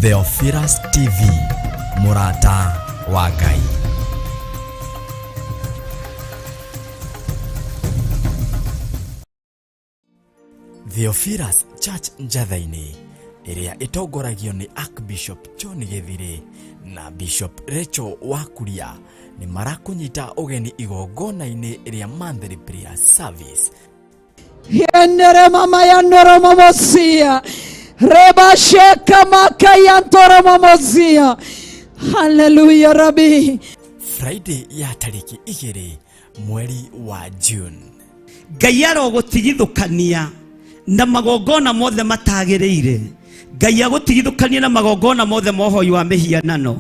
Theophilus TV, mũrata wa Ngai. Theophilus Church Njatha-inĩ ĩrĩa ĩtongoragio nĩ Archbishop John Gĩthirĩ na Bishop Rachel Wakuria nĩ marakũnyita ũgeni igongona-inĩ rĩa monthly prayer service. Yenere mama yanoro mamosia. Reba sheka maka yantoro mamosia. Hallelujah Rabbi. Friday ya tarĩki 2 mweri wa June. Ngai arogũtigithũkania na magongona mothe matagĩrĩire. Ngai agũtigithũkanie na magongona mothe ma ũhoi wa mĩhianano.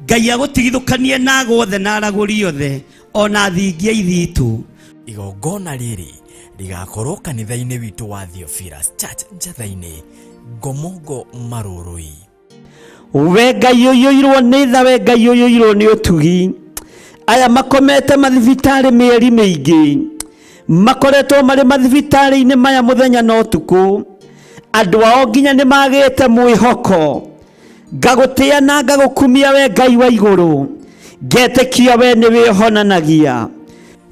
Ngai agũtigithũkanie na ago othe na aragũri othe ona thingia ithitũ. Igongona rĩrĩ rĩgakorwo kanitha-inĩ witũ wa Theophilus Church Njatha-inĩ, Ngomongo Marũrũi. We Ngai ũiyũirwo nĩ tha, we Ngai ũiyũirwo nĩ ũtugi. Aya makomete mathibitarĩ mĩeri mĩingĩ, makoretwo marĩ mathibitarĩ-inĩ maya mũthenya na ũtukũ. Andũ ao nginya nĩ magĩte mwĩhoko. Ngagũtĩa na ngagũkumia we Ngai wa igũrũ, ngetĩkia we nĩwe ũhonanagia.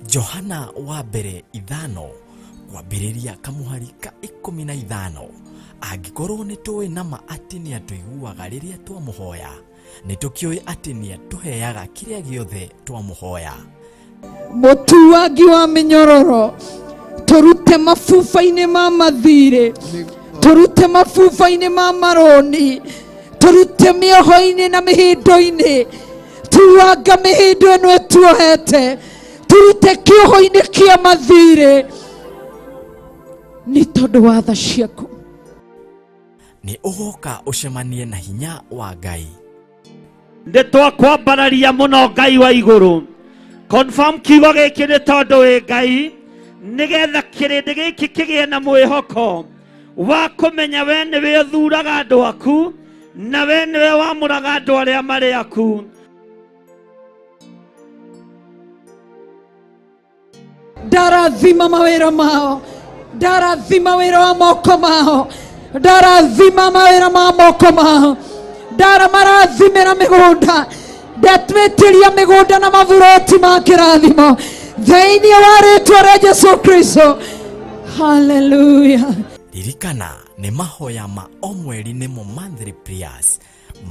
Johana wa mbere 5 kwambĩrĩria kamũhari ka 15. Angĩkorwo nĩ tũĩ na ma atĩ nĩ atũiguaga rĩrĩa twamũhoya, nĩ tũkĩũĩ atĩ nĩ atũheaga kĩrĩa gĩothe twamũhoya. Mũtuangi wa mĩnyororo, tũrute mabuba-inĩ ma mathirĩ, tũrute mabuba-inĩ ma marũni, tũrute mĩoho-inĩ na mĩhĩndo-inĩ, tuanga mĩhĩndo ĩno ĩtuohete, tũrute kĩoho-inĩ kĩa mathirĩ nĩ tondũ wa tha ciaku. Nĩ ũgoka ũcemanie na hinya wa Ngai. Nĩ twakwambararia mũno Ngai wa igũrũ. Confirm kiugo gĩkĩ nĩ tondũ wĩ Ngai, nĩgetha kĩrĩndĩ gĩkĩ kĩgĩe na mwĩhoko wa kũmenya we nĩwe ũthuraga andũ aku na we nĩwe wamũraga andũ arĩa marĩ aku. Ndarathima mawĩra mao, ndarathima wĩra wa moko mao, ndarathima mawĩra ma moko mao, ndaramarathimĩra mĩgũnda, ndatwĩtĩria mĩgũnda na maburoti ma kĩrathimo thĩinĩ wa rĩtwa rĩa Jesu Kristo. Hallelujah. Ririkana nĩ mahoya ma o mweri nĩmo monthly prayers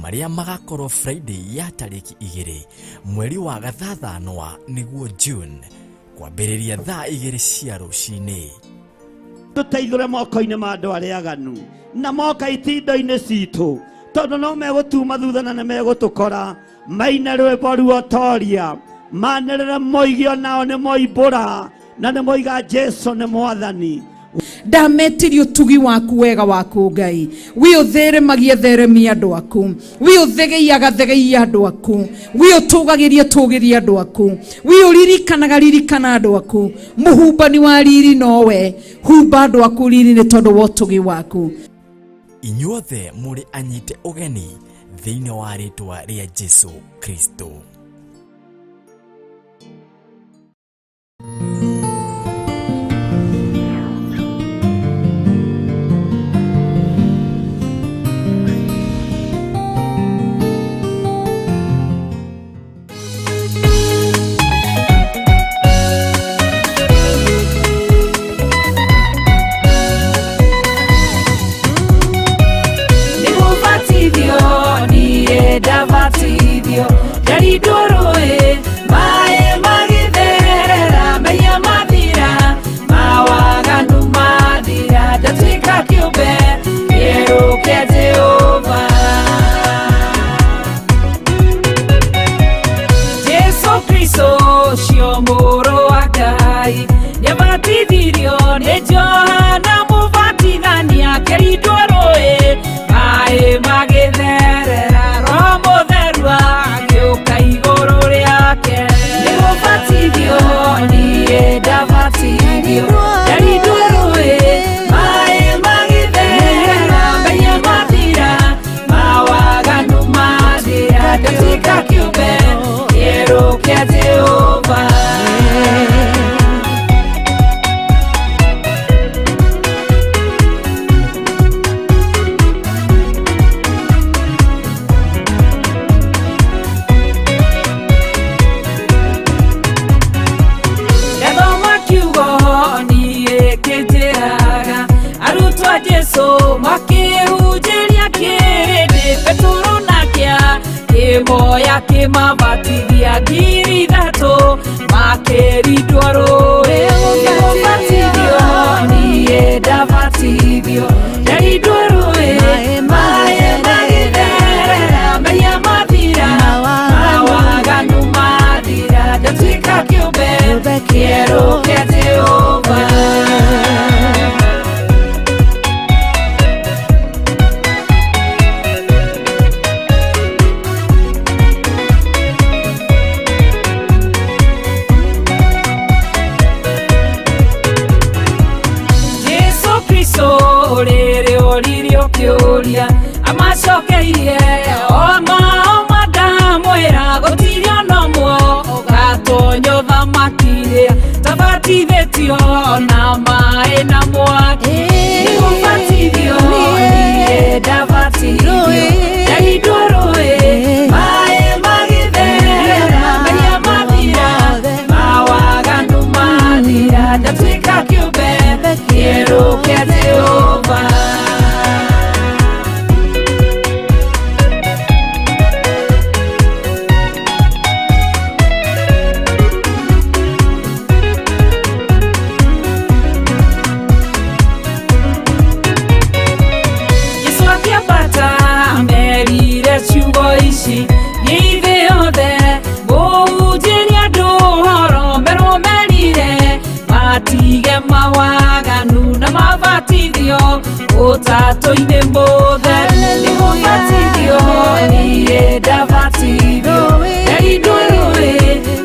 marĩa magakorwo Friday ya tarĩki 2 mweri wa gathathanwa nĩguo June kwambĩrĩria thaa 2 cia rũcinĩ. Tũteithũre moko-inĩ ma andũ arĩa aganu na moka itindo-inĩ citũ, tondũ no megũtuma thutha na nĩ megũtũkora. Maine rwĩmbo ruotoria, manĩrĩre moige onao nĩ moimbũra na nĩ moiga Jesu nĩ Mwathani. Ndametirie ũtugi waku wega waku Ngai, wi ũtheremagia theremia andũ aku, wi ũthegeiaga thegeia andũ aku, wi ũtũgagĩria tũgĩria andũ aku, wi ũririkanaga ririkana andũ aku. Mũhumbani wa riri nowe, humba andũ aku riri nĩ tondũ wa ũtugi waku. Inyuothe mũrĩ anyite ũgeni thĩinĩ wa rĩtwa rĩa Jesu Kristo. Nĩgũbatithio, niĩ ndabatithio, ndarindwo. Akĩmabatithia 3,000 makĩrindwo rũĩ. Nĩgũbatithio niĩ ndabatithio, ndarindwo rũĩ, maĩ magĩtherera, mehia mathira, mawaganu mathira, ndatuĩka kĩũmbe kĩerũ kĩa Jehova. Jesu Kristo rĩrĩ oririo kĩũria amacokeirie oma oma ndamwĩra gũtirĩ ona ũmwe ũgatonya ũthamaki-rĩ tabatithĩtio na maĩ na mwaki. Nĩgũbatithio niĩ ndabatithio, ndarindwo rũĩ, maĩ magĩtherera, mehia mathira, mawaganu mathira, ndatuĩka kĩũmbe kĩerũ kĩa Jehova. Jesu akĩambata amerire ciugo ici, niĩ thĩ yothe ngũhunjĩria andũ ũhoro, merwo merire matige mawaganu na mabatithio ũtatũ-inĩ mũtheru. Nĩgũbatithio niĩ ndabatithio, ndarindwo rũĩ,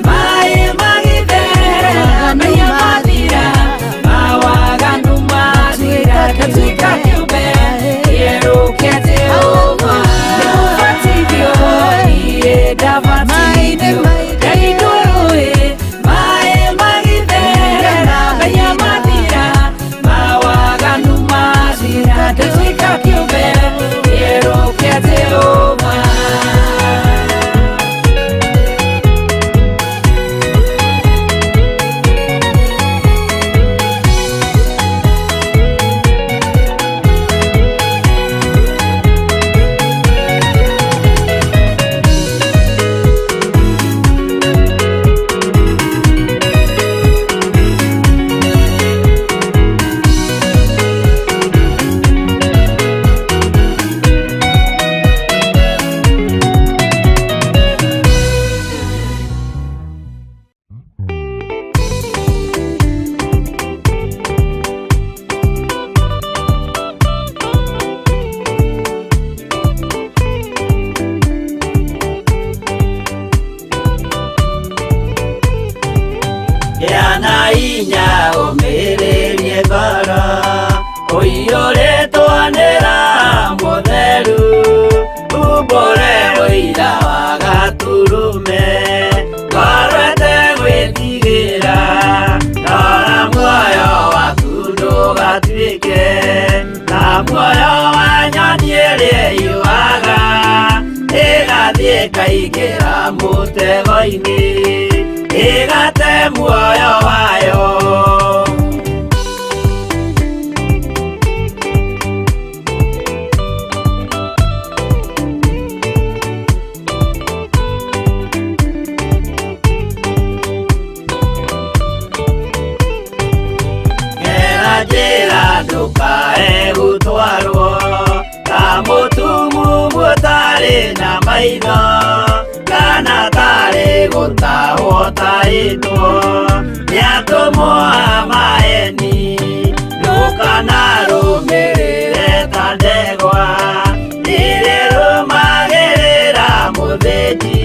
maĩ magĩtherera, mehia mathira, mawaganu mathira, ndatuĩka kĩũmbe kĩerũ kĩa Jehova. Nĩgũbatithio niĩ ndabatithio, ndarindwo rũĩ, maĩ magĩtherera, mehia mathira, mawaganu mathira, ndatuĩka kĩũmbe kĩerũ kĩa Jehova. Gĩa na hinya ũmĩrĩrie ngoro ũiyũrĩtwo nĩ Roho Mũtheru, umbũre ũira wa Gatũrũme, ngoro ĩtegwĩtigĩra, rora muoyo waku ndũgatuĩke ta muoyo wa nyoni ĩrĩa ĩyũaga, ĩgathiĩ ĩkaingĩra mũtego-inĩ, ĩgate muoyo wayo. Gera njĩra ndũkae gũtwarwo ta mũtumumu ũtarĩ na maitho, kana tarĩ gũtahwo tahĩtwo nĩ atũmwo a maeni, ndũkanarũmĩrĩre ta ndegwa ĩrĩrũmagĩrĩra mũthĩnji,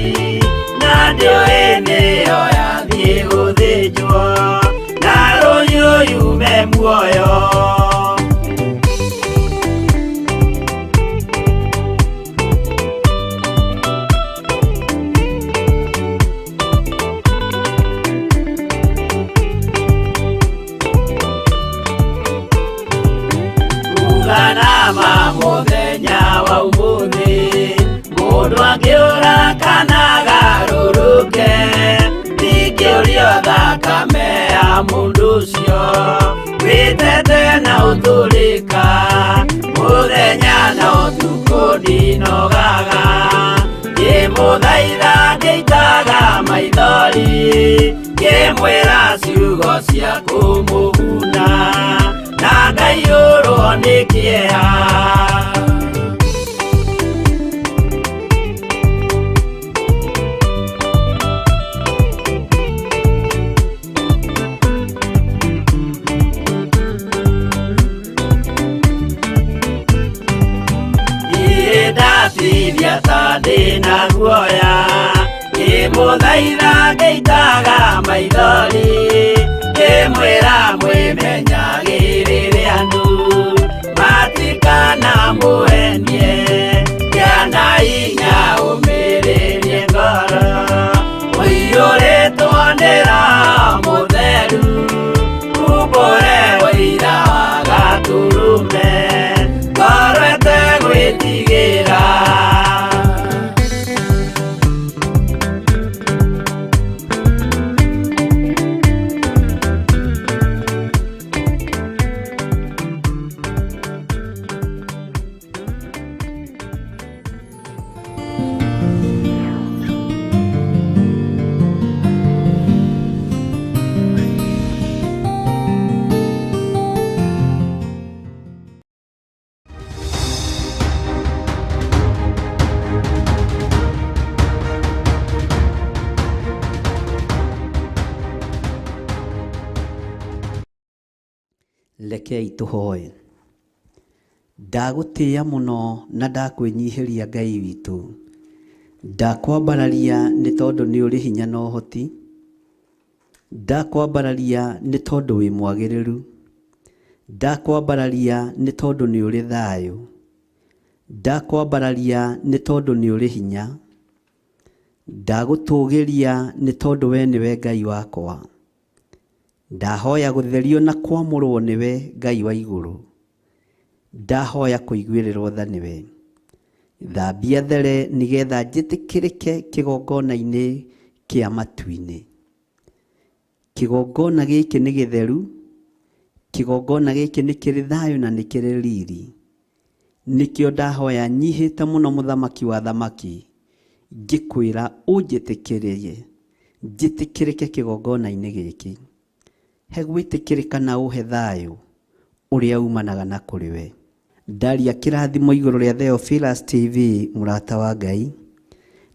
na ndĩũĩ nĩyo yathiĩ gũthĩnjwo, na rũhiũ yume muoyo. Uganama mũthenya wa ũmũthĩ, mũndũ angĩũra kana agarũrũke, ndingĩũrio thakame ya mũndũ ũcio, wĩtete na ũtũrĩka, mũthenya na ũtukũ ndinogaga, ngĩmũthaitha ngĩ maithori ngĩmwĩra ciugo cia kũmũguna na ngaiyũrwo nĩ kĩeha. Niĩ ndatithia ta ndĩna guoya ngĩmũthaitha ngĩitaga maithori ngĩmwĩra mwĩmenyagĩrĩre andũ matikanamũhenie kĩana inya ũmĩrĩrie ngoro ũiyũrĩtwo nĩ Roho Mũtheru umbũre ũira wa Gatũrũme ngoro ĩtegwĩtigĩra. Rekei tũhoe. Ndagũtĩĩa mũno na ndakwĩnyihĩria Ngai witũ. Ndakwambararia nĩ tondũ nĩ ũrĩ hinya na ũhoti. Ndakwambararia nĩ tondũ wĩ mwagĩrĩru. Ndakwambararia nĩ tondũ nĩ ũrĩ thayũ. Ndakwambararia nĩ tondũ nĩ ũrĩ hinya. Ndagũtũgĩria nĩ tondũ we nĩwe Ngai wakwa. Ndahoya gũtherio na kwamũrwo nĩwe Ngai wa igũrũ. Ndahoya kũiguĩrĩrwo tha nĩwe. Thambia there nĩgetha njĩtĩkĩrĩke kĩgongona-inĩ kĩa matu-inĩ. Kĩgongona gĩkĩ nĩ gĩtheru, kĩgongona gĩkĩ nĩ kĩrĩ thayũ na nĩ kĩrĩ riri. Nĩkĩo ndahoya nyihĩte mũno mũthamaki wa thamaki, ngĩkwĩra ũnjĩtĩkĩrie, njĩtĩkĩrĩke kĩgongona-inĩ gĩkĩ. He gwĩtĩkĩrĩka na ũhe thayũ ũrĩa umanaga na kũrĩ we. Ndaria kĩrathimo igũrũ rĩa Theophilus TV mũrata wa Ngai,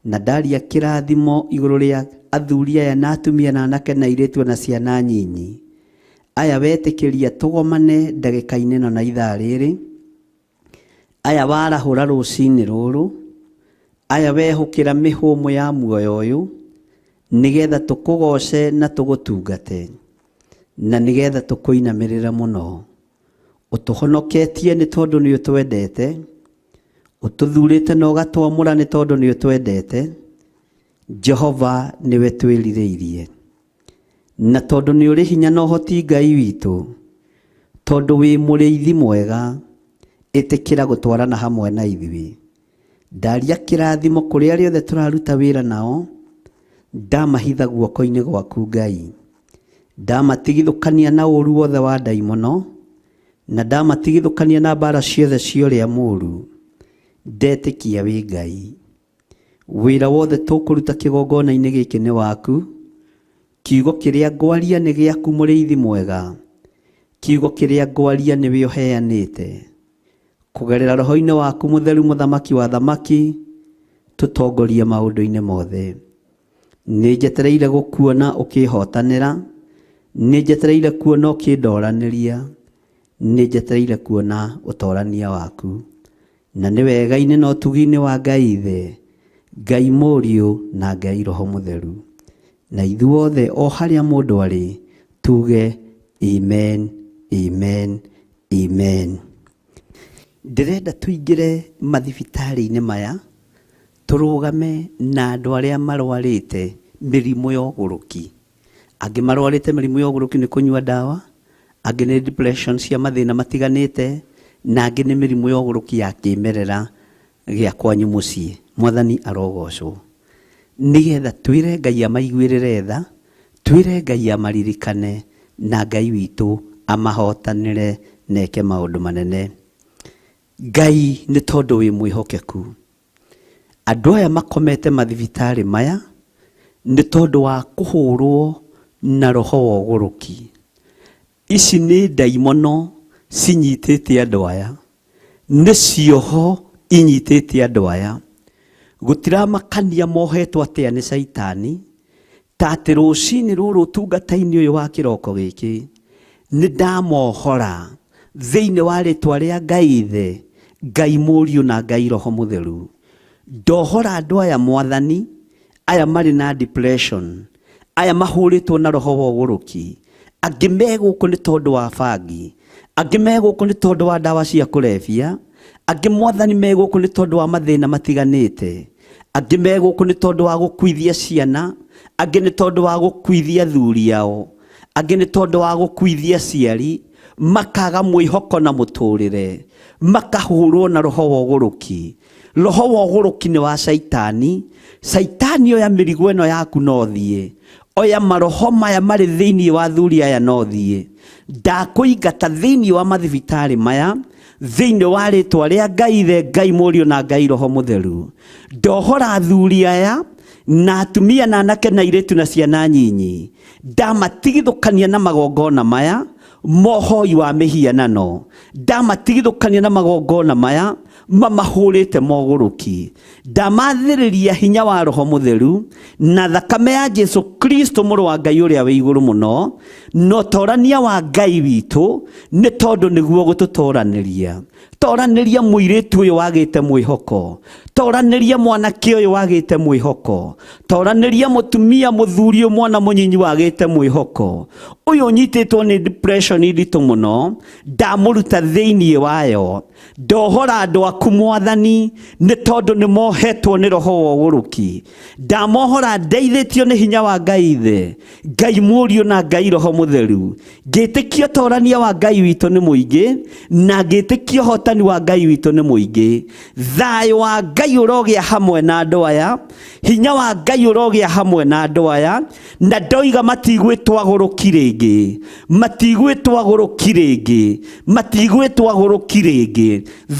na ndaria kĩrathimo igũrũ rĩa athuri aya na atumia na anake na airĩtu na ciana nyinyi. Aya wetĩkĩria tũgomane ndagĩka-inĩ ĩno na ithaa rĩrĩ, aya warahũra rũcinĩ rũrũ, aya wehũkĩra mĩhũmũ ya muoyo ũyũ, nĩgetha tũkũgoce na tũgũtungate, na nĩgetha tũkũinamĩrĩre mũno. Ũtũhonoketie nĩ tondũ nĩ ũtwendete, ũtũthurĩte na ũgatwamũra nĩ tondũ nĩ ũtwendete. Jehova nĩwe twĩrirĩirie, na tondũ nĩ ũrĩ hinya na ũhoti Ngai witũ, tondũ wĩ mũrĩithi mwega, ĩtĩkĩra gũtwarana hamwe na ithuĩ. Ndaria kĩrathimo kũrĩ arĩa othe tũraruta wĩra nao, ndamahitha guoko-inĩ gwaku Ngai. Ndamatigithũkania na ũru wothe wa ndaimono, na ndamatigithũkania na mbara ciothe cia ũrĩa mũũru. Ndetĩkia wĩ Ngai. Wĩra wothe tũkũruta kĩgongona-inĩ gĩkĩ nĩ waku. Kiugo kĩrĩa ngwaria nĩ gĩaku mũrĩithi mwega. Kiugo kĩrĩa ngwaria nĩwe ũheanĩte. Kũgerera roho-inĩ waku mũtheru mũthamaki wa thamaki, tũtongorie maũndũ-inĩ mothe. Nĩ njetereire gũkuona ũkĩhotanĩra, nĩ njetereire kuona ũkĩndoranĩria, nĩ njetereire kuona ũtorania waku. Na nĩ wega-inĩ na ũtugi-inĩ wa Ngai Ithe, Ngai Mũriũ na Ngai Roho Mũtheru. Na ithuothe o harĩa mũndũ arĩ, tuge amen, amen, amen. Ndĩrenda tũingĩre mathibitarĩ-inĩ maya, tũrũgame na andũ arĩa marwarĩte mĩrimũ ya ũgũrũki. Angĩ marwarĩte mĩrimũ ya ũgũrũki nĩ kũnyua ndawa, angĩ nĩ depression cia mathĩna matiganĩte, na angĩ nĩ mĩrimũ ya ũgũrũki ya kĩmerera gĩa kwanyu mũciĩ. Mwathani arogocwo. Nĩgetha twĩre Ngai amaiguĩrĩre tha, twĩre Ngai amaririkane, na Ngai witũ amahotanĩre na eke maũndũ manene. Ngai nĩ tondũ wĩ mwĩhokeku. Andũ aya makomete mathibitarĩ maya, Nĩ tondũ wa kũhũrwo na roho wa ũgũrũki. Ici nĩ ndaimono cinyitĩte andũ aya. Nĩ cioho inyitĩte andũ aya. Gũtiramakania mohetwo atĩa nĩ caitani, ta atĩ rũcinĩ rũrũ ũtungata-inĩ ũyũ wa kĩroko gĩkĩ, nĩ ndamohora thĩinĩ wa rĩtwa rĩa Ngai Ithe, Ngai Mũriũ na Ngai Roho Mũtheru. Ndohora andũ aya Mwathani, aya marĩ na depression, aya mahũrĩtwo na roho wa ũgũrũki, angĩ me gũkũ nĩ tondũ wa bangi, angĩ me gũkũ nĩ tondũ wa ndawa cia kũrebia, angĩ Mwathani me gũkũ nĩ tondũ wa mathĩna matiganĩte, angĩ me gũkũ nĩ tondũ wa gũkuithia ciana, angĩ nĩ tondũ wa gũkuithia athuri ao, angĩ nĩ tondũ wa gũkuithia aciari, makaga mwĩhoko na mũtũrĩre, makahũrwo na roho wa ũgũrũki. Roho wa ũgũrũki nĩ wa caitani. Caitani oya mĩrigo ĩno yaku na ũthiĩ. Oya maroho maya marĩ thĩinĩ wa athuri aya na ũthiĩ. Ndakũingata thĩinĩ wa mathibitarĩ maya, thĩinĩ wa rĩtwa rĩa Ngai Ithe, Ngai Mũriũ na Ngai Roho Mũtheru. Ndohora athuri aya na atumia na anake na airĩtu na ciana nyinyi. Ndamatigithũkania na magongona maya mohoi wa mĩhianano. Ndamatigithũkania na magongona maya mamahũrĩte mogũrũki. Ndamathĩrĩria hinya wa Roho Mũtheru na thakame ya Jesu Kristo mũrũ wa Ngai ũrĩa wĩ igũrũ mũno, na ũtorania wa Ngai witũ, nĩ tondũ nĩguo gũtũtoranĩria. Toranĩria mũirĩtu ũyũ wagĩte mwĩhoko, toranĩria mwanake ũyũ wagĩte mwĩhoko, toranĩria mũtumia mũthuri ũyũ mwana mũnyinyi wagĩte mwĩhoko, ũyũ ũnyitĩtwo nĩ depression nditũ mũno, ndamũruta thĩinĩ wayo. Ndohora andũ aku Mwathani, nĩ tondũ nĩ mohetwo nĩ roho wa ũgũrũki. Ndamohora ndeithĩtio nĩ hinya wa Ngai Ithe, Ngai Mũriũ na Ngai Roho Mũtheru. Ngĩtĩkia ũtorania wa Ngai witũ nĩ mũingĩ, na ngĩtĩkia ũhotani wa Ngai witũ nĩ mũingĩ. Thayũ wa Ngai ũrogĩa hamwe na andũ aya, hinya wa Ngai ũrogĩa hamwe na andũ aya, na ndoiga matigwĩtwo agũrũki rĩngĩ, matigwĩtwo agũrũki rĩngĩ, matigwĩtwo agũrũki rĩngĩ,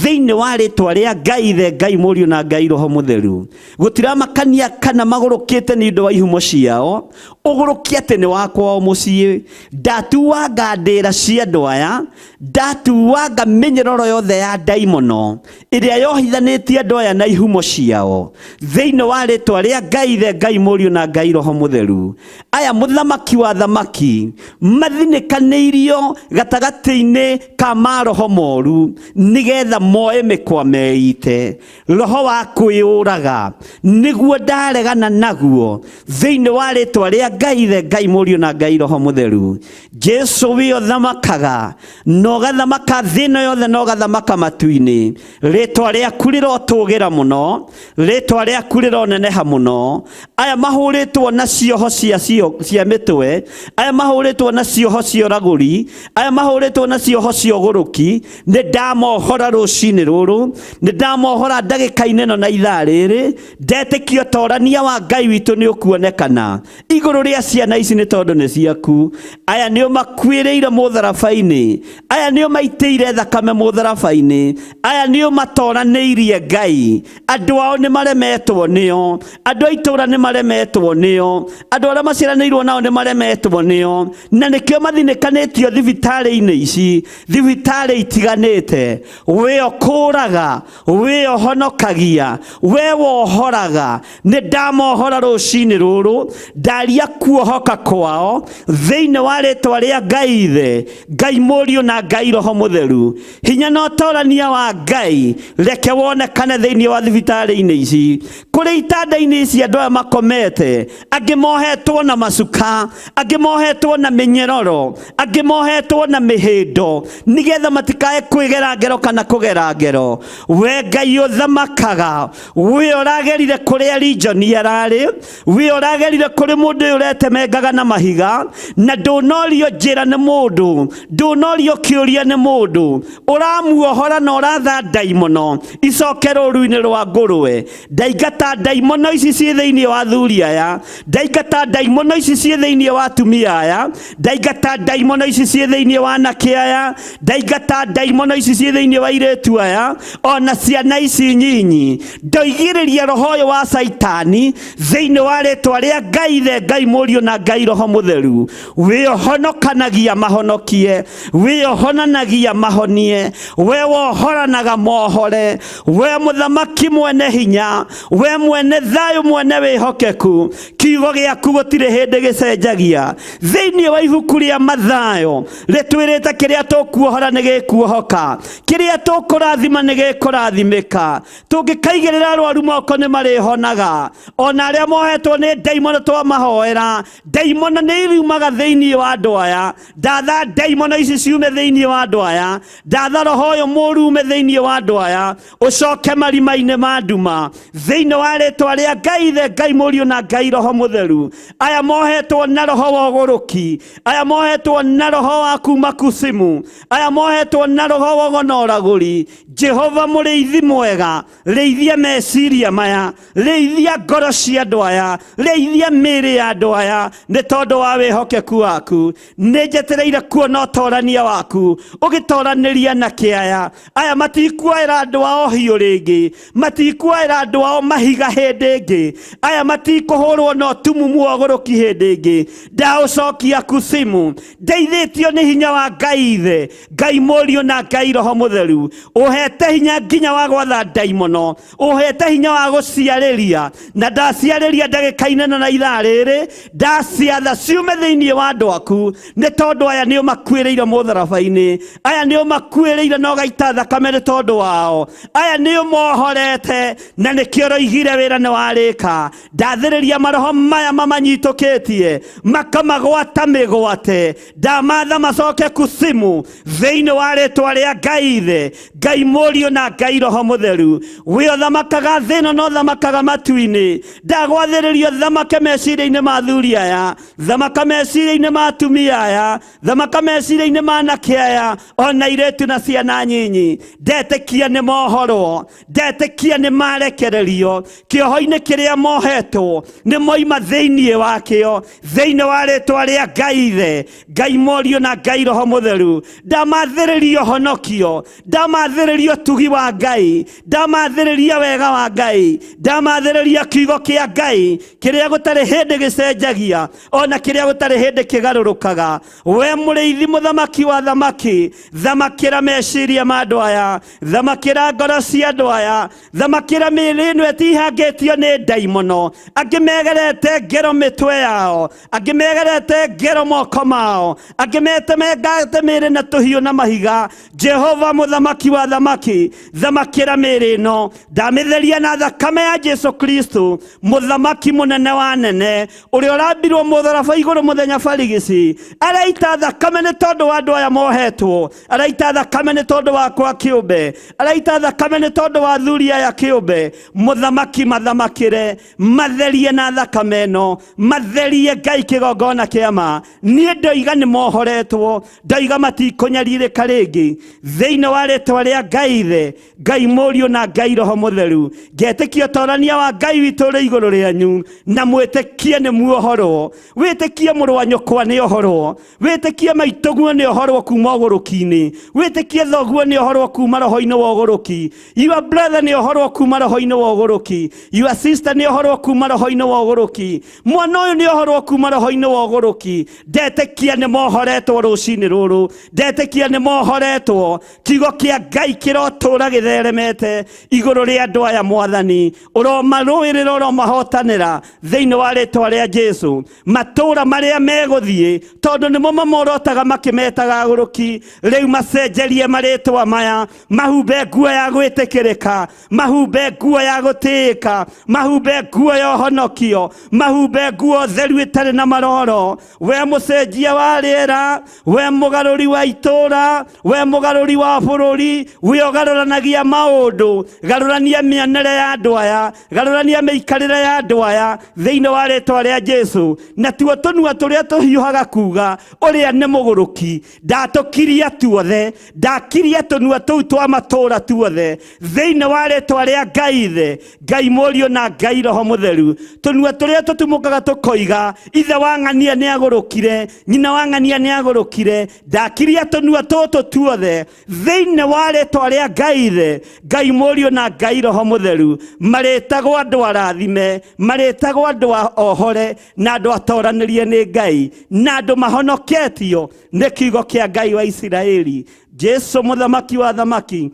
thĩinĩ wa rĩtwa rĩa Ngai Ithe, Ngai Mũriũ na Ngai Roho Mũtheru. Gũtiramakania kana magũrũkĩte nĩ ũndũ wa ihumo ciao, ũgũrũki atĩ nĩ wa kwao mũciĩ. Ndatuanga ndĩra cia andũ aya, ndatuanga mĩnyororo yothe ya ndaimono ĩrĩa yohithanĩtie andũ aya na ihumo ciao, thĩinĩ wa rĩtwa rĩa Ngai Ithe, Ngai Mũriũ na Ngai Roho Mũtheru. Aya mũthamaki wa thamaki mathinĩkanĩirio gatagatĩ-inĩ ka maroho moru nĩgetha moe mĩkwa meite. Roho wa kwĩyũraga nĩguo ndaregana naguo thĩinĩ wa rĩtwa rĩa Ngai Ithe, Ngai Mũriũ na Ngai Roho Mũtheru. Jesu wĩ ũthamakaga na ũgathamaka thĩ ĩno yothe na ũgathamaka matu-inĩ. Rĩtwa rĩaku rĩrotũgĩra mũno, rĩtwa rĩaku rĩroneneha mũno. Aya mahũrĩtwo na cioho cia mĩtwe, aya mahũrĩtwo na cioho cia ũragũri, aya mahũrĩtwo na cioho cia ũgũrũki, nĩ ndamohora rũcinĩ rũrũ, nĩ ndamohora ndagĩka-inĩ ĩno na ithaa rĩrĩ. Ndetĩkia ũtorania wa Ngai witũ nĩ ũkuonekana igũrũ rĩa ciana ici, nĩ tondũ nĩ ciaku. Aya nĩo makuĩrĩire mũtharaba-inĩ, aya nĩo maitĩire thakame mũtharaba-inĩ, aya nĩo matoranĩirie Ngai. Andũ ao nĩ maremetwo nĩo, andũ a itũũra nĩ maremetwo nĩo, andũ arĩa maciaranĩirwo nao nĩ maremetwo nĩo, na nĩkĩo mathinĩkanĩtio thibitarĩ-inĩ ici, thibitarĩ itiganĩte. We ũkũraga, we ũhonokagia, we wohoraga, nĩ ndamohora rũcinĩ rũrũ, ndaria kuohoka kwao thĩinĩ wa rĩtwa rĩa Ngai Ithe, Ngai Mũriũ na Ngai Roho Mũtheru. Hinya na ũtorania wa Ngai reke wonekane thĩinĩ wa thibitarĩ-inĩ ici, kũrĩ itanda-inĩ ici andũ aya makomete, angĩ mohetwo na macuka, angĩ mohetwo na mĩnyororo, angĩ mohetwo na mĩhĩndo, nĩgetha matikae kwĩgera ngero kana kũgera ngero. We Ngai ũthamakaga, we ũragerire kũrĩa Lijoni ararĩ, we ũragerire kũrĩ mũndũ ũyũ Ũretemengaga na mahiga na ndũnorio njĩra nĩ mũndũ, ndũnorio kĩũria nĩ mũndũ. Ũramuohora na ũratha ndaimono icoke rũru-inĩ rwa ngũrwe. Ndaingata ndaimono ici ciĩ thĩinĩ wa athuri aya, ndaingata ndaimono ici ciĩ thĩinĩ wa atumia aya, ndaingata ndaimono ici ciĩ thĩinĩ wa anake aya, ndaingata ndaimono ici ciĩ thĩinĩ wa airĩtu aya ona ciana ici nyinyi. Ndoigĩrĩria roho ũyũ wa Caitani thĩinĩ wa rĩtwa rĩa Ngai Ithe, Ngai Mũriũ na Ngai Roho Mũtheru. Wĩhonokanagia mahonokie, wĩhonanagia mahonie, we wohoranaga mohore, we mũthamaki mwene hinya, we mwene thayũ, mwene wĩhokeku, kiugo gĩaku gũtirĩ hĩndĩ gĩcenjagia. Thĩinĩ wa ibuku rĩa Mathayo rĩtwĩrĩte kĩrĩa tũkuohora nĩ gĩkuohoka, kĩrĩa tũkũrathima nĩ gĩkũrathimĩka. Tũngĩkaigĩrĩra arwaru moko nĩ marĩhonaga, ona arĩa mohetwo nĩ ndaimono twamahoera, ndaimono nĩ iriumaga thĩinĩ wa andũ aya. Ndatha ndaimono ici ciume thĩinĩ wa andũ aya, ndatha roho ũyũ mũũru ume thĩinĩ wa andũ aya, ũcoke marima-inĩ ma nduma thĩinĩ wa rĩtwa rĩa Ngai Ithe, Ngai Mũriũ na Ngai Roho Mũtheru. Aya mohetwo na roho wa ũgũrũki, aya mohetwo na roho wa kuma kusimu, aya mohetwo na roho wa ũgonoragũri, Jehova mũrĩithi mwega, rĩithia meciria maya, rĩithia ngoro cia andũ aya, rĩithia mĩĩrĩ ya andũ aya, nĩ tondũ wa wĩhokeku waku. Nĩ njetereire kuona ũtorania waku ũgĩtoranĩria na kĩaya. Aya matikuoera andũ ao hiũ rĩngĩ, matikuoera andũ ao mahiga hĩndĩ ĩngĩ, aya matikũhũrwo na ũtumumu wa ũgũrũki hĩndĩ ĩngĩ. Ndaũcokia kusimu, ndeithĩtio nĩ hinya wa Ngai Ithe, Ngai Mũriũ na Ngai Roho Mũtheru. Ũhete hinya nginya wa gwatha ndaimono, ũhete hinya wa gũciarĩria, na ndaciarĩria ndagĩka-inĩ na ithaa rĩrĩ, ndaciatha ciume thĩinĩ wa andũ aku, nĩ tondũ aya nĩ ũmakuĩrĩire mũtharaba-inĩ, aya nĩ ũmakuĩrĩire na ũgaita thakame nĩ tondũ wao, aya nĩ ũmohorete na nĩkĩo ũroigire wĩra nĩ warĩka. Ndathĩrĩria maroho maya mamanyitũkĩtie makamagwata mĩgwate, ndamatha macoke kusimu thĩinĩ wa rĩtwa rĩa Ngai Ithe, Ngai Mũriũ na Ngai Roho Mũtheru. We ũthamakaga thĩ ĩno na ũthamakaga matu-inĩ, ndagwathĩrĩria ũthamake meciria-inĩ ma athuri aya, thamaka meciria-inĩ ma atumia aya, thamaka meciria-inĩ ma anake aya ona airĩtu na ciana nyinyi. Ndetĩkia nĩ mohorwo, ndetĩkia nĩ marekererio kĩoho-inĩ kĩrĩa mohetwo, nĩ moima thĩinĩ wakĩo, thĩinĩ wa rĩtwa rĩa Ngai Ithe, Ngai Mũriũ na Ngai Roho Mũtheru. Ndamathĩrĩria ũhonokio, ndamathĩrĩria ũtugi wa Ngai, ndamathĩrĩria wega wa Ngai, ndamathĩrĩria kiugo kĩa Ngai kĩrĩa gũtarĩ hĩndĩ gĩcenjagia, ona kĩrĩa gũtarĩ hĩndĩ kĩgarũrũkaga. We mũrĩithi mũthamaki wa thamaki, thamakĩra meciria ma andũ aya, thamakĩra ngoro cia andũ aya, thamakĩra mĩĩrĩ ĩno ĩtihangĩtio nĩ ndaimono. Angĩ megerete ngero mĩtwe yao, angĩ megerete ngero moko mao, angĩ metemengate mĩĩrĩ na tũhiũ na mahiga. Jehova mũthamaki wa thamaki, thamakĩra mĩĩrĩ ĩno, ndamĩtheria na thakame ya Jesu Kristo, mũthamaki mũnene wa nene, ũrĩa ũrambirwo mũtharaba igũrũ mũthenya barigici. Araita thakame nĩ tondũ wa andũ aya mohetwo, araita thakame nĩ tondũ wakwa kĩũmbe, araita thakame nĩ tondũ wa athuri aya kĩũmbe. Mũthamaki mathamakĩre, matherie na thakame ĩno, matherie Ngai kĩgongona kĩa ma. Niĩ ndoiga nĩ mohoretwo, ndoiga matikũnyarirĩka rĩngĩ, thĩinĩ wa rĩtwa rĩa Ngai Ithe, Ngai Mũriũ na Ngai Roho Mũtheru. Ngetĩkia ũtorania wa Ngai witũ ũrĩ igũrũ rĩanyu, na mwĩtĩkie nĩ muohorwo. Wĩtĩkie mũrũ wa nyũkwa nĩ ohorwo, wĩtĩkie maitũguo nĩ ohorwo kuma ũgũrũki-inĩ, wĩtĩkie thoguo nĩ ohorwo kuma roho-inĩ wa ũgũrũki, your brother nĩ ohorwo kuma roho-inĩ wa ũgũrũki, your sister nĩ ohorwo kuma roho-inĩ wa ũgũrũki, mwana ũyũ nĩ ohorwo kuma roho-inĩ wa ũgũrũki. Ndetĩkia nĩ mohoretwo rũcinĩ rũrũ, ndetĩkia nĩ mohoretwo. Kiugo kĩa Ngai kĩrotũra gĩtheremete igũrũ rĩa andũ aya. Mwathani, ũromarũĩrĩra, ũromahotanĩra thĩinĩ wa rĩtwa rĩa Jesu. Matũra marĩa megũthiĩ, tondũ nĩmo mamorotaga makĩmetaga agũrũki, rĩu macenjerie marĩtwa maya, mahumbe nguo ya gwĩtĩkĩrĩka, mahumbe nguo ya gũtĩĩka, mahumbe nguo ya ũhonokio, mahumbe nguo theru ĩtarĩ na maroro. We mũcenjia wa rĩera, we mũgarũri wa itũra, we mũgarũri wa bũrũri, we ũgarũranagia maũndũ, garũrania mĩonere ya andũ aya, garũrania mĩikarĩre ya andũ aya thĩinĩ wa rĩtwa rĩa Jesu. Jesu na tuo tũnua tũrĩa tũhiũhaga kuga ũrĩa nĩ mũgũrũki ndatũkiria tuothe ndakiria tũnua tũu twa matũũra tuothe thĩinĩ wa rĩtwa rĩa Ngai ithe Ngai Mũriũ na Ngai Roho Mũtheru tũnua tũrĩa tũtumũkaga tũkoiga ithe wa ng'ania nĩ agũrũkire nyina wa ng'ania nĩ agũrũkire ndakiria tũnua tũtũ tuothe thĩinĩ wa rĩtwa rĩa Ngai ithe Ngai Mũriũ na Ngai Roho Mũtheru marĩtagwo andũ arathime marĩtagwo andũ ohore na andũ atoranĩrie nĩ Ngai na andũ mahonoketio nĩ kiugo kĩa Ngai wa Isiraeli. Jesu mũthamaki wa thamaki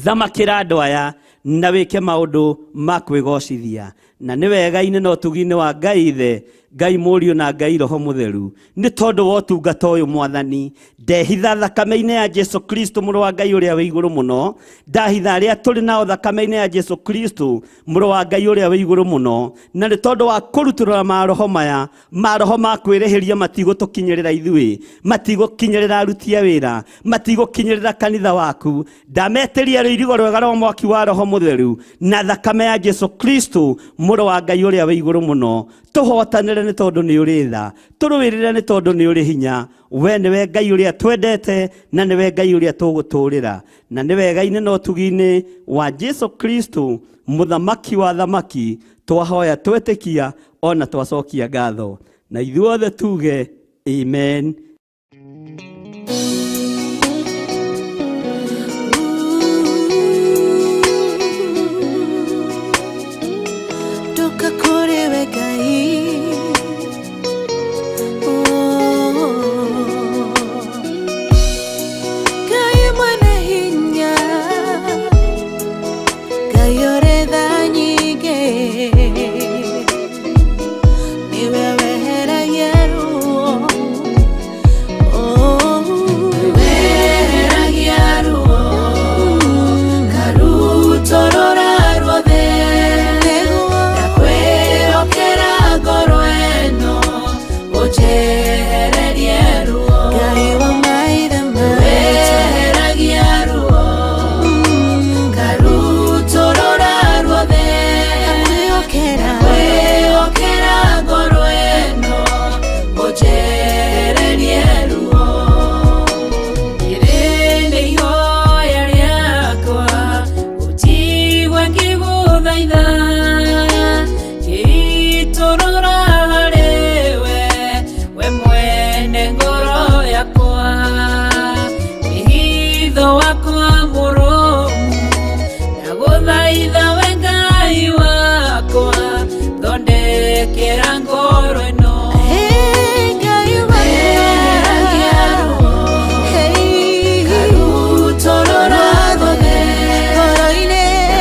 thamakĩra andũ aya na wĩke maũndũ ma kwĩgocithia na nĩ wega-inĩ na ũtugi-inĩ wa Ngai ithe Ngai Mũriũ na Ngai Roho Mũtheru nĩ tondũ wa ũtungata ũyũ Mwathani ndehitha thakame-inĩ ya Jesu Kristo mũrũ wa Ngai ũrĩa wĩ igũrũ mũno ndahitha arĩa tũrĩ nao thakame-inĩ ya Jesu Kristo mũrũ wa Ngai ũrĩa wĩ igũrũ mũno na nĩ tondũ wa kũrutũrũra maroho maya maroho ma kwĩrĩhĩria matigũtũkinyĩrĩra ithuĩ matigũkinyĩrĩra aruti a wĩra matigũkinyĩrĩra kanitha waku ndametĩria rũirigo rwega rwa mwaki wa Roho Mũtheru na thakame ya Jesu Kristo mũrũ wa Ngai ũrĩa wĩ igũrũ mũno tũhotanĩre nĩ tondũ nĩ ũrĩ tha tũrũĩrĩre nĩ tondũ nĩ ũrĩ hinya we nĩwe Ngai ũrĩa twendete na nĩwe Ngai ũrĩa tũgũtũũrĩra na nĩ wega-inĩ na ũtugi-inĩ wa Jesu Kristo mũthamaki wa thamaki twahoya twetĩkia ona twacokia ngatho na ithuothe tuge amen. Ndoka kũrĩ we Ngai. Oh. Ngai mwene hinya, Ngai ũrĩ tha nyingĩ, nĩwe weheragia ruo. Oh. Weheragia ruo, karutorora ruothe. Ndakwĩhokera ngoro ĩno, ũnjehererie ruo. Ngai wa maithe maitũ. Weheragia ruo, karutorora ruothe. Ndakwĩhokera ngoro ĩno, ũnjehererie ruo. Rĩrĩ nĩ ihoya rĩakwa, ũnjigue ngĩgũthaitha, ngĩitũrũra harĩwe, we mwene ngoro yakwa. Wĩhitho wakwa mũrũmu, ndagũthaitha we Ngai wakwa, thondekera ngoro ĩno. Weheragia ruo, karutorora ruothe.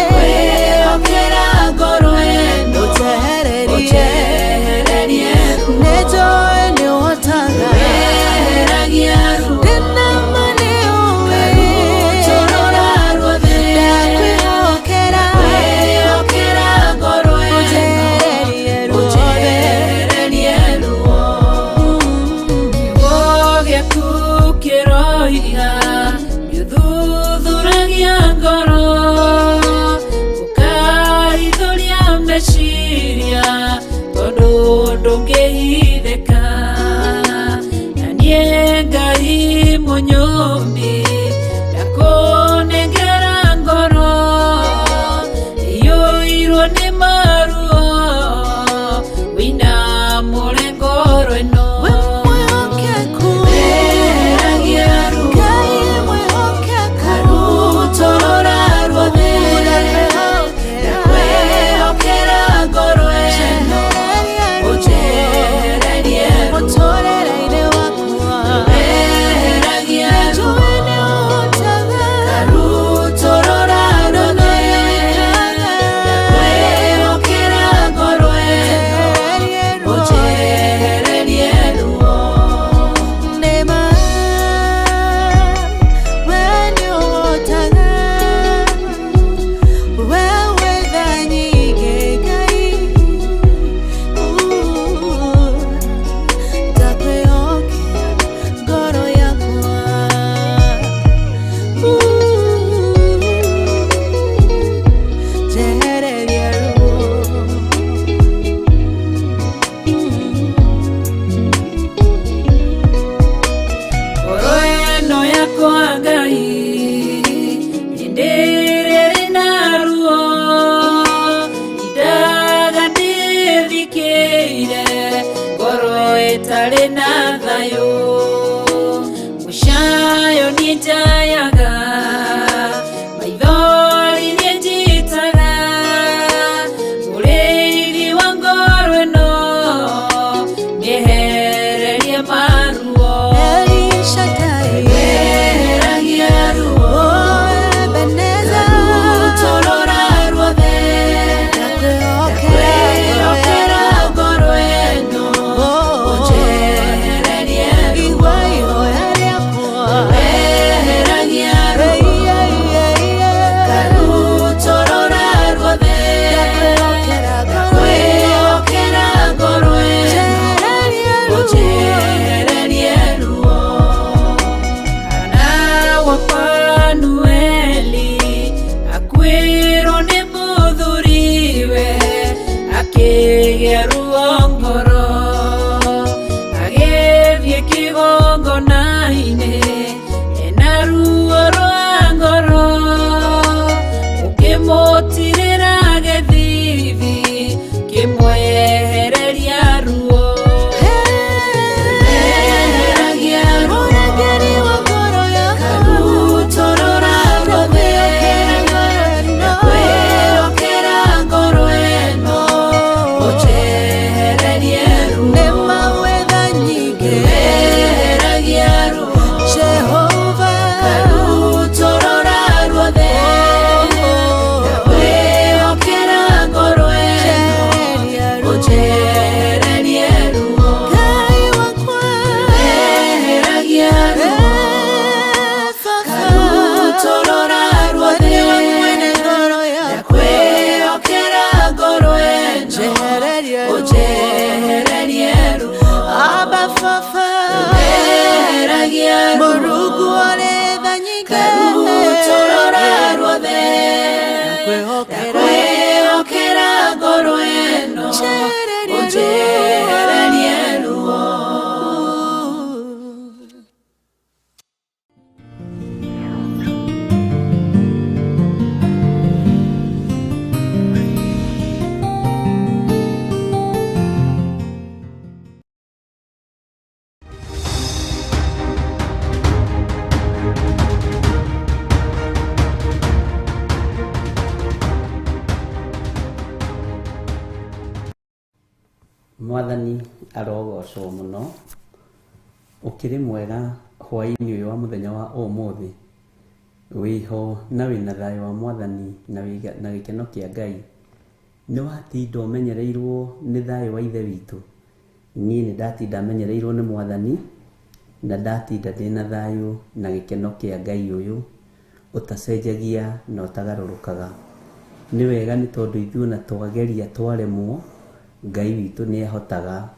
Ndakwĩhokera ngoro ĩno, ũnjehererie ruo. Weheragia ruo, karutorora ruothe. Ndakwĩhokera ngoro ĩno, ũnjehererie ruo. Kiugo gĩaku kĩroiga nĩũthuthuragia ngoro ũkaithũria meciria tondũ ndũngĩhithĩka na niĩ Ngai mũnyũmbi ndakũnengera ngoro iyũirwo nĩ maruo wĩinamũre ngoro ĩno. Weheragia ruo, karutorora ruothe. Ndakwĩhokera ngoro ĩno, ũnjehererie ruo. Weheragia ruo, Niĩ njayaga maithori niĩ njitaga mũrĩithi wa ngoro ĩno mĩehererie maruo El Shaddai, weheragia ruo oh Ebenezer, rutorora ruothe ndakwĩhokera kwĩhokera ngoro ĩno Oh, ũnjehererie ruo igua ihoya rĩakwa. weheragia ruo Ei, ei, ei, ei. Karutorora ruothe Ndakwĩhokera ngoro ĩno. kwĩhokera ngoro ĩno Njehererie ruo. ũnjehererie ruo Hana wa Fanueli akuĩrwo nĩ mũthuriwe akĩgĩa ruo ngoro agĩthiĩ kĩgongona-inĩ ena ruo rwa ngoro ũkĩmũtirĩra gĩthithi kĩmwehereria ruo Weheragia ruo Ũrangĩri wa ngoro yakwa. Karutorora ruothe Ndakwĩhokera ngoro ĩno. kwĩhokera ngoro ĩno ũnjehererie ruo Nĩ mawetha nyingĩ. Weheragia ruo Jehova. Karutorora ruothe kwĩhokera ngoro ĩno Njehereria ruo. ũnjehererie ruo Ngai wakwa. Weheragia ruo Eh, Baba. Karutorora ruothe Nĩwe mwene ngoro yakwa. kwĩhokera ngoro ĩno Njehereria ruo. ũnjehererie ruo Abba Baba. Weheragia ruo Mũrungu ũrĩ tha nyingĩ. Karutorora ruothe Ndakwĩhokera. kwĩhokera ngoro ĩno Njehereria ruo. ũnjehererie ruo Mwathani arogocwo mũno. Ũkĩrĩ mwega hwaĩ-inĩ ũyũ wa mũthenya wa ũmũthĩ, wĩho na wĩna thayũ wa Mwathani na na gĩkeno kĩa Ngai. Nĩ watinda ũmenyereirwo nĩ thayũ wa Ithe witũ. Niĩ nĩ ndatinda menyereirwo nĩ Mwathani na ndatinda ndĩna thayũ na gĩkeno kĩa Ngai ũyũ ũtacenjagia na ũtagarũrũkaga. Nĩ wega nĩ tondũ ithuĩ ona twageria twaremwo, Ngai witũ nĩ ahotaga,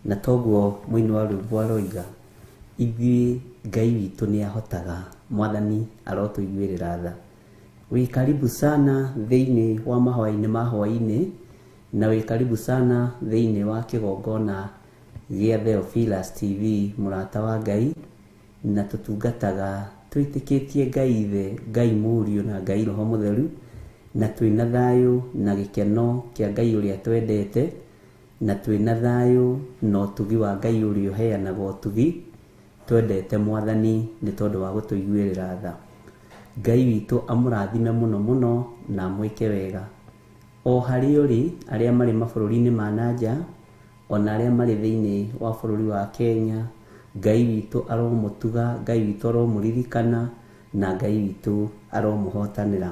na toguo mũini wa rwĩmbo aroiga, ithuĩ Ngai witũ nĩ ahotaga. Mwathani arotũiguĩrĩra tha. Wĩ karibu sana thĩinĩ wa mahoya-inĩ ma hwaĩ-inĩ, na wĩ karibu sana thĩinĩ wa kĩgongona gĩa Theophilus TV, mũrata wa Ngai, na tũtungataga twĩtĩkĩtie Ngai Ithe, Ngai Mũriũ na Ngai Roho Mũtheru, na twĩna thayũ na gĩkeno kĩa Ngai ũrĩa twendete, na twĩna thayũ na ũtugi wa Ngai ũrĩa ũheanaga ũtugi, twendete Mwathani nĩ tondũ wa gũtũiguĩrĩra tha. Ngai witũ amũrathime mũno mũno na amwĩke wega. O harĩa ũrĩ, arĩa marĩ mabũrũri-inĩ ma na nja, ona arĩa marĩ thĩinĩ wa bũrũri wa Kenya, Ngai witũ aromũtuga, Ngai witũ aromũririkana, na Ngai witũ aromũhotanĩra.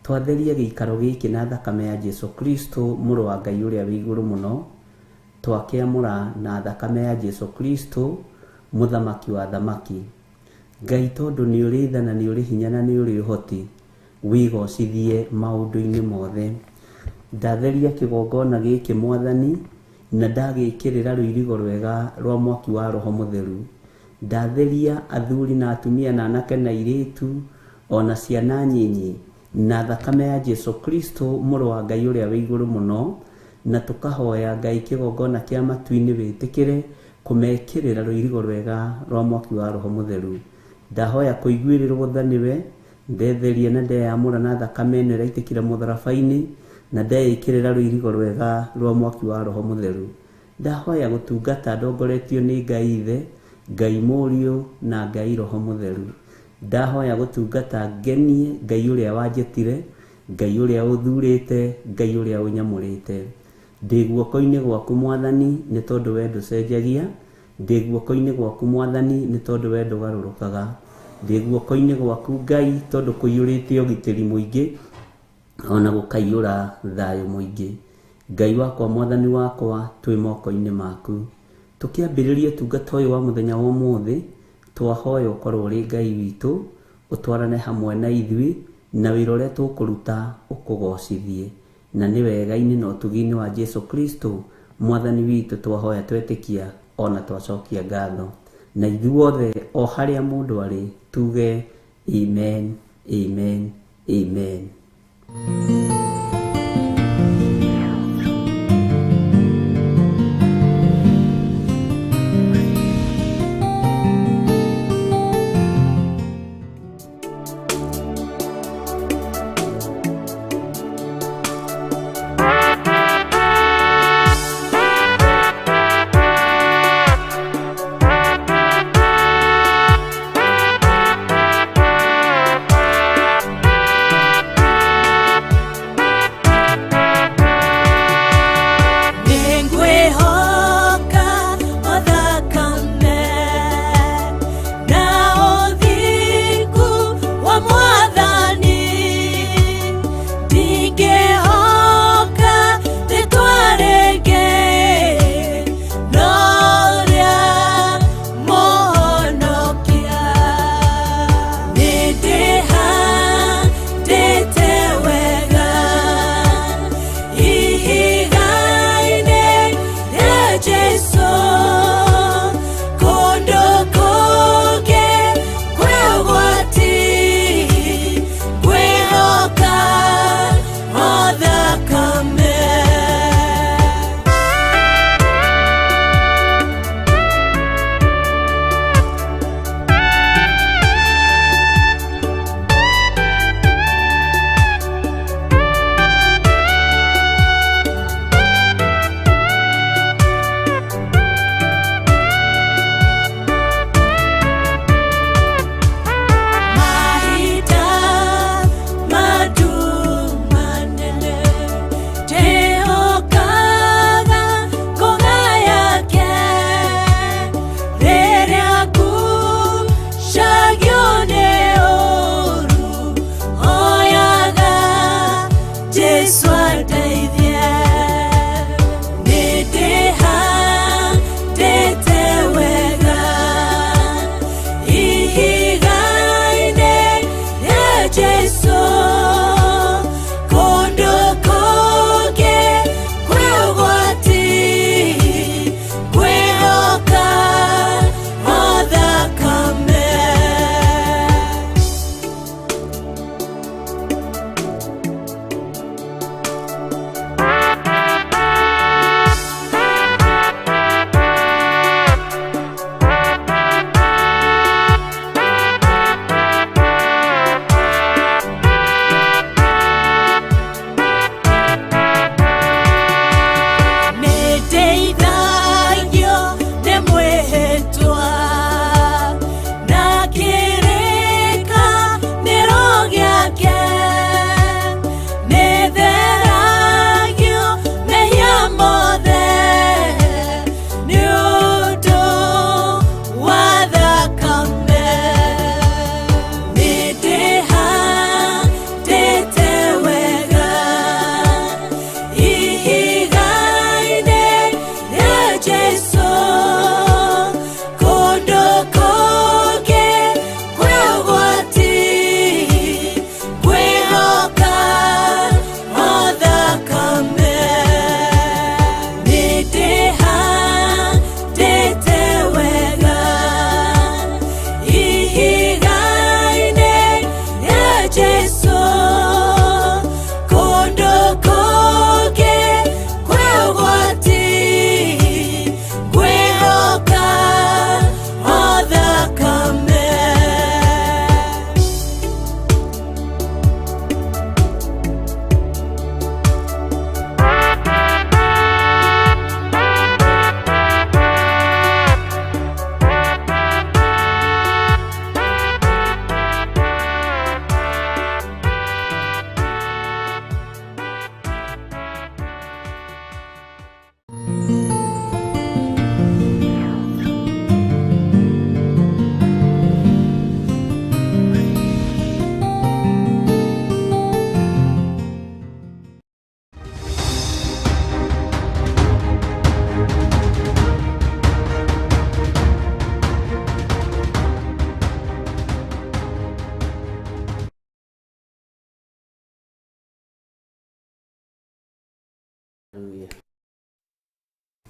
Twatheria gĩikaro gĩkĩ na thakame ya Jesu Kristo, mũrũ wa Ngai ũrĩa wĩ igũrũ mũno, twakĩamũra na thakame ya Jesu Kristo, mũthamaki wa thamaki. Ngai tondũ nĩ ũrĩ tha na nĩ ũrĩ hinya na nĩ ũrĩ ũhoti, wĩgocithie maũndũ-inĩ mothe. Ndatheria kĩgongona gĩkĩ Mwathani, na ndagĩkĩrĩra rũirigo rwega rwa mwaki wa Roho Mũtheru. Ndatheria athuri na atumia na anake na airĩtu, ona ciana nyinyi, na thakame ya Jesu Kristo, mũrũ wa Ngai ũrĩa wĩ igũrũ mũno, na tũkahoya Ngai kĩgongona kĩa matu-inĩ wĩtĩkĩre kũmekĩrĩra rũirigo rwega rwa mwaki wa Roho Mũtheru. Ndahoya kũiguĩrĩrwo tha nĩwe, ndetheria na ndeyamũra na thakame ĩno ĩraitĩkĩra mũtharaba-inĩ, na ndeĩkĩrĩra rũirigo rwega rwa mwaki wa Roho Mũtheru. Ndahoya gũtungata ndongoretio nĩ Ngai Ithe, Ngai Mũriũ na Ngai Roho Mũtheru. Ndahoya gũtungata ngenie Ngai ũrĩa wanjĩtire, Ngai ũrĩa ũthurĩte, Ngai ũrĩa ũnyamũrĩte. Ndĩ guoko-inĩ gwaku Mwathani, nĩ tondũ we ndũcenjagia. Ndĩ guoko-inĩ gwaku Mwathani, nĩ tondũ we ndũgarũrũkaga. Ndĩ guoko-inĩ gwaku Ngai, tondũ kũiyũrĩte ũgitĩri mũingĩ ona gũkaiyũra thayũ mũingĩ. Ngai wakwa, Mwathani wakwa, twĩ moko-inĩ maku. Tũkĩambĩrĩria ũtungata ũyũ wa mũthenya wa ũmũthĩ, twahoya ũkorwo ũrĩ Ngai witũ, ũtwarane hamwe na ithuĩ, na wĩra ũrĩa tũkũruta ũkũgocithie. Na nĩ wega-inĩ na ũtugi-inĩ wa Jesu Kristo Mwathani witũ twahoya twetĩkia ona twacokia ngatho. Na ithuothe o harĩa mũndũ arĩ tuge amen, amen, amen.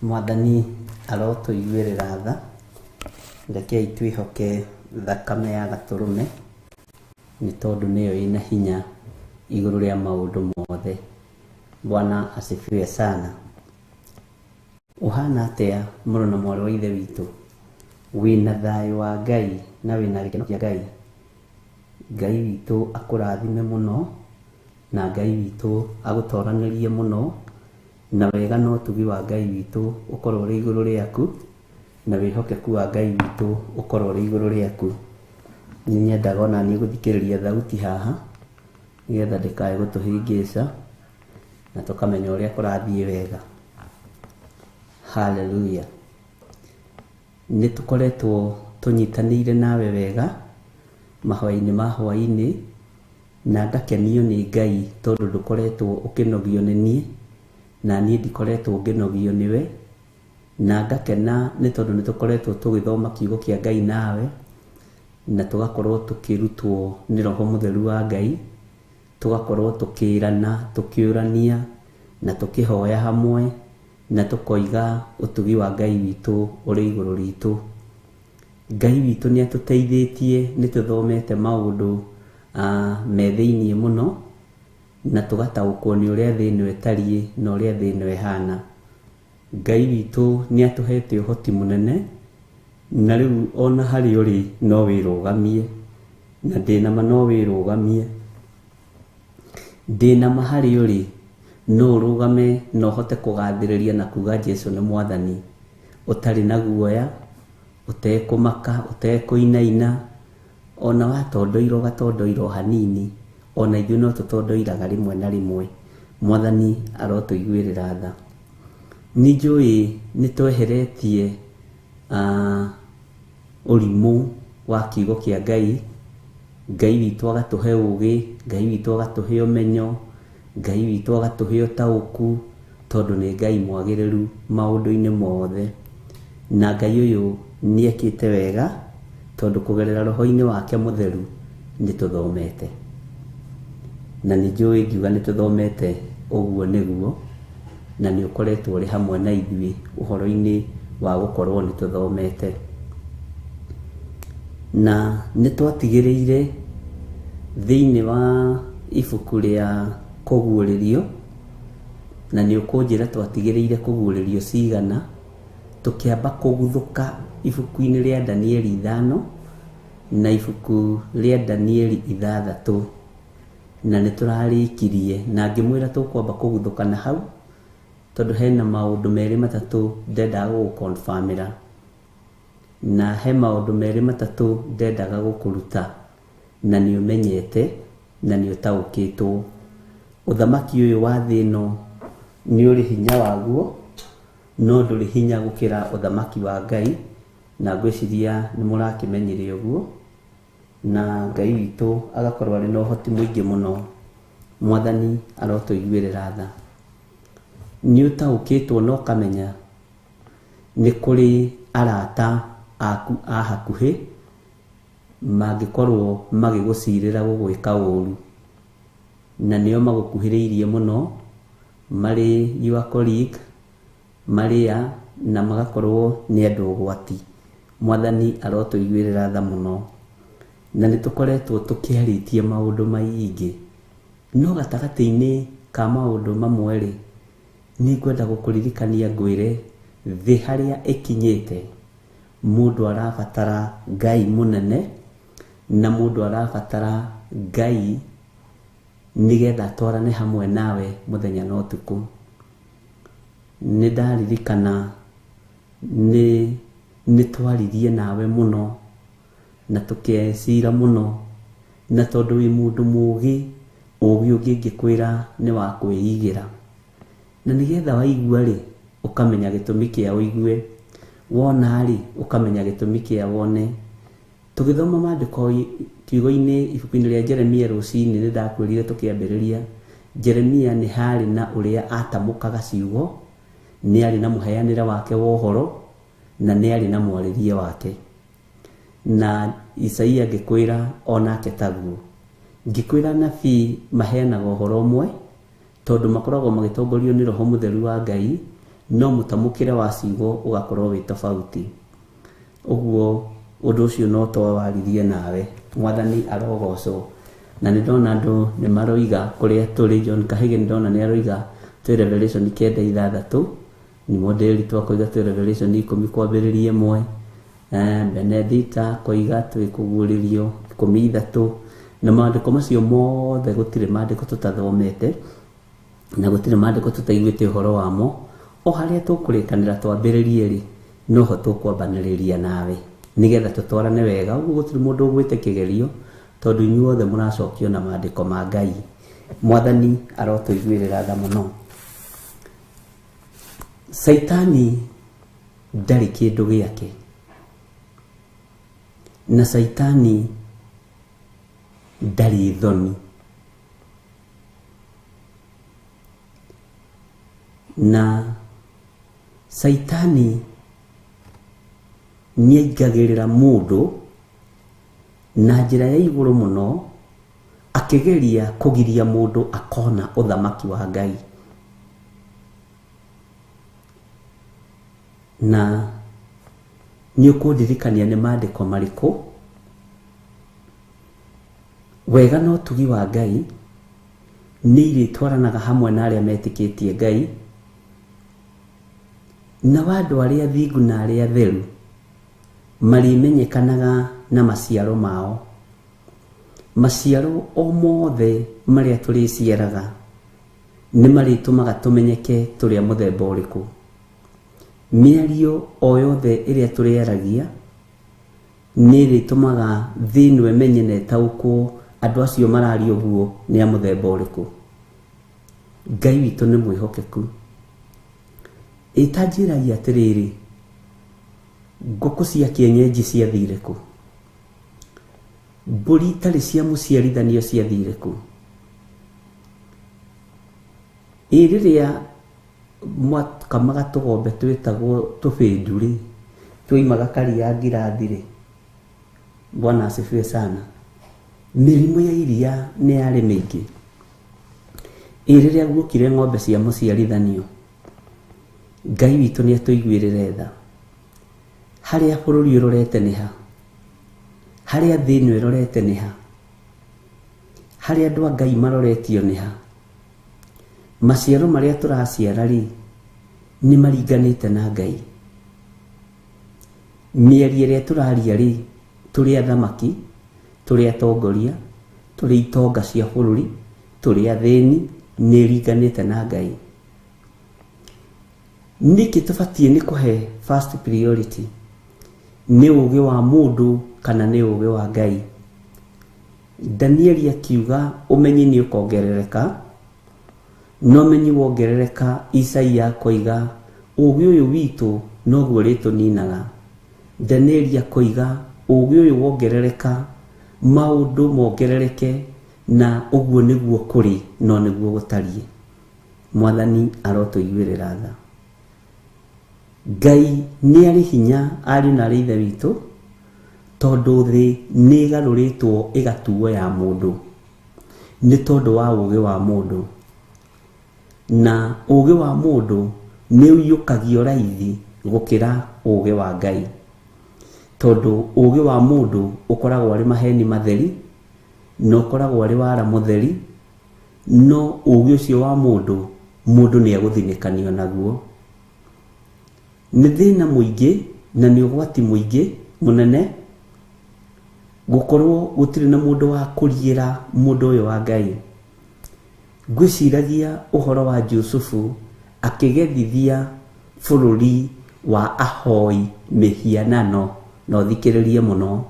Mwathani arotũiguĩrĩra tha, rekei twĩhoke thakame ya Gatũrũme nĩ tondũ nĩyo ĩna hinya igũrũ rĩa maũndũ mothe. Bwana asifiwe sana. Ũhana atĩa mũrũ na mwarĩ wa ithe witũ? Wĩna thayũ wa Ngai na wĩna gĩkeno kĩa Ngai. Ngai witũ akũrathime mũno na Ngai witũ agũtoranĩrie mũno, na wega na ũtugi wa Ngai witũ ũkorwo ũrĩ igũrũ rĩaku, na wĩhokeku wa Ngai witũ ũkorwo ũrĩ igũrũ rĩaku. Nĩ nyendaga ona niĩ gũthikĩrĩria thauti haha nĩgetha ndĩkae gũtũhĩngĩca na tũkamenya ũrĩa kũrathiĩ wega. Haleluya. Nĩ tũkoretwo tũnyitanĩire nawe wega mahoya-inĩ ma hwaĩ-inĩ, na ngakenio nĩ Ngai tondũ ndũkoretwo ũkĩnogio nĩ niĩ, na niĩ ndikoretwo ngĩnogio nĩwe, na ngakena nĩ tondũ nĩ tũkoretwo tũgĩthoma kiugo kĩa Ngai nawe, na tũgakorwo tũkĩrutwo nĩ Roho Mũtheru wa Ngai, tũgakorwo tũkĩrana, tũkĩũrania, na tũkĩhoya hamwe, na tũkoiga ũtugi wa Ngai witũ ũrĩ igũrũ ritũ. Ngai witũ nĩ atũteithĩtie, nĩ tũthomete maũndũ me thĩiniĩ mũno, na tũgataũkwo nĩ ũrĩa thĩ ĩno ĩtariĩ na ũrĩa thĩ ĩno ĩhana. Ngai witũ nĩ atũhete ũhoti mũnene, na rĩu ona harĩa ũrĩ no wĩrũgamie, na ndĩna ma no wĩrũgamie. Ndĩna ma harĩa ũrĩ no ũrũgame na ũhote kũgathĩrĩria na kuga Jesu nĩ Mwathani, ũtarĩ na guoya, ũtekũmaka, ũtekũinaina, ona watondoira ũgatondoira o hanini, ona ithuĩ no tũtondoiraga rĩmwe na rĩmwe. Mwathani arotũiguĩrĩra tha. Nĩ njũĩ nĩ tweheretie ũrimũ wa kiugo kĩa Ngai. Ngai witũ agatũhe ũgĩ, Ngai witũ agatũhe ũmenyo, Ngai witũ agatũhe ũtaũku, tondũ nĩ Ngai mwagĩrĩru maũndũ-inĩ mothe. Na Ngai ũyũ nĩ ekĩte wega, tondũ kũgerera roho-inĩ wake mũtheru nĩ tũthomete. Na nĩ njũĩ ngiuga nĩ tũthomete ũguo nĩguo, na nĩ ũkoretwo ũrĩ hamwe na ithuĩ ũhoro-inĩ wa gũkorwo nĩ tũthomete. Na nĩ twatigĩrĩire thĩinĩ wa ibuku rĩa kũguũrĩrio, na nĩ ũkũnjĩra twatigĩrĩire kũguũrĩrio cigana, tũkĩamba kũguthũka ibuku-inĩ rĩa Danieli 5 na ibuku rĩa Danieli 6, na nĩ tũrarĩkirie, na ngĩmwĩra tũkwamba kũguthũka na hau tondũ hena maũndũ merĩ matatũ ndendaga gũgũconfirmĩra, na he maũndũ merĩ matatũ ndendaga gũkũruta, na nĩ ũmenyete na nĩ ũtaũkĩtwo. Ũthamaki ũyũ wa thĩ ĩno nĩ ũrĩ hinya waguo, no ndũrĩ hinya gũkĩra ũthamaki wa Ngai, na ngwĩciria nĩ mũrakĩmenyire ũguo, na Ngai witũ agakorwo arĩ na ũhoti mũingĩ mũno. Mwathani arotũiguĩrĩra tha. Nĩ ũtaũkĩtwo na ũkamenya nĩ kũrĩ arata aku a hakuhĩ mangĩkorwo magĩgũcirĩra gũgwĩka ũru, na nĩo magũkuhĩrĩirie mũno, marĩ your colleague, marĩa na magakorwo nĩ andũ ũgwati. Mwathani arotũiguĩrĩra tha mũno. Na nĩ tũkoretwo tũkĩarĩtie maũndũ maingĩ, no gatagatĩ-inĩ ka maũndũ mamwe rĩ, nĩ ngwenda gũkũririkania ngwĩre thĩ harĩa ĩkinyĩte, mũndũ arabatara Ngai mũnene, na mũndũ arabatara Ngai nĩgetha atwarane hamwe nawe mũthenya na ũtukũ. Nĩ ndaririkana nĩ twaririe nawe mũno na tũkecira mũno, na tondũ wĩ mũndũ mũũgĩ, ũũgĩ ũngĩ ngĩkwĩra nĩ wa kwĩigĩra, na nĩgetha waigua rĩ ũkamenya gĩtũmi kĩa ũigue, wona rĩ ũkamenya gĩtũmi kĩa wone. Tũgĩthoma maandĩko kiugo-inĩ ibuku-inĩ rĩa Jeremia rũcinĩ, nĩ ndakwĩrire tũkĩambĩrĩria, Jeremia nĩ harĩ na ũrĩa atamũkaga ciugo, nĩ arĩ na mũheanĩre wake wa ũhoro, na nĩ arĩ na mwarĩrie wake. Na Isaia ngĩkwĩra onake taguo. Ngĩkwĩra nabii maheanaga ũhoro ũmwe, tondũ makoragwo magĩtongorio nĩ Roho Mũtheru wa Ngai, no mũtamũkĩre wa ciugo ũgakorwo wĩ tofauti. Ũguo ũndũ ũcio no twawaririe nawe. Mwathani arogocwo. Na nĩ ndona andũ nĩ maroiga kũrĩa tũrĩ. John Kahige nĩ ndona nĩ aroiga twĩ Revelation 9:6, ni modeli twakoiga twĩ Revelation 10 kwambĩrĩria 1. Benedita koiga twĩ kũguũrĩrio 13. Na maandĩko macio mothe gũtirĩ maandĩko tũtathomete na gũtirĩ maandĩko tũtaiguĩte ũhoro wamo. O harĩa tũkũrĩkanĩra twambĩrĩrie rĩ, noho tũkwambanĩrĩria nawe nĩgetha tũtwarane wega. Ũguo gũtirĩ mũndũ ũgwĩte kĩgerio tondũ inyuothe mũracokio na maandĩko ma Ngai. Mwathani arotũiguĩrĩra tha mũno. Caitani ndarĩ kĩndũ gĩake, na Caitani ndarĩ thoni, na Caitani nĩaingagĩrĩra mũndũ na njĩra ya igũrũ mũno, akĩgeria kũgiria mũndũ akona ũthamaki wa Ngai. Na nĩ ũkũndirikania nĩ maandĩko marĩkũ. Wega na ũtugi wa Ngai nĩ irĩtwaranaga hamwe na arĩa metĩkĩtie Ngai, na wa andũ arĩa athingu na arĩa atheru marĩmenyekanaga na maciaro mao. Maciaro o mothe marĩa tũrĩciaraga nĩ marĩtũmaga tũmenyeke tũrĩ a mũthemba ũrĩkũ. Mĩario o yothe ĩrĩa tũrĩaragia nĩ ĩrĩtũmaga thĩ ĩno ĩmenye na ĩtaũkwo andũ acio mararia ũguo nĩ a mũthemba ũrĩkũ. Ngai witũ nĩ mwĩhokeku. Ĩtanjĩragia atĩrĩrĩ, ngũkũ cia kĩenyenji ciathire kũ? Mbũri itarĩ cia mũciarithanio ciathire kũ? Ĩ rĩrĩa mwakamaga tũgombe twĩtagwo tũbĩndu rĩ, twoimaga karia ngirathi rĩ, Bwana asifiwe sana, mĩrimũ ya iria nĩ yarĩ mĩingĩ. Ĩ rĩrĩa guokire ng'ombe cia mũciarithanio, Ngai witũ nĩ atũiguĩrĩre tha. Harĩa bũrũri ũrorete nĩ ha? Harĩa thĩ ĩno ĩrorete nĩ ha? Harĩa andũ a Ngai maroretio nĩ ha? Maciaro marĩa tũraciara rĩ, nĩ maringanĩte na Ngai. Mĩario ĩrĩa tũraria rĩ, tũrĩ athamaki, tũrĩ atongoria, tũrĩ itonga cia bũrũri, tũrĩ athĩni, nĩ ĩringanĩte na Ngai. Nĩkĩ tũbatiĩ nĩ kũhe first priority? Nĩ ũũgĩ wa mũndũ kana nĩ ũũgĩ wa Ngai? Danieli akiuga ũmenyi nĩ ũkongerereka, no ũmenyi wongerereka, Isaia akoiga ũũgĩ ũyũ witũ noguo ũrĩtũninaga. Danieli akoiga ũũgĩ ũyũ wongerereka, maũndũ mongerereke, na ũguo nĩguo kũrĩ no nĩguo gũtariĩ. Mwathani arotũiguĩrĩra tha. Ngai nĩ arĩ hinya ariũ na arĩ ithe witũ, tondũ thĩ nĩ ĩgarũrĩtwo ĩgatuo ya mũndũ nĩ tondũ wa ũũgĩ wa mũndũ. Na ũũgĩ wa mũndũ nĩ ũiyũkagio raithi gũkĩra ũũgĩ wa Ngai, tondũ ũũgĩ wa mũndũ ũkoragwo arĩ maheni matheri na ũkoragwo arĩ wara mũtheri, no ũũgĩ ũcio wa mũndũ, mũndũ nĩ egũthinĩkanio naguo. Nĩ thĩna mũingĩ na nĩ ũgwati mũingĩ mũnene gũkorwo gũtirĩ na mũndũ wa kũriĩra mũndũ ũyũ wa Ngai. Ngwĩciragia ũhoro wa Jusufu akĩgethithia bũrũri wa ahoi mĩhianano, na ũthikĩrĩrie mũno.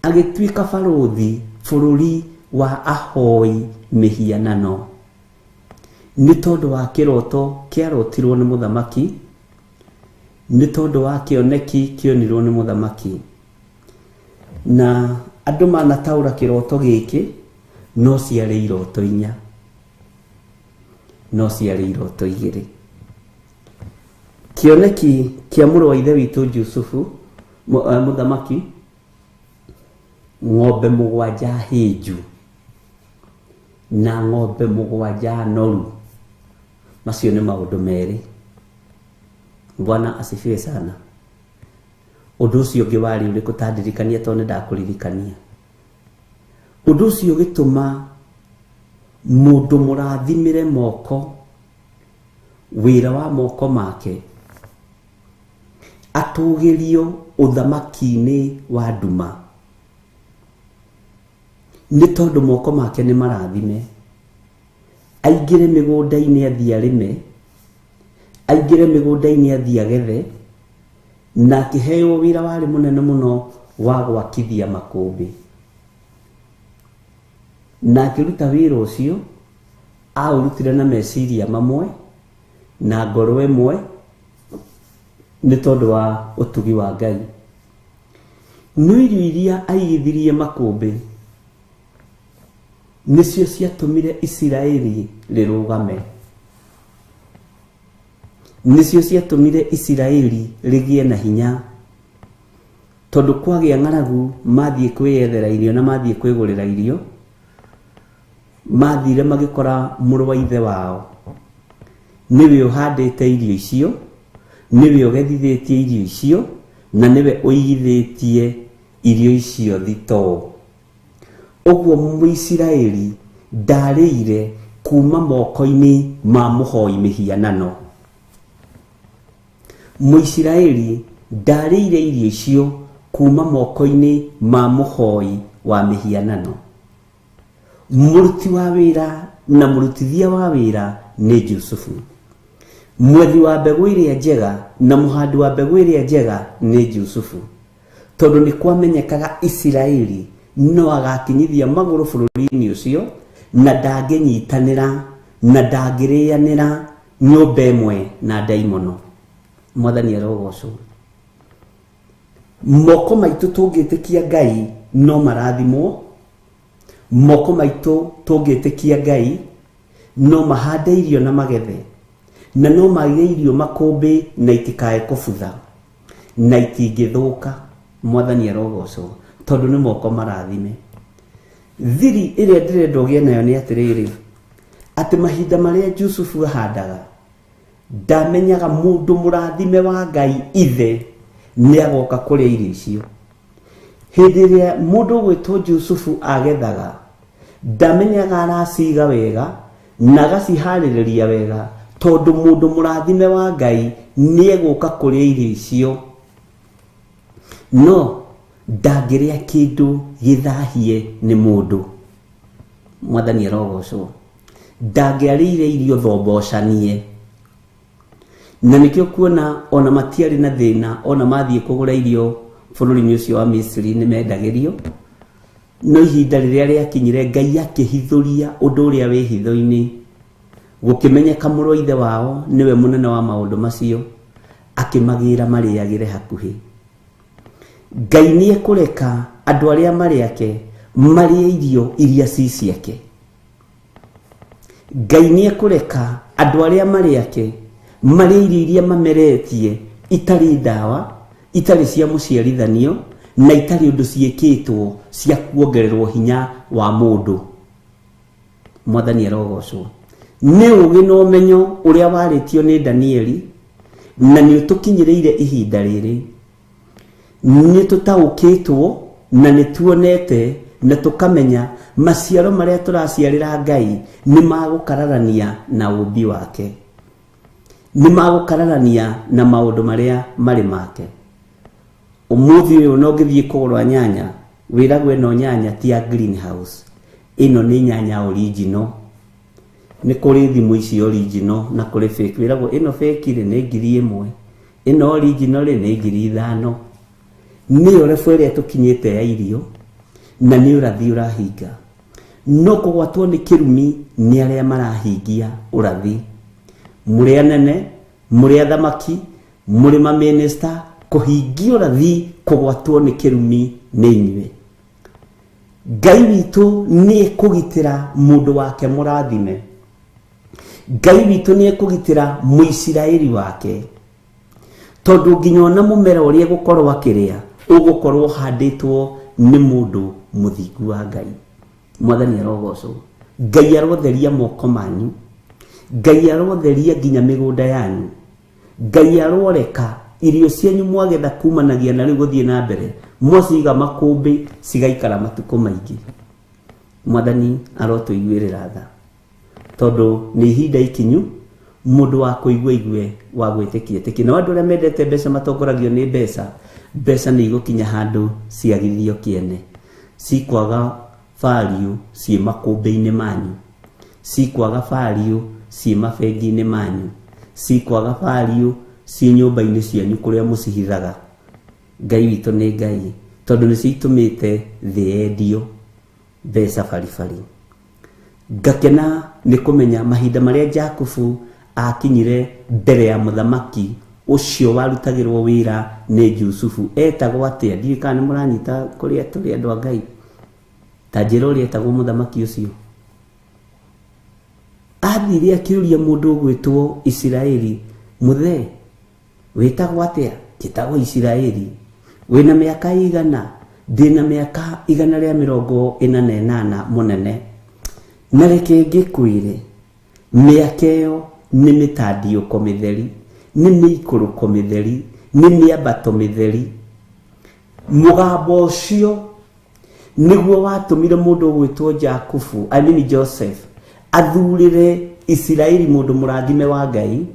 Agĩtuĩka barũthi bũrũri wa ahoi mĩhianano nĩ tondũ wa kĩroto kĩarotirwo nĩ mũthamaki, nĩ tondũ wa kĩoneki kĩonirwo nĩ mũthamaki. Na andũ manataũra kĩroto gĩkĩ no ciarĩ iroto inya, no ciarĩ iroto igĩrĩ. Kĩoneki kĩa mũrũ wa ithe witũ Jusufu, mũthamaki, ng'ombe mũgwanja hĩnju na ng'ombe mũgwanja noru. Macio nĩ maũndũ merĩ. Bwana asifiwe sana. Ũndũ ũcio ũngĩ warĩ ũrĩkũ? Ta ndirikania, tondũ nĩ ndakũririkania. Ũndũ ũcio ũgĩtũma mũndũ mũrathimĩre moko, wĩra wa moko make, atũgĩrio ũthamaki-inĩ wa nduma, nĩ tondũ moko make nĩ marathime. Aingĩre mĩgũnda-inĩ athiĩ arĩme, aingĩre mĩgũnda-inĩ athiĩ agethe, na akĩheo wĩra warĩ mũnene mũno wa gwakithia makũmbĩ. Na akĩruta wĩra ũcio, aũrutire na meciria mamwe na ngoro ĩmwe, nĩ tondũ wa ũtugi wa Ngai. No irio iria aigithirie makũmbĩ nĩcio ciatũmire Isiraeli rĩrũgame, nĩcio ciatũmire Isiraeli rĩgĩe na hinya, tondũ kwagĩa ng'aragu mathiĩ kwĩyethera irio na mathiĩ kwĩgũrĩra irio, mathire magĩkora mũrũ wa ithe wao nĩwe ũhandĩte irio icio, nĩwe ũgethithĩtie irio icio, na nĩwe ũigithĩtie irio icio thitoo. Ũguo Mũisiraeli ndarĩire kuma moko-inĩ ma mũhoi mĩhianano. Mũisiraeli ndarĩire irio icio kuma moko-inĩ ma mũhoi wa mĩhianano. Mũruti wa wĩra na mũrutithia wa wĩra nĩ Jusufu. Mwethi wa mbegũ ĩrĩa njega na mũhandi wa mbegũ ĩrĩa njega nĩ Jusufu, tondũ nĩ kwamenyekaga Isiraeli no agakinyithia magũrũ bũrũri-inĩ ũcio, na ndangĩnyitanĩra na ndangĩrĩanĩra nyũmba ĩmwe na ndaimono. Mwathani arogocwo. Moko maitũ tũngĩtĩkia Ngai no marathimwo, moko maitũ tũngĩtĩkia Ngai no mahande irio na magethe, na no maige irio makũmbĩ na itikae kũbutha na itingĩthũka. Mwathani arogocwo, tondũ nĩ moko marathime. Thiri ĩrĩa ndĩrenda ũgĩe nayo nĩ atĩrĩrĩ, atĩ mahinda marĩa Jusufu ahandaga ndamenyaga mũndũ mũrathime wa Ngai ithe nĩ agoka kũrĩa irio icio. Hĩndĩ ĩrĩa mũndũ ũgwĩtwo Jusufu agethaga, ndamenyaga araciga wega na agaciharĩrĩria wega, tondũ mũndũ mũrathime wa Ngai nĩ egũka kũrĩa irio icio, no ndangĩrĩa kĩndũ gĩthahie nĩ mũndũ. Mwathani arogocwo. Ndangĩarĩire irio thombocanie, na nĩkĩo kuona ona matiarĩ na thĩna, ona mathiĩ kũgũra irio bũrũri-inĩ ũcio wa Misiri nĩ mendagĩrio. No ihinda rĩrĩa rĩakinyire, Ngai akĩhithũria ũndũ ũrĩa wĩ hitho-inĩ, gũkĩmenyeka mũrũ wa ithe wao nĩwe mũnene wa maũndũ macio, akĩmagĩra marĩagĩre hakuhĩ. Ngai nĩ ekũreka andũ arĩa marĩ ake marĩe irio iria ci ciake. Ngai nĩ ekũreka andũ arĩa marĩ ake marĩe irio iria mameretie, itarĩ ndawa, itarĩ cia mũciarithanio, na itarĩ ũndũ ciĩkĩtwo cia kuongererwo hinya wa mũndũ. Mwathani arogocwo. Nĩ ũũgĩ na ũmenyo ũrĩa warĩtio nĩ Danieli, na nĩ ũtũkinyĩrĩire ihinda rĩrĩ. Nĩ tũtaũkĩtwo na nĩ tuonete na tũkamenya maciaro marĩa tũraciarĩra Ngai nĩ magũkararania na ũũmbi wake, nĩ magũkararania na maũndũ marĩa marĩ make. Ũmũthĩ ũyũ no ũngĩthiĩ kũgũra nyanya, wĩragwo ĩno nyanya ti ya greenhouse, ĩno nĩ nyanya original. Nĩ kũrĩ thimũ ici original na kũrĩ fake. Wĩragwo ĩno fake rĩ nĩ 1000, ĩno original rĩ nĩ 5000. Nĩyo level ĩrĩa tũkinyĩte ya irio, na nĩ ũrathi ũrahinga. No kũgwatwo nĩ kĩrumi nĩ arĩa marahingia ũrathi. Mũrĩ anene, mũrĩ athamaki, mũrĩ mamĩnĩsta, kũhingia ũrathi kũgwatwo nĩ kĩrumi nĩ inyuĩ. Ngai witũ nĩ ekũgitĩra mũndũ wake mũrathime. Ngai witũ nĩ ekũgitĩra Mũisiraeli wake, tondũ nginya ona mũmera ũrĩa egũkorwo akĩrĩa ũgũkorwo ũhandĩtwo nĩ mũndũ mũthingu wa Ngai. Mwathani arogocwo. Ngai arotheria moko manyu. Ngai arotheria nginya mĩgũnda yanyu. Ngai aroreka irio cianyu mwagetha kumanagia na rĩu gũthiĩ na mbere, mwaciga makũmbĩ cigaikara matukũ maingĩ. Mwathani arotũiguĩrĩra tha, tondũ nĩ ihinda ikinyu mũndũ wa kũigua igue wa gwĩtĩkia ĩtĩkie. Na andũ arĩa mendete mbeca matongoragio nĩ mbeca, mbeca nĩ igũkinya handũ ciagithio kĩene, cikwaga value ciĩ makũmbĩ-inĩ manyu, cikwaga value ciĩ mabengi-inĩ manyu, cikwaga value ciĩ nyũmba-inĩ cianyu kũrĩa mũcihithaga. Ngai witũ nĩ Ngai, tondũ nĩcio itũmĩte thĩ yendio mbeca baribari. Ngakena nĩ kũmenya mahinda marĩa Jakubu akinyire mbere ya mũthamaki ũcio warutagĩrwo wĩra nĩ Jusufu. Etagwo atĩa? Ndiũĩ kana nĩ mũranyita kũrĩa tũrĩ andũ a Ngai. Ta njĩra ũrĩa etagwo mũthamaki ũcio. Athire akĩũria mũndũ ũgwĩtwo Isiraeli, mũthee wĩtagwo atĩa? Njĩtagwo Isiraeli. Wĩna mĩaka igana? Ndĩna mĩaka 148 mũnene. Na reke ngĩkwĩre, mĩaka ĩyo nĩ mĩtandiũko mĩtheri, nĩ mĩikũrũko mĩtheri, nĩ mĩambato mĩtheri. Mũgambo ũcio nĩguo watũmire mũndũ ũgwĩtwo Jakubu, I mean Joseph, athurĩre Isiraeli mũndũ mũrathime wa Ngai,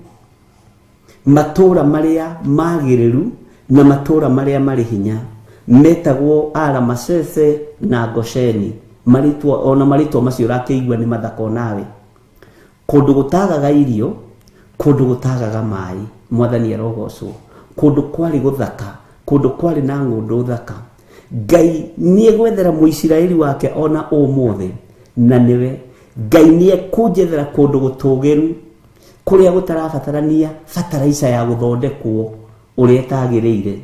matũũra marĩa magĩrĩru na matũũra marĩa marĩ hinya, metagwo Aramasese na Gosheni. Marĩtwa ona marĩtwa macio ũrakĩigua nĩ mathaka onawe. Kũndũ gũtagaga irio, kũndũ gũtagaga maĩ, Mwathani arogocwo. Kũndũ kwarĩ gũthaka, kũndũ kwarĩ na ng'ũndũ thaka. Ngai nĩegwethera Mũisiraeli wake ona ũmũthĩ, na nĩwe Ngai nĩekũnjethera kũndũ gũtũgĩru, kũrĩa gũtarabatarania bataraica ya gũthondekwo ũrĩa ĩtagĩrĩire,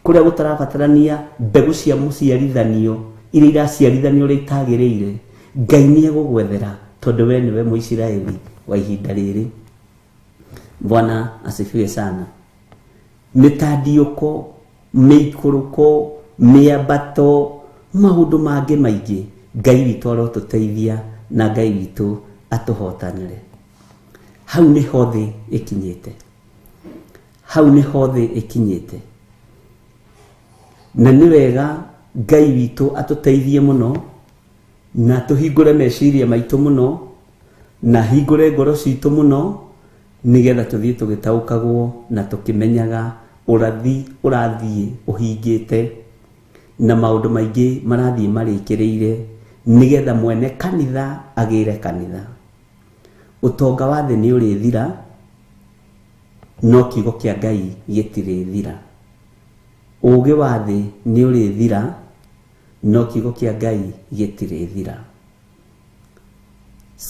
kũrĩa gũtarabatarania mbegũ cia mũciarithanio iria iraciarithanio ũrĩa itagĩrĩire. Ngai nĩegũgwethera, tondũ we nĩwe Mũisiraeli wa ihinda rĩrĩ. Bwana asifiwe sana. Mĩtandiũko, mĩikũrũko, mĩambato, maũndũ mangĩ maingĩ, Ngai witũ arotũteithia na Ngai witũ atũhotanĩre. Hau nĩho thĩ ĩkinyĩte, hau nĩho thĩ ĩkinyĩte. Na nĩ wega Ngai witũ atũteithie mũno, na tũhingũre meciria maitũ mũno, na hingũre ngoro citũ mũno, nĩgetha tũthiĩ tũgĩtaũkagwo na tũkĩmenyaga ũrathi ũrathiĩ ũhingĩte, na maũndũ maingĩ marathiĩ marĩkĩrĩire, nĩgetha mwene kanitha agĩre kanitha. Ũtonga wa thĩ nĩ ũrĩthira, no kiugo kĩa Ngai gĩtirĩthira. Ũũgĩ wa thĩ nĩ ũrĩthira, no kiugo kĩa Ngai gĩtirĩthira.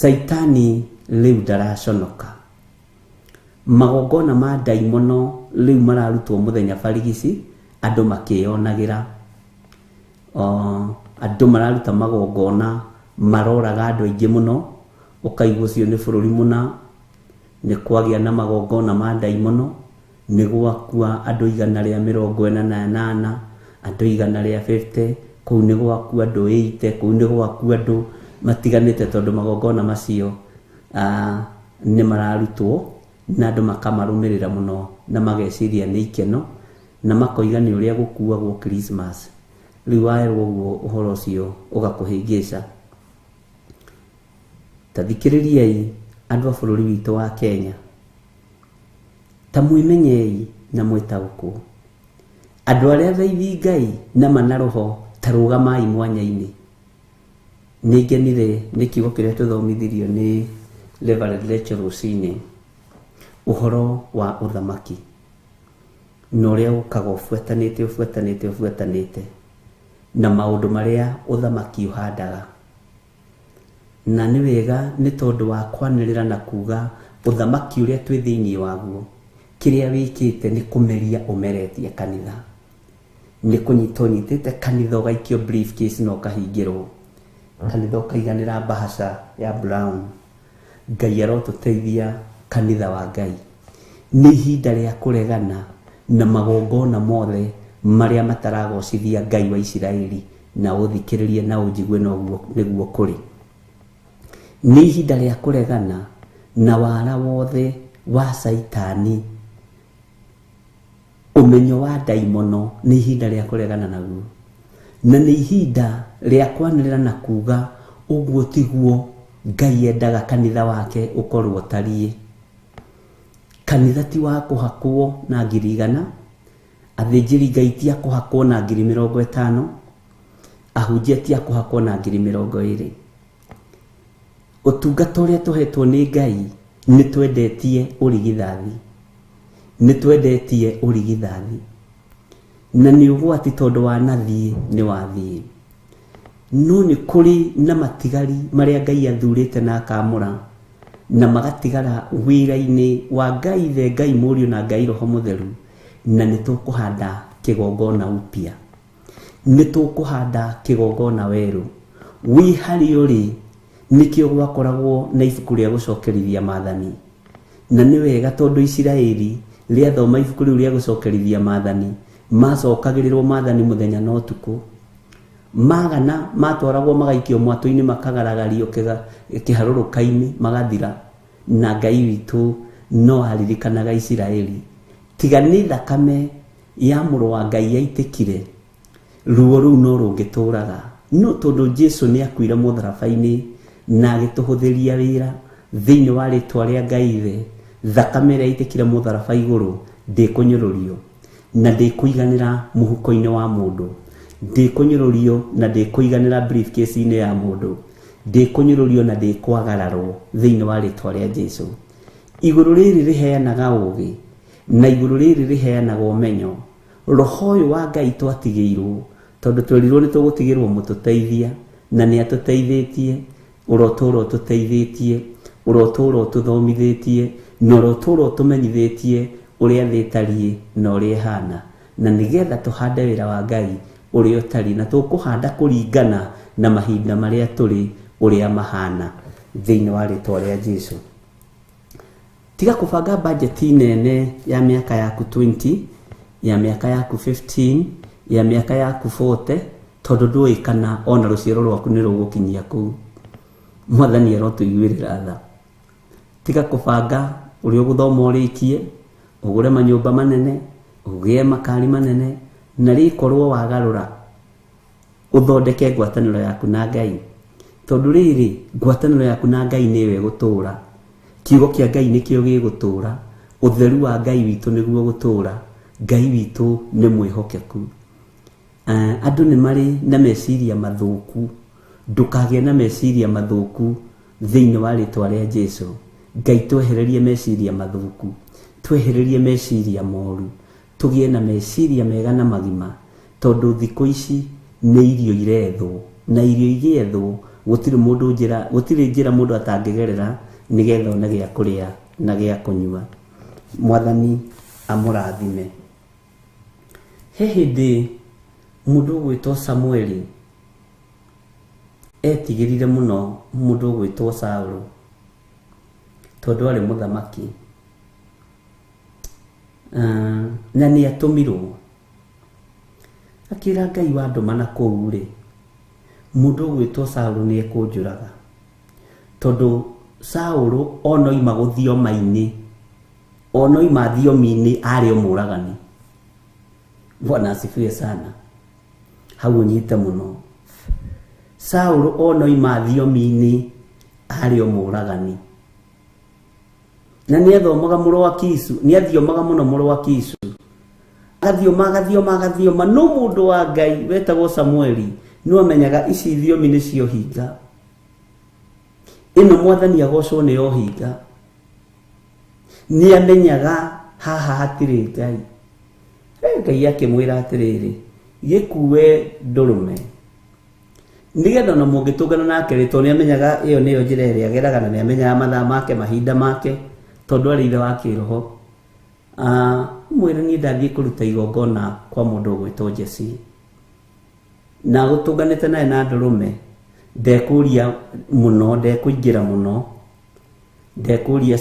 Caitani rĩu ndaraconoka. Magongona ma ndaimono rĩu mararutwo mũthenya barigici, andũ makĩyonagĩra. Andũ mararuta magongona maroraga andũ aingĩ mũno, ũkaigua ũcio nĩ bũrũri mũna, nĩ kwagĩa na magongona ma ndaimono, nĩ gwakua andũ 148, andũ 150, kũu nĩ gwakua andũ 80, kũu nĩ gwakua andũ matiganĩte, tondũ magongona macio nĩ mararutwo na andũ makamarũmĩrĩra mũno, na mageciria nĩ ikeno, na makoiga nĩ ũrĩa gũkuagwo Christmas. Rĩu waerwo ũguo ũhoro ũcio ũgakũhĩngĩca. Ta thikĩrĩriai andũ a bũrũri witũ wa Kenya, ta mwĩmenyei na mwĩtaũkwo. Andũ arĩa athaithi Ngai na mana roho, ta rũgamai mwanya-inĩ. Nĩ ngenire nĩ kiugo kĩrĩa tũthomithirio nĩ Reverend Rachel rũcinĩ, ũhoro wa ũthamaki na ũrĩa ũkaga ũbuatanĩte ũbuatanĩte ũbuatanĩte na maũndũ marĩa ũthamaki ũhandaga. Na nĩ wega nĩ tondũ wa kwanĩrĩra na kuga ũthamaki ũrĩa twĩ thĩinĩ waguo, kĩrĩa wĩkĩte nĩ kũmeria ũmeretie kanitha, nĩ kũnyita ũnyitĩte kanitha ũgaikio briefcase na ũkahingĩrwo kanitha ũkaiganĩra mbahaca ya brown. Ngai arotũteithia kanitha wa Ngai. Nĩ ihinda rĩa kũregana na magongona mothe marĩa mataragocithia Ngai wa Isiraeli, na ũthikĩrĩrie na ũnjigue noguo nĩguo kũrĩ. Nĩ ihinda rĩa kũregana Na wara wothe wa Caitani, ũmenyo wa ndaimono nĩ ihinda rĩa kũregana naguo, na nĩ ihinda rĩa kwanĩrĩra na kuga ũguo tiguo Ngai endaga kanitha wake ũkorwo ũtariĩ. Kanitha ti wa kũhakwo na 100,000, athĩnjĩri Ngai ti a kũhakwo na 50,000, ahunjia ti a kũhakwo na 20,000. Ũtungata ũrĩa tũhetwo nĩ Ngai nĩ twendetie ũrigithathi, nĩ twendetie ũrigithathi, na nĩ ũgwati tondũ wanathiĩ nĩ wathiĩ. No nĩ kũrĩ na matigari marĩa Ngai athurĩte na akamũra, na magatigara wĩra-inĩ wa Ngai Ithe, Ngai Mũriũ na Ngai Roho Mũtheru, na nĩ tũkũhanda kĩgongona upya, nĩ tũkũhanda kĩgongona werũ. Wĩ harĩa ũrĩ nĩkĩo gwakoragwo na ibuku rĩa gũcokerithia maathani, na nĩ wega tondũ Isiraeli rĩathoma ibuku rĩu rĩa gũcokerithia maathani, macokagĩrĩrwo maathani mũthenya na ũtukũ. Magana matwaragwo magaikio mwatũ-inĩ, makagaragario kĩharũrũka-inĩ, magathira. Na Ngai witũ no aririkanaga Isiraeli. Tiga nĩ thakame ya mũrũ wa Ngai yaitĩkire, ruo rũu no rũngĩtũraga. No tondũ Jesu nĩ akuire mũtharaba-inĩ na agĩtũhũthĩria wĩra thĩinĩ wa rĩtwa rĩa Ngai Ithe, thakame ĩrĩa yaitĩkire mũtharaba igũrũ ndĩkũnyũrũrio na ndĩkũiganĩra mũhuko-inĩ wa mũndũ, ndĩkũnyũrũrio na ndĩkũiganĩra briefcase-inĩ ya mũndũ, ndĩkũnyũrũrio na ndĩkwagararwo thĩinĩ wa rĩtwa rĩa Jesu. Igũrũ rĩrĩ rĩheanaga ũũgĩ na igũrũ rĩrĩ rĩheanaga ũmenyo. Roho ũyũ wa Ngai twatigĩirwo tondũ twerirwo nĩ tũgũtigĩrwo mũtũteithia, na nĩ atũteithĩtie, ũrotũra ũtũteithĩtie, ũrotũra ũtũthomithĩtie, na ũrotũra ũtũmenyithĩtie ũrĩa thĩ ĩtariĩ na ũrĩa ĩhana, na nĩgetha tũhande wĩra wa Ngai ũrĩa ũtariĩ, na tũkũhanda kũringana na mahinda marĩa tũrĩ ũrĩa mahana thĩinĩ wa rĩtwa rĩa Jesu. Tiga kũbanga bajeti nene ya mĩaka yaku 20, ya mĩaka yaku 15, ya mĩaka yaku 40, tondũ ndũĩ kana ona rũciaro rwaku nĩ rũgũkinyia kũu. Mwathani arotũiguĩrĩra tha. Tiga kũbanga ũrĩa ũgũthoma ũrĩkie, ũgũre manyũmba manene, ũgĩe makari manene, na rĩkorwo wagarũra ũthondeke ngwatanĩro yaku na Ngai, tondũ rĩrĩ ngwatanĩro yaku na Ngai nĩyo ĩgũtũra, kiugo kĩa Ngai nĩkĩo gĩgũtũra, ũtheru wa Ngai witũ nĩguo gũtũra. Ngai witũ nĩ mwĩhokeku. Andũ nĩ marĩ na meciria mathũku, ndũkagĩe na meciria mathũku thĩinĩ wa rĩtwa rĩa Jesu. Ngai twehererie meciria mathũku, twehererie meciria moru, tũgĩe na meciria mega na magima, tondũ thikũ ici nĩ irio irethwo, na irio igĩethwo gũtirĩ mũndũ njĩra, gũtirĩ njĩra mũndũ atangĩgerera nĩgetha one gĩa kũrĩa na gĩa kũnyua. Mwathani amũrathime. He hĩndĩ mũndũ ũgwĩtwo Samueli etigĩrire mũno mũndũ ũgwĩtwo Saũlũ, tondũ arĩ mũthamaki, na nĩ atũmirwo. Akĩra Ngai wandũma na kũu rĩ, mũndũ ũgwĩtwo Saũlũ nĩ ekũnjũraga, tondũ Saũlũ ona oima gũthioma-inĩ, ona oima thiomi-inĩ arĩ o mũragani. Bwana asifiwe sana. Hau ũnyite mũno. Saũlũ ona oima thiomi-inĩ arĩ o mũragani, na nĩ athomaga mũrũ wa Kisu, nĩ athiomaga mũno mũrũ wa Kisu, agathioma agathioma agathioma. No mũndũ wa Ngai wetagwo Samueli no amenyaga ici thiomi nĩcio hinga, ĩno Mwathani agocwo nĩyo hinga. Nĩ amenyaga haha hatirĩ Ngai. Ngai akĩmwĩra atĩrĩrĩ, gĩkue ndũrũme nĩgetha ona mũngĩtũngana nake rĩ, tondũ nĩ amenyaga ĩyo nĩyo njĩra ĩrĩa ageraga, na nĩ amenyaga mathaa make, mahinda make, tondũ arĩ ithe wa kĩroho. Mwĩre niĩ ndathiĩ kũruta igongona kwa mũndũ ũgwĩtwo Jesse, na gũtũnganĩte naye na ndũrũme, ndekũria mũno, ndekũingĩra mũno, ndekũria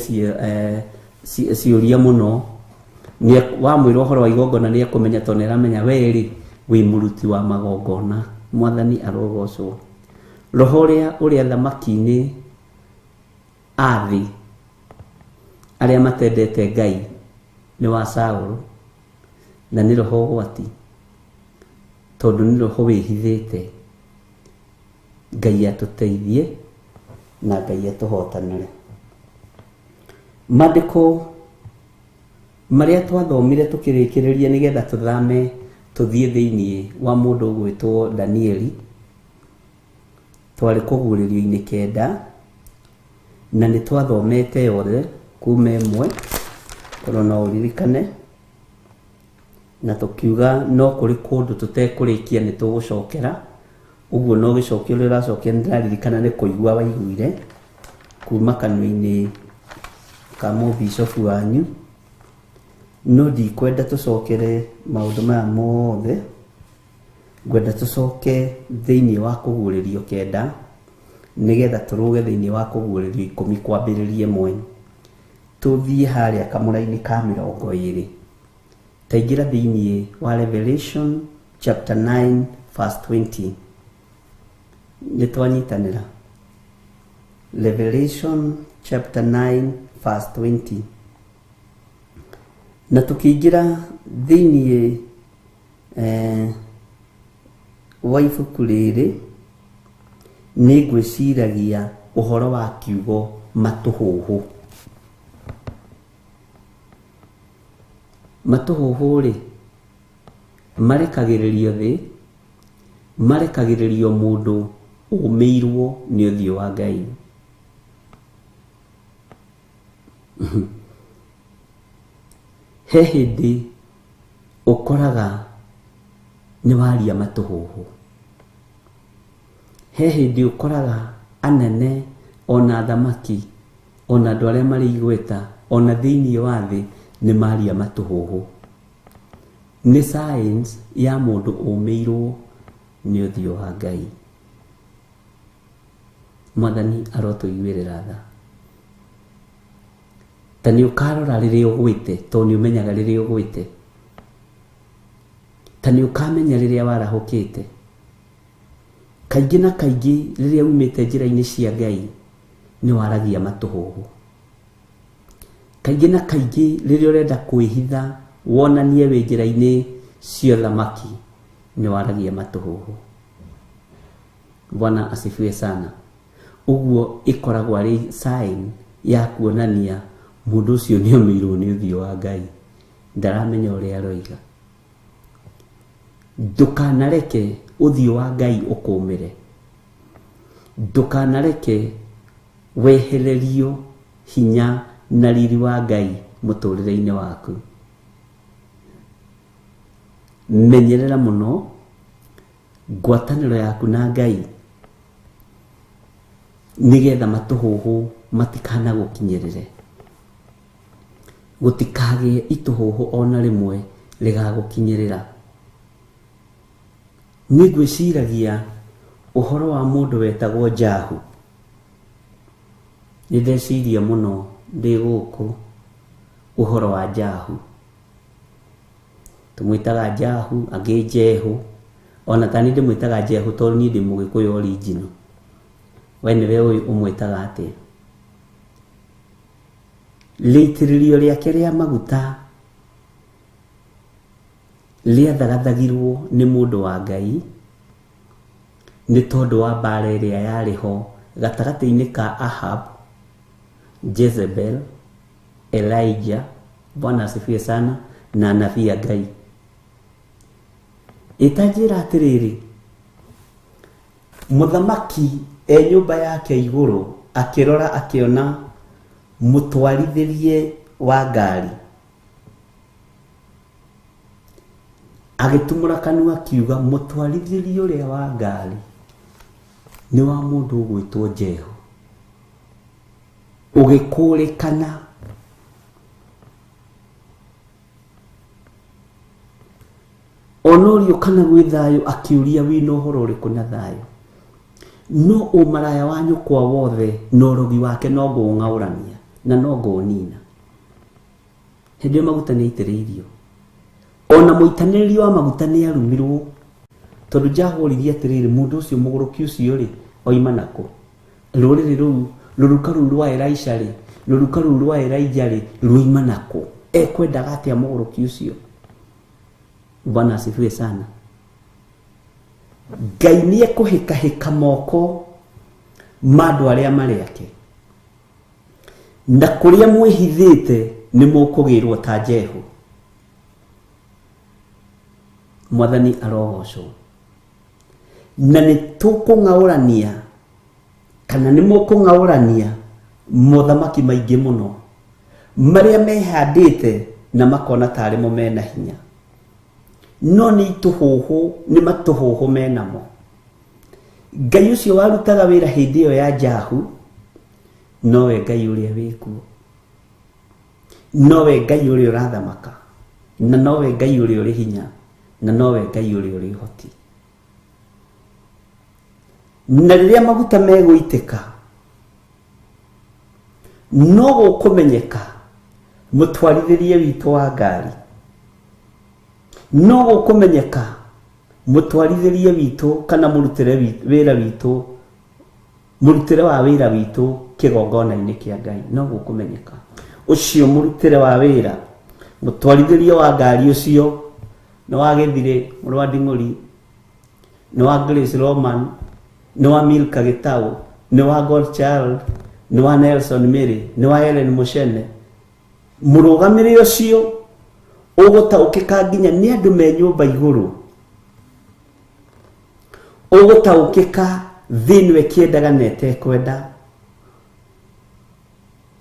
ciũria mũno. Wamwĩra ũhoro wa igongona nĩ ekũmenya, tondũ nĩ aramenya we rĩ wĩ mũruti wa magongona. Mwathani arogocwo. Roho ũrĩa ũrĩ athamaki-inĩ a thĩ Arĩa matendete Ngai nĩ wa Saũlũ na nĩ roho ũgwati tondũ nĩ roho wĩhithĩte. Ngai atũteithie na Ngai atũhotanĩre. Maandĩko marĩa twathomire tũkĩrĩkĩrĩria nĩgetha tũthame tũthiĩ thĩinĩ wa mũndũ ũgwĩtwo Danieli, twarĩ kũguũrĩrio-inĩ 9 na nĩ twathomete yothe kuma 1 korwo no ũririkane, na tũkiuga no kũrĩ kũndũ tũtekũrĩkia nĩ tũgũcokera. Ũguo no gĩcokio ũrĩa ũracokia nĩ ndĩraririkana nĩ kũigua waiguire kuma kanua-inĩ ka mũbicobu wanyu, no ndikwenda tũcokere maũndũ maya mothe. Ngwenda tũcoke thĩinĩ wa kũguũrĩrio 9 nĩgetha tũrũge thĩinĩ wa kũguũrĩrio 10 kwambĩrĩria 1 tũthiĩ harĩa kamũra-inĩ ka 20. Taingĩra thĩinĩ wa Revelation chapter 9 verse 20. Nĩ twanyitanĩra. Revelation chapter 9 verse 20. Na tũkĩingĩra thĩinĩ wa ibuku rĩrĩ nĩ ngwĩciragia ũhoro wa kiugo matũhũhũ. Matũhũhũ rĩ marekagĩrĩrio thĩ, marekagĩrĩrio mũndũ ũmĩirwo nĩ ũthiũ wa Ngai. He hĩndĩ ũkoraga nĩ waria matũhũhũ. He hĩndĩ ũkoraga anene ona athamaki ona andũ arĩa marĩ igweta ona thĩinĩ wa thĩ nĩ maria matũhũhũ. Nĩ signs ya mũndũ ũmĩirwo nĩ ũthiũ wa Ngai. Mwathani arotũiguĩrĩra tha. Ta nĩ ũkarora rĩrĩa ũgwĩte, tondũ nĩ ũmenyaga rĩrĩa ũgwĩte. Ta nĩ ũkamenya rĩrĩa warahũkĩte. Kaingĩ na kaingĩ rĩrĩa umĩte njĩra-inĩ cia Ngai nĩ waragia matũhũhũ. Kaingĩ na kaingĩ rĩrĩa ũrenda kwĩhitha wonanie wĩ njĩra-inĩ cia ũthamaki nĩ waragia matũhũhũ. Bwana asifiwe sana. Ũguo ĩkoragwo arĩ sign ya kuonania mũndũ ũcio nĩ omĩirwo nĩ ũthiũ wa Ngai, ndaramenya ũrĩa aroiga. Ndũkanareke ũthiũ wa Ngai ũkũmĩre. Ndũkanareke wehererio hinya na riri wa Ngai mũtũrĩre-inĩ waku. Menyerera mũno ngwatanĩro yaku na Ngai nĩgetha matũhũhũ matikanagũkinyĩrĩre. Gũtikagĩe itũhũhũ ona rĩmwe rĩgagũkinyĩrĩra. Nĩ ngwĩciragia ũhoro wa mũndũ wetagwo Jahu. Nĩ ndeciria mũno ndĩ gũkũ ũhoro wa Jahu. Tũmwĩtaga Jahu, angĩ Jehu. Ona ta niĩ ndĩmwĩtaga Jehu tondũ niĩ ndĩ Mũgĩkũyũ original. We nĩwe ũĩ ũmwĩtaga atĩa. Rĩitĩrĩrio rĩake rĩa maguta rĩathagathagirwo nĩ mũndũ wa Ngai nĩ tondũ wa mbara ĩrĩa yarĩ ho gatagatĩ-inĩ ka Ahab, Jezebel, Elijah, Bwana asifiwe sana, na anabii a Ngai. Ĩtanjĩra atĩrĩrĩ, mũthamaki e nyũmba yake igũrũ akĩrora akĩona mũtwarithĩrie wa ngari, agĩtumũra kanua akiuga mũtwarithĩrie ũrĩa wa ngari nĩ wa mũndũ ũgwĩtwo Jehu. Ũgĩkũrĩkana onorio kana gwĩ thayũ akiũria wĩna ũhoro ũrĩkũ na thayũ. No ũmaraya wa nyũkwa wothe na ũrogi wake no ngũũng'aũrania na no ngũũnina. Hĩndĩ ĩyo maguta nĩ aitĩrĩirio. Ona mũitanĩrĩrio wa maguta nĩ arumirwo tondũ Jahu oririe atĩrĩrĩ, mũndũ ũcio mũgũrũki ũcio rĩ oima nakũ? Rũrĩrĩ rũu rũruka rũu rwa Elisha rĩ Rũruka rũu rwa Elijah rĩ ruima nakũ? Ekwendaga atĩa mũgũrũki ũcio? Bwana asifiwe sana. Ngai nĩ ekũhĩkahĩka moko ma andũ arĩa marĩ ake, na kũrĩa mwĩhithĩte nĩ mũkũgĩrwo ta Jehu. Mwathani arogocwo. Na nĩ tũkũng'aũrania kana nĩ mũkũng'aũrania mothamaki maingĩ mũno marĩa mehandĩte na makona tarĩ mo mena hinya, no nĩ itũhũhũ, nĩ matũhũhũ menamo. Ngai ũcio warutaga wĩra hĩndĩ ĩyo ya Jahu nowe Ngai ũrĩa wĩkuo, nowe Ngai ũrĩa ũrathamaka, na nowe Ngai ũrĩa ũrĩ hinya, na nowe Ngai ũrĩa ũrĩ ũhoti. Na rĩrĩa maguta megũitĩka, no gũkũmenyeka mũtwarithĩrie witũ wa ngari, no gũkũmenyeka mũtwarithĩrie witũ kana mũrutĩre wĩra witũ, mũrutĩre wa wĩra witũ kĩgongona-inĩ kĩa Ngai, no gũkũmenyeka ũcio mũrutĩre wa wĩra, mũtwarithĩrie wa ngari ũcio nĩ wa Gĩthirĩ mũrũ wa Nding'ũri, nĩ wa Grace Roman, nĩ wa Milka Gĩtaũ, nĩ wa Godchild, nĩ wa Nelson Mary, nĩ wa Ellen Mushene. Mũrũgamĩrĩre ũcio ũgũtaũkĩka nginya nĩ andũ me nyũmba igũrũ, ũgũtaũkĩka thĩ ĩno ĩkĩendaga na ĩtekwenda,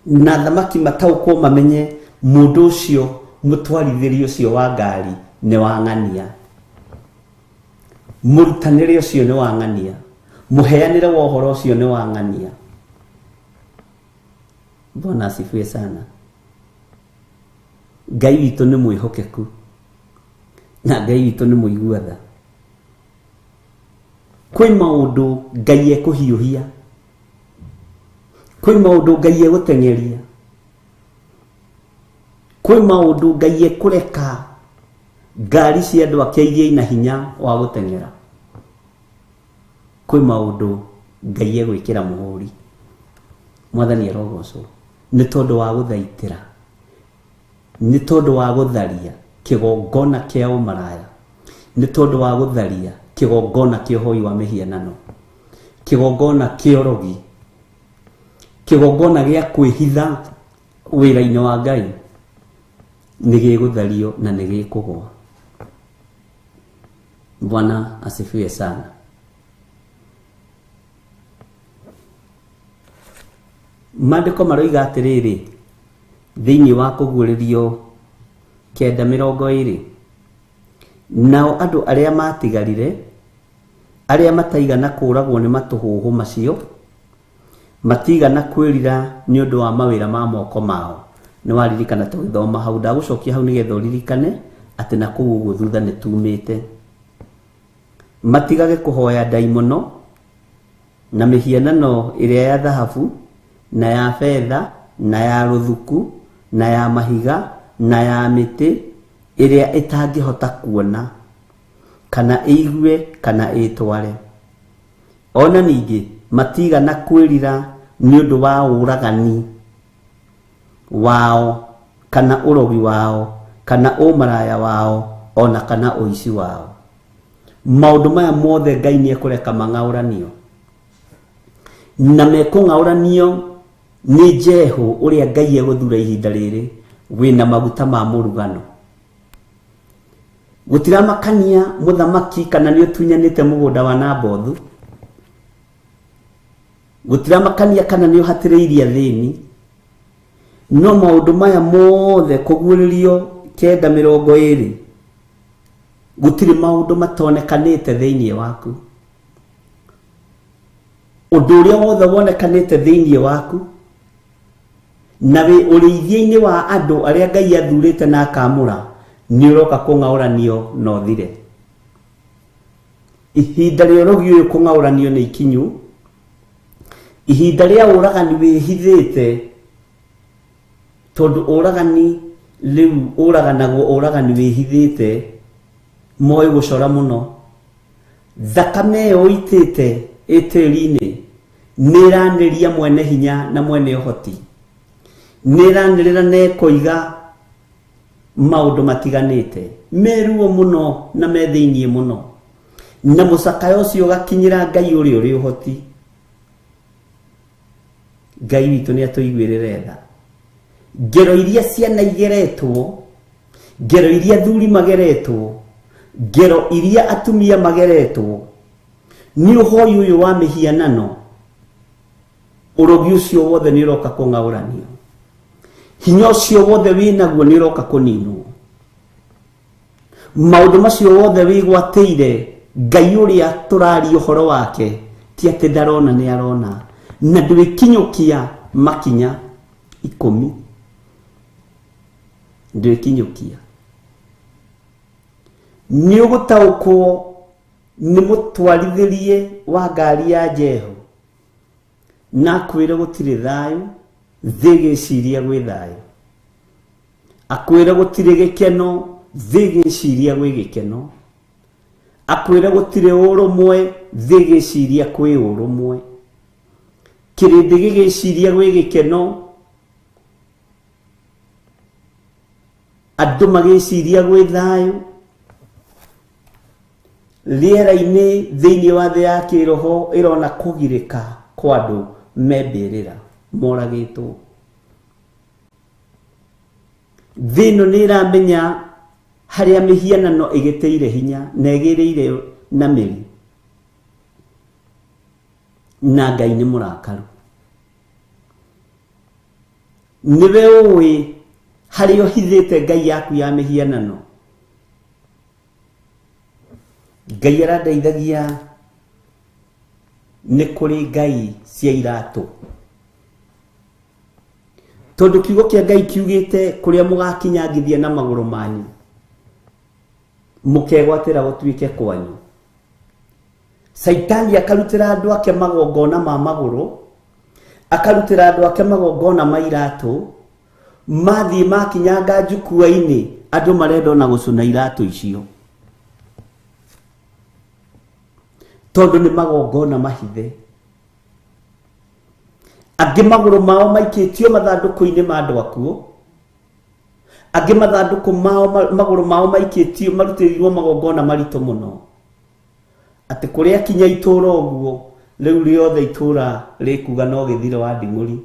na thamaki mataũkwo mamenye mũndũ ũcio mũtwarithĩrie ũcio wa ngari nĩ wa ng'ania, mũrutanĩre ũcio nĩ wa ng'ania, mũheanĩre wa ũhoro ũcio nĩ wa ng'ania. Bwana asifiwe sana. Ngai witũ nĩ mwĩhokeku na Ngai witũ nĩ mũigua tha. Kwĩ maũndũ Ngai ekũhiũhia, kwĩ maũndũ Ngai egũteng'eria, kwĩ maũndũ Ngai ekũreka ngari cia andũ ake igĩe na hinya wa gũteng'era, kwĩ maũndũ Ngai egwĩkĩra mũhũri. Mwathani arogocwo nĩ tondũ wa gũthaitĩra, nĩ tondũ wa gũtharia kĩgongona kĩa ũmaraya, nĩ tondũ wa gũtharia kĩgongona kĩa ũhoi wa mĩhianano, kĩgongona kĩa ũrogi, kĩgongona gĩa kwĩhitha wĩra-inĩ wa Ngai, nĩ gĩgũthario na nĩ gĩkũgwa. Bwana asifiwe sana. Maandĩko maroiga atĩrĩrĩ thĩinĩ wa kũguũrĩrio 9:20, nao andũ arĩa matigarire, arĩa mataigana kũũragwo nĩ matũhũhũ macio, matigana kwĩrira nĩ ũndũ wa mawĩra ma moko mao. Nĩ waririkana tũgĩthoma hau, ndagũcokia hau nĩgetha ũririkane atĩ na kũu ũguo thutha nĩ tumĩte. Matigage kũhoya ndaimono na mĩhianano ĩrĩa ya thahabu na ya betha na ya rũthuku na ya mahiga na ya mĩtĩ ĩrĩa ĩtangĩhota kuona kana ĩigue kana ĩtware. Ona ningĩ matigana kwĩrira nĩ ũndũ wa ũragani wao kana ũrogi wao kana ũmaraya wao ona kana ũici wao. Maũndũ maya mothe Ngai nĩ ekũreka mang'aũranio, na mekũng'aũranio nĩ Jehu ũrĩa Ngai egũthura ihinda rĩrĩ wĩna maguta ma mũrugano. Gũtiramakania mũthamaki kana nĩ ũtunyanĩte mũgũnda wa Nabothu, gũtiramakania kana nĩ ũhatĩrĩirie athĩni, no maũndũ maya mothe kũguũrĩrio 9:20 gũtirĩ maũndũ matonekanĩte thĩinĩ waku. Ũndũ ũrĩa wothe wonekanĩte thĩinĩ waku na wĩ ũrĩithia-inĩ wa andũ arĩa Ngai athurĩte na akamũra, nĩ ũroka kũng'aũranio na ũthire. Ihinda rĩa ũrogi ũyũ kũng'aũranio nĩ ikinyu, ihinda rĩa ũragani wĩhithĩte, tondũ ũragani rĩu ũraganagwo ũragani wĩhithĩte, moĩ gũcora mũno. Thakame ĩyo ũitĩte ĩtĩri-inĩ nĩ ĩranĩria mwene hinya na mwene ũhoti. Nĩ ĩranĩrĩra na ĩkoiga maũndũ matiganĩte meruo mũno na me thĩiniĩ mũno, na mũcakayo ũcio ũgakinyĩra Ngai ũrĩa ũrĩ ũhoti. Ngai witũ nĩ atũiguĩrĩre tha. Ngero iria ciana igeretwo, ngero iria athuri mageretwo, ngero iria atumia mageretwo nĩ ũhoi ũyũ wa mĩhianano, ũrogi ũcio wothe nĩ ũroka kũng'aũranio, hinya ũcio wothe wĩnaguo nĩ ũroka kũninwo, maũndũ macio wothe wĩgwatĩire Ngai ũrĩa tũraria ũhoro wake ti atĩ ndarona, nĩ arona, na ndwĩkinyũkia makinya 10, ndwĩkinyũkia. Nĩ ũgũtaũkwo nĩ mũtwarithĩrie wa ngari ya Jehu na akwĩre gũtirĩ thayũ, thĩ ĩgĩciria gwĩ thayũ, akwĩre gũtirĩ gĩkeno, thĩ ĩgĩciria gwĩ gĩkeno, akwĩre gũtirĩ ũrũmwe, thĩ ĩgĩciria kwĩ ũrũmwe, kĩrĩndĩ gĩgĩciria gwĩ gĩkeno, andũ magĩciria gwĩ thayũ. Rĩera-inĩ thĩinĩ wa thĩ ya kĩroho ĩrona kũgirĩka kwa andũ me mbĩrĩra moragĩtwo. Thĩ ĩno nĩ ĩramenya harĩa mĩhianano ĩgĩtĩire hinya na ĩgĩrĩire na mĩri, na Ngai nĩ mũrakaru. Nĩwe ũĩ harĩa ũhithĩte Ngai yaku ya mĩhianano. Ngai arandeithagia nĩ kũrĩ Ngai cia iratũ, tondũ kiugo kĩa Ngai kiugĩte kũrĩa mũgakinyangithia na magũrũ manyu mũkegwatĩra gũtuĩke kwanyu. Caitani akarutĩra andũ ake magongona ma magũrũ, akarutĩra andũ ake magongona ma iratũ, mathiĩ makinyanga njukua-inĩ andũ marenda ona gũcũna iratũ icio, tondũ nĩ magongona mahithe. Angĩ magũrũ mao maikĩtio mathandũkũ-inĩ ma andũ akuũ, angĩ mathandũkũ mao magũrũ mao maikĩtio marutĩirwo magongona maritũ mũno, atĩ kũrĩa kinya itũra ũguo rĩu rĩothe itũra rĩkuga no gĩthire wa nding'ũri.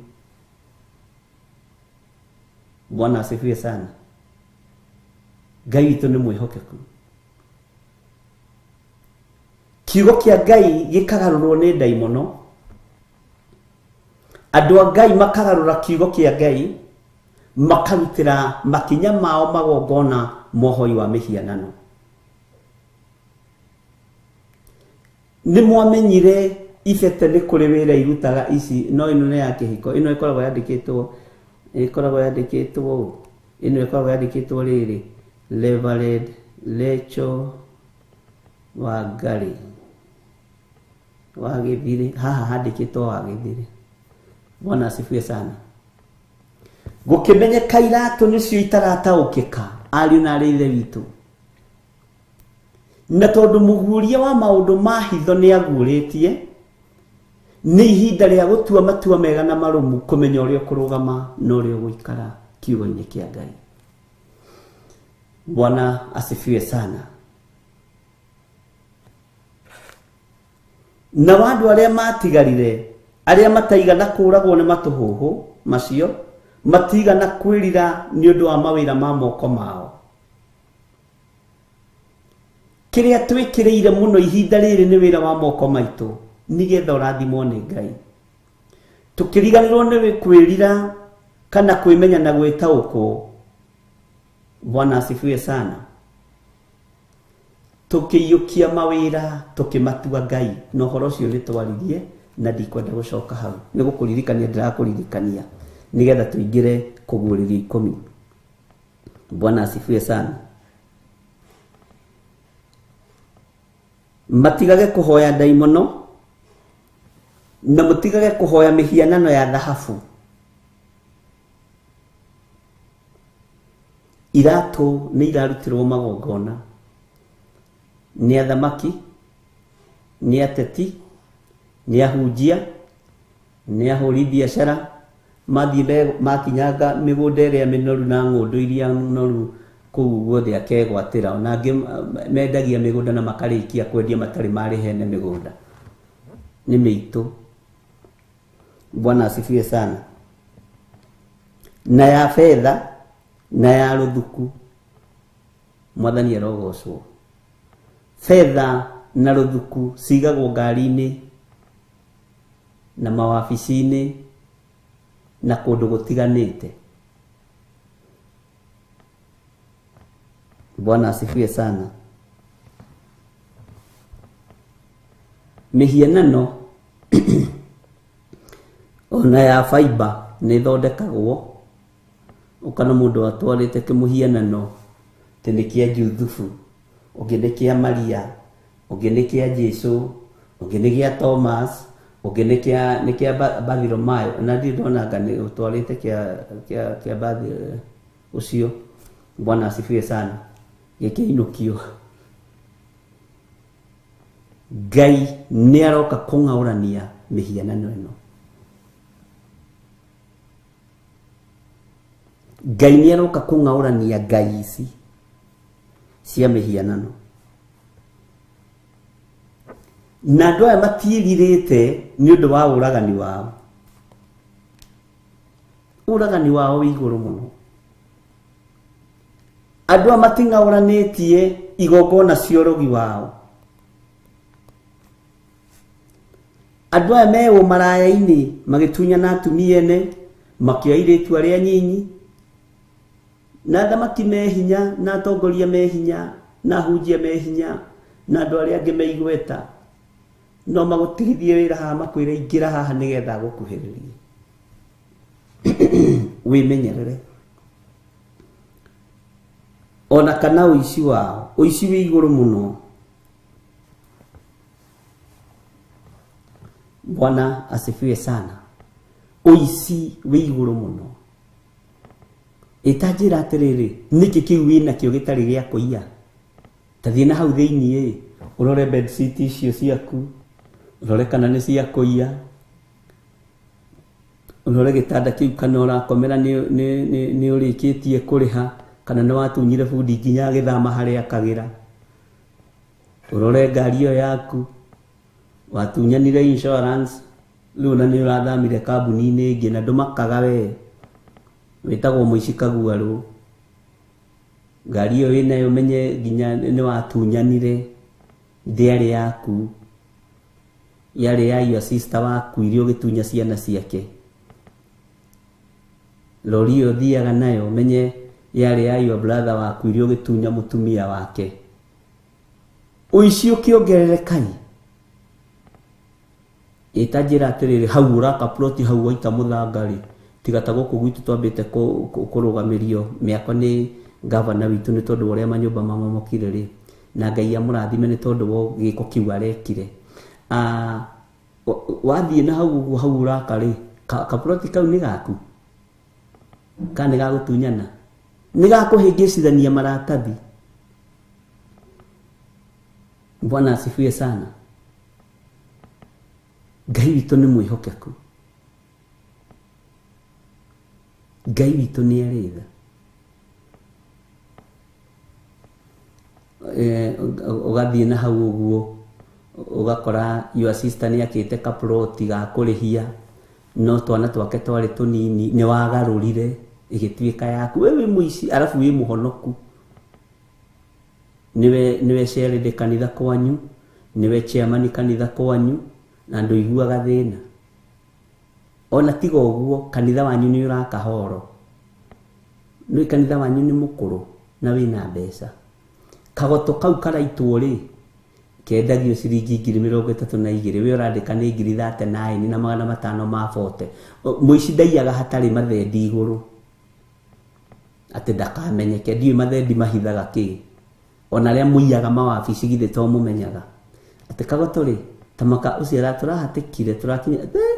Bwana asifiwe sana. Ngai witũ nĩ mwĩhokeku. Kiugo kĩa Ngai gĩkagarũrwo nĩ ndaimono, andũ a Ngai makagarũra kiugo kĩa Ngai, makarutĩra makinya mao magongona mohoi wa mĩhianano. Nĩ mwamenyire ibete nĩ kũrĩ wĩra irutaga ici, no ĩno nĩ ya kĩhiko, ĩno ĩkoragwo yandĩkĩtwo, ĩkoragwo yandĩkĩtwo, ĩno ĩkoragwo yandĩkĩtwo rĩrĩ, Reverend Rachel Wangari wa Gĩthirĩ, haha handĩkĩtwo wa Gĩthirĩ. Bwana asifiwe sana. Gũkĩmenyeka iratũ nĩcio itarataũkĩka, ariũ na arĩ ithe witũ, na tondũ mũguũria wa maũndũ ma hitho nĩ aguũrĩtie, nĩ ihinda rĩa gũtua matua mega na marũmu, kũmenya ũrĩa ũkũrũgama na ũrĩa ũgũikara kiugo-inĩ kĩa Ngai. Bwana asifiwe sana. Na andũ arĩa matigarire, arĩa mataigana kũragwo nĩ matũhũhũ macio, matigana kwĩrira nĩ ũndũ wa mawĩra ma moko mao. Kĩrĩa twĩkĩrĩire mũno ihinda rĩrĩ nĩ wĩra wa moko maitũ, nĩgetha ũrathimwo nĩ Ngai. Tũkĩriganĩrwo nĩ kwĩrira kana kwĩmenya na gwĩtaũkwo. Bwana asifiwe sana. Tũkĩiyũkia mawĩra tũkĩmatua Ngai, na ũhoro ũcio nĩ twaririe na ndikwenda gũcoka hau, nĩ gũkũririkania ndĩrakũririkania nĩgetha tũingĩre kũguũrĩrio 10. Bwana asifiwe sana. Matigage kũhoya ndaimono na mũtigage kũhoya mĩhianano ya thahabu. Iratũ nĩ irarutirwo magongona nĩ athamaki, nĩ ateti, nĩ ahunjia, nĩ ahũri biacara, Mathiĩ makinyanga mĩgũnda ĩrĩa mĩnoru na ng'ũndũ iria noru kũu guothe akegwatĩra. Ona angĩ mendagia mĩgũnda na makarĩkia kwendia matarĩ marĩhe ene mĩgũnda. Nĩ mĩitũ. Bwana asifiwe sana. Na ya fedha na ya rũthuku. Mwathani arogocwo. Fedha na rũthuku cigagwo ngari-inĩ na mawabici-inĩ na kũndũ gũtiganĩte. Bwana asifiwe sana. Mĩhianano ona ya fiber nĩ ĩthondekagwo. Ũkona mũndũ atwarĩte kĩmũhianano atĩ nĩ kĩa Juthubu, ũngĩ nĩ kĩa Maria, ũngĩ nĩ kĩa Jesũ, ũngĩ nĩ gĩa Thomas, ũngĩ nĩ kĩa nĩ kĩa Bartholomayo. Na ndirĩ ndona anga nĩ ũtwarĩte kĩa kĩa kĩa Bathi ũcio. Bwana asifiwe sana. Gĩkĩinũkio. Ngai nĩ aroka kũng'aũrania mĩhianano ĩno. Ngai nĩ aroka kũng'aũrania ngai ici cia mĩhianano. Na andũ aya matiĩrirĩte nĩ ũndũ wa ũragani wao. Ũragani wao wĩ igũrũ mũno. Andũ aya mating'aũranĩtie igongona cia ũrogi wao. Andũ aya me ũmaraya-inĩ magĩtunyana atumia ene, makĩoya airĩtu arĩa nyinyi, na athamaki me hinya, na atongoria me hinya, na ahunjia me hinya, na andũ arĩa angĩ me igweta. No magũtigithie wĩra haha makwĩre ingĩra haha nĩgetha agũkuhĩrĩrie. Wĩmenyerere. Ona kana ũici wao, ũici wĩ igũrũ mũno. Bwana asifiwe sana. Ũici wĩ igũrũ mũno. Ĩta njĩra atĩrĩrĩ, nĩkĩ kĩu wĩnakĩo gĩtarĩ gĩa kũiya? Ta thiĩ na hau thĩiniĩ, ũrore bedsheet icio ciaku, ũrore kana nĩ cia kũiya, ũrore gĩtanda kĩu kana ũrakomera nĩ ũrĩkĩtie kũrĩha, kana nĩ watunyire bundi nginya agĩthama harĩa akagĩra. Ũrore ngari ĩyo yaku, watunyanire insurance, rĩu ona nĩ ũrathamire kambuni-inĩ ĩngĩ na ndũmakaga we. Wĩtagwo mũici kaguarũ. Ngari ĩyo wĩnayo menye nginya nĩ watunyanire, ndĩarĩ yaku, yarĩ ya your sister wakuire ũgĩtunya ciana ciake. Lori ĩyo ũthiaga nayo menye yarĩ ya your brother wakuire ũgĩtunya mũtumia wake. Ũici ũkĩongerereka. Ĩta njĩra atĩrĩrĩ, hau ũraka plot hau waita mũthanga rĩ, tiga ta gũkũ gwitũ twambĩte kũrũgamĩrio mĩako nĩ gavana witũ nĩ tondũ wa ũrĩa manyũmba mamomokire rĩ, na Ngai amũrathime nĩ tondũ wa gĩko kĩu arekire. Wathiĩ na hau ũguo hau ũraka rĩ, kaploti kau nĩ gaku kana nĩ gagũtunyana, nĩ gakũhĩngĩcithania maratathi. Bwana asifiwe sana. Ngai witũ nĩ mwĩhokeku. Ngai witũ nĩ arĩ tha. Ũgathiĩ na hau ũguo ũgakora your sister nĩ akĩte kaploti ga kũrĩhia, no twana twake twarĩ tũnini, nĩ wagarũrire ĩgĩtuĩka yaku. We wĩ mũici arabu wĩ mũhonoku. Nĩwe chairlady kanitha kwanyu, nĩwe chairman kanitha kwanyu, na ndũiguaga thĩna. Ona tiga ũguo kanitha wanyu nĩ ũraka horo. Nĩ kanitha wanyu nĩ mũkũrũ na wĩna mbeca. Kagoto kau karaitwo rĩ, kendagio ciringi ngiri mĩrongo ĩtatũ na igĩrĩ, we ũrandĩka nĩ ngiri thate na ĩni na magana matano ma bote. Mũici ndaiyaga hatarĩ mathendi igũrũ, atĩ ndakamenyeke. Ndiũĩ mathendi mahithaga kĩ. Ona arĩa mũiyaga mawabici githĩ to mũmenyaga atĩ kagoto rĩ, ta maka ũcio tũrahatĩkire, tũrakinya,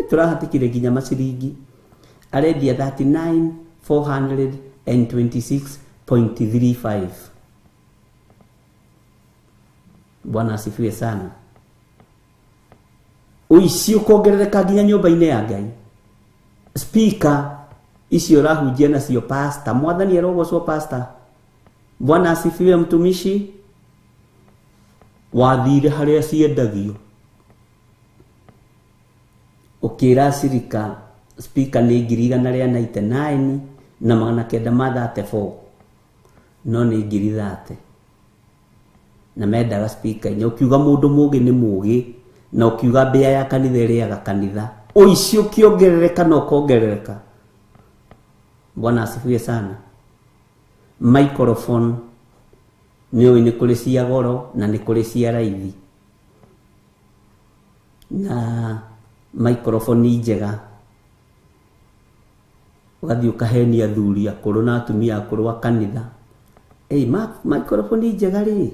tũrahatĩkire nginya maciringi. Arendia 39,426.35. Bwana asifiwe sana. Ũici ũkongerereka nginya nyũmba-inĩ ya Ngai. Speaker Icio ũrahunjia nacio pastor. Mwathani arogocwo pastor. Bwana asifiwe mtumishi. Wathire harĩa ciendagio. Ũkĩra cirika speaker nĩ 199 na 934. No nĩ 30. Na mendaga speaker inya. Ũkiuga mũndũ mũgĩ nĩ mũgĩ. Na ũkiuga mbĩa ya kanitha ĩrĩaga kanitha. Ũici ũkĩongerereka na ũkongerereka. Bwana asifiwe sana. Microphone nĩ ũĩ nĩ kũrĩ cia goro na nĩ kũrĩ cia raithi. Na microphone njega ũgathiĩ ũkahenia athuri akũrũ na atumia akũrũ a kanitha. Ĩ microphone njega rĩ,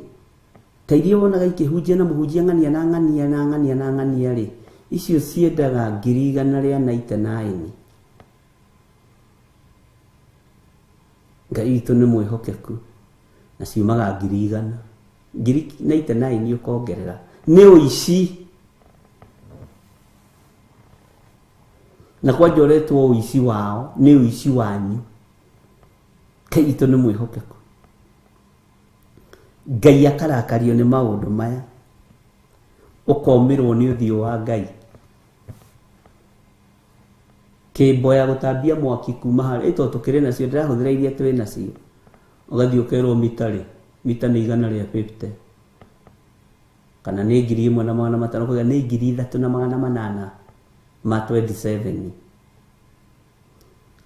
ta iria wonaga ikĩhunjia na mũhunjia ng'ania na ng'ania na ng'ania na ng'ania rĩ, icio ciendaga 199. Ngai witũ nĩ mwĩhokeku na ciumaga 100. 99 ũkongerera. Nĩ ũici. Na kwanja ũretwo ũici wao nĩ ũici wanyu. Ngai witũ nĩ mwĩhokeku. Ngai akarakario nĩ maũndũ maya. Ũkomĩrwo nĩ ũthiũ wa Ngai. Kĩmbo ya gũtambia mwaki kuma harĩ ĩto tũkĩrĩ nacio ndĩrahũthĩra iria twĩ nacio. Ũgathiĩ ũkerwo mita rĩ, mita nĩ 150. Kana nĩ 1500, ũkauga nĩ 3800 ma 27.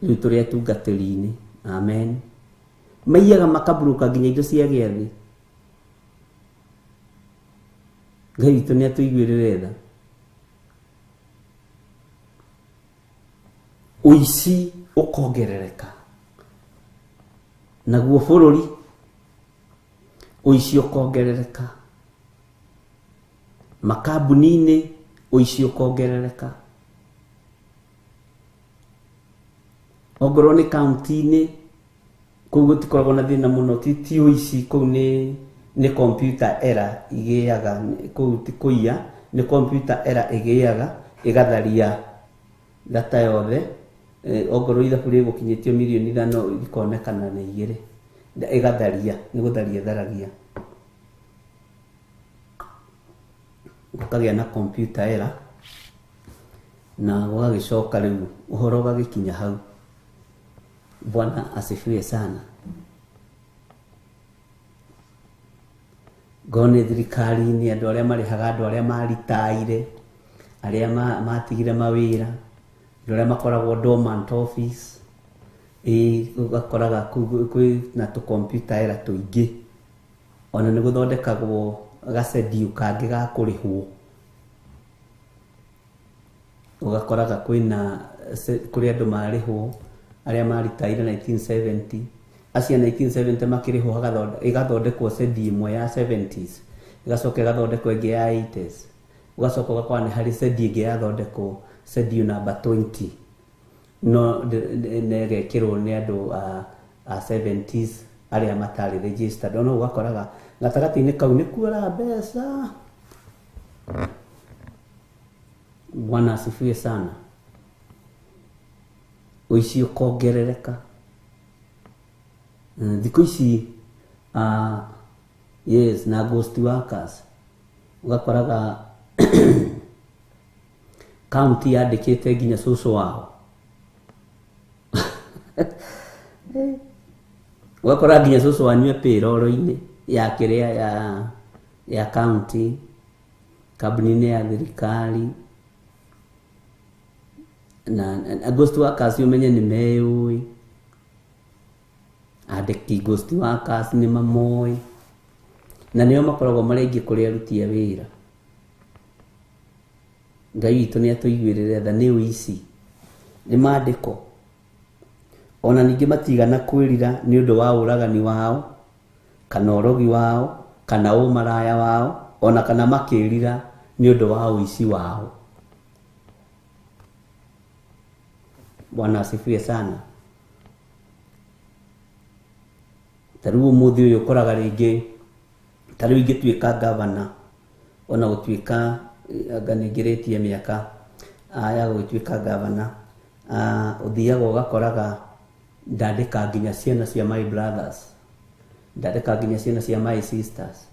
Rĩu tũrĩ atungatĩri-inĩ. Amen. Maiyaga makaburuka nginya indo cia gĩathĩ. Ngai witũ nĩ atũiguĩrĩre tha. Ũici ũkongerereka. Naguo bũrũri ũici ũkongerereka. Makambuni-inĩ ũici ũkongerereka. Ongorwo nĩ kaunti-inĩ kũu gũtikoragwo na thĩna mũno, ti ũici kũu nĩ computer error igĩaga, kũu ti kũiya, nĩ computer error ĩgĩaga ĩgatharia data yothe. Ongorwo ithabu rĩgũkinyĩtio mirioni 5 ikonekana nĩ 2. Ĩgatharia, nĩ gũtharia ĩtharagia. Gũkagĩa na computer error na gũgagĩcoka rĩu ũhoro ũgagĩkinya hau. Bwana asifiwe sana. Ngone thirikari-inĩ andũ arĩa marĩhaga andũ arĩa maritaire, arĩa matigire mawĩra, andũ arĩa makoragwo dormant office, ũgakoraga kwĩ na tũ computer error tũingĩ. Ona nĩ gũthondekagwo gacendio kangĩ ga kũrĩhwo. Ũgakoraga kwĩna kũrĩ andũ marĩhwo arĩa maritaire 1970. Acio 1970 makĩrĩhwo ĩgathondekwo cendi ĩmwe ya 70s, ĩgacoka ĩgathondekwo ĩngĩ ya 80s. Ũgacoka ũgakora nĩ harĩ cendi ĩngĩ yathondekwo cendi namba 20. No nĩ ĩgekĩrwo nĩ andũ a 70s arĩa matarĩ registered. Ona ũgakoraga gatagatĩ-inĩ kau nĩ kuora mbeca. Bwana asifiwe sana. Ũici ũkongerereka. Thikũ ici yes, na ghost workers ũgakoraga county yandĩkĩte nginya cũcũ wao. Ũgakora nginya cũcũ wanyu e payroll-inĩ ya kĩrĩa ya county, kambuni-inĩ ya thirikari. Na ghost workers ũmenye nĩ meyũĩ. Andĩki ghost workers nĩ mamoĩ. Na nĩo makoragwo marĩ aingĩ kũrĩ aruti a wĩra. Ngai witũ nĩ atũiguĩrĩre tha, nĩ ũici, nĩ maandĩko. Ona ningĩ matigana kwĩrira nĩ ũndũ wa ũragani wao, kana ũrogi wao, kana ũmaraya wao, ona kana makĩrira nĩ ũndũ wa ũici wao. Bwana asifiwe sana. Ta rĩu ũmũthĩ ũyũ ũkoraga rĩngĩ, ta rĩu ingĩtuĩka gavana, ona gũtuĩka anga nĩngĩrĩtie mĩaka ya gũgĩtuĩka gavana, Ũthiaga ũgakoraga ndandĩka nginya ciana cia my brothers, ndandĩka nginya ciana cia my sisters,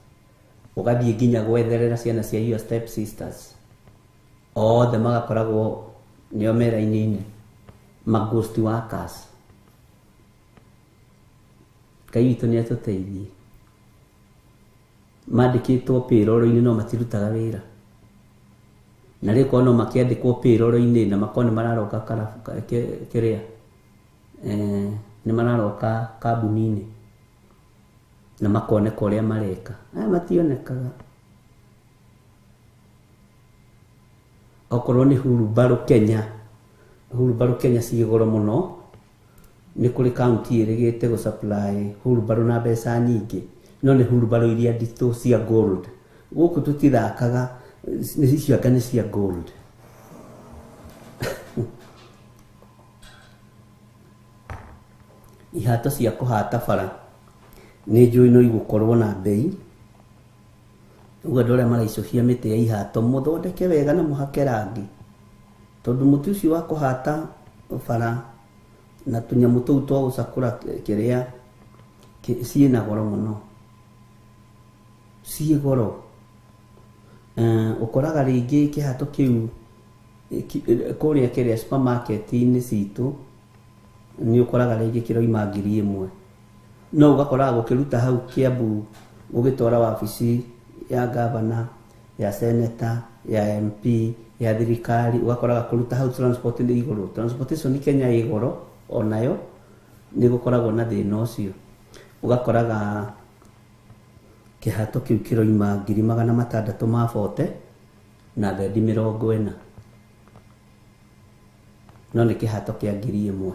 ũgathiĩ nginya gwetherera ciana cia your step sisters, othe magakoragwo nĩo me raini-inĩ, ma ghost workers. Ngai witũ nĩ atũteithie. Mandĩkĩtwo payroll-inĩ no matirutaga wĩra, na rĩu korwo no makĩandĩkwo payroll-inĩ na makorwo nĩ mararoka kĩrĩa nĩ mararoka kambuni-inĩ na makoneka ũrĩa mareka, aya mationekaga. Okorwo nĩ hurumbarũ Kenya, hurumbarũ Kenya ciĩ goro mũno, nĩ kũrĩ kaunti ĩrĩgĩte gũ supply hurumbarũ na mbeca nyingĩ, no nĩ hurumbarũ iria nditũ cia gold. Gũkũ tũtithakaga, nĩ icio anga nĩ cia gold. Ihato cia kũhata bara nĩ njũĩ no igũkorwo na mbei, ũguo andũ arĩa maraicũhia mĩtĩ ya ihato mũthondeke wega na mũhake rangi, tondũ mũtĩ ũcio wa kũhata bara na tũnyamũ tũu twa gũcakũra kĩrĩa ciĩna goro mũno, ciĩ goro. Ũkoraga rĩngĩ kĩhato kĩu kũrĩa kĩrĩa supermarket-inĩ citũ nĩ ũkoraga rĩngĩ kĩroima 1000, no ũgakoraga gũkĩruta hau Kiambu ũgĩtwara wabici ya gavana, ya senator, ya MP, ya thirikari, ũgakoraga kũruta hau transport nĩ igũrũ. Transportation Kenya ĩ goro onayo, nĩ gũkoragwo na thĩna ũcio. Ũgakoraga kĩhato kĩu kĩroima 640 na thendi 40, no nĩ kĩhato kĩa 1000.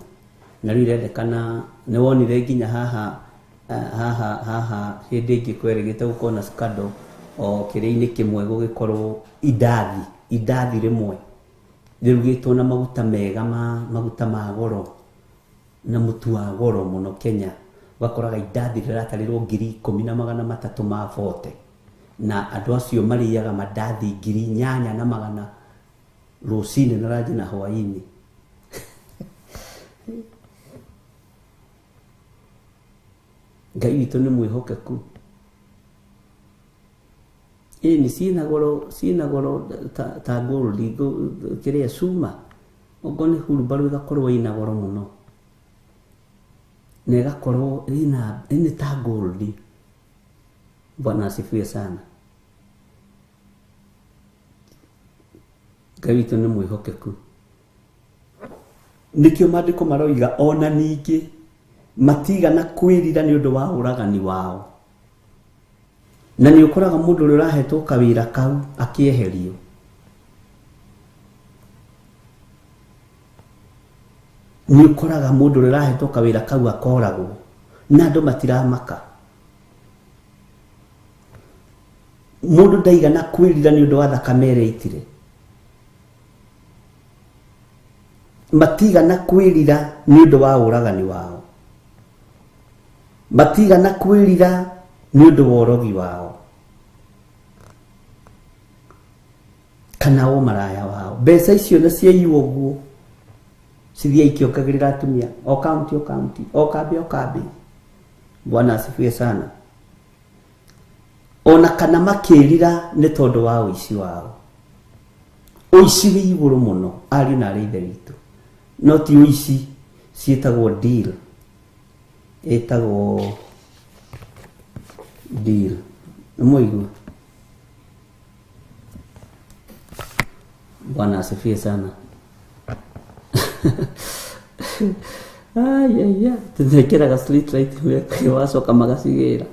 Na rĩu irendekana, nĩ wonire nginya haha haha haha hĩndĩ ĩngĩ kwerĩgĩte gũkorwo na scandal o kĩrĩa-inĩ kĩmwe gũgĩkorwo indathi rĩmwe rĩrugĩtwo na maguta mega ma maguta ma goro na mũtu wa goro mũno Kenya, ũgakoraga indathi rĩratarĩrwo 10,340, na andũ acio marĩaga mandathi 8,100 rũcinĩ na ranji na hwaĩ-inĩ. Ngai witũ nĩ mwĩhokeku. Ĩni ciĩna goro, ciĩna goro ta gold, kĩrĩa cuma, okorwo nĩ hurumbarũ ĩgakorwo ĩna goro mũno, na ĩgakorwo ĩna nĩ ta gold. Bwana asifiwe sana. Ngai witũ nĩ mwĩhokeku. Nĩkĩo maandĩko maroiga ona ningĩ matigana kwĩrira nĩ ũndũ wa ũragani wao. Na nĩ ũkoraga mũndũ ũrĩa ũrahetwo kawĩra kau akĩeherio. Nĩ ũkoraga mũndũ ũrĩa ũrahetwo kawĩra kau akoragwo na andũ matiramaka. Mũndũ ndaigana kwĩrira nĩ ũndũ wa thakame ĩrĩa aitire. Matigana kwĩrira nĩ ũndũ wa ũragani wao. Matigana kwĩrira nĩ ũndũ wa ũrogi wao kana ũmaraya wao. Mbeca icio na ciaiywo ũguo cithiaga ikĩongagĩrĩra atumia o kaunti o kaunti, o kambĩ o kambĩ. Bwana asifiwe sana. Ona kana makĩrira nĩ tondũ wa ũici wao. Ũici wĩ igũrũ mũno ariũ na arĩ ithe witũ, no ti ũici, ciĩtagwo deal, ĩtagwo deal. Nĩmwaigua? Bwana asifiwe sana. Ai ai, tũmekĩraga street light wacoka magacigĩra.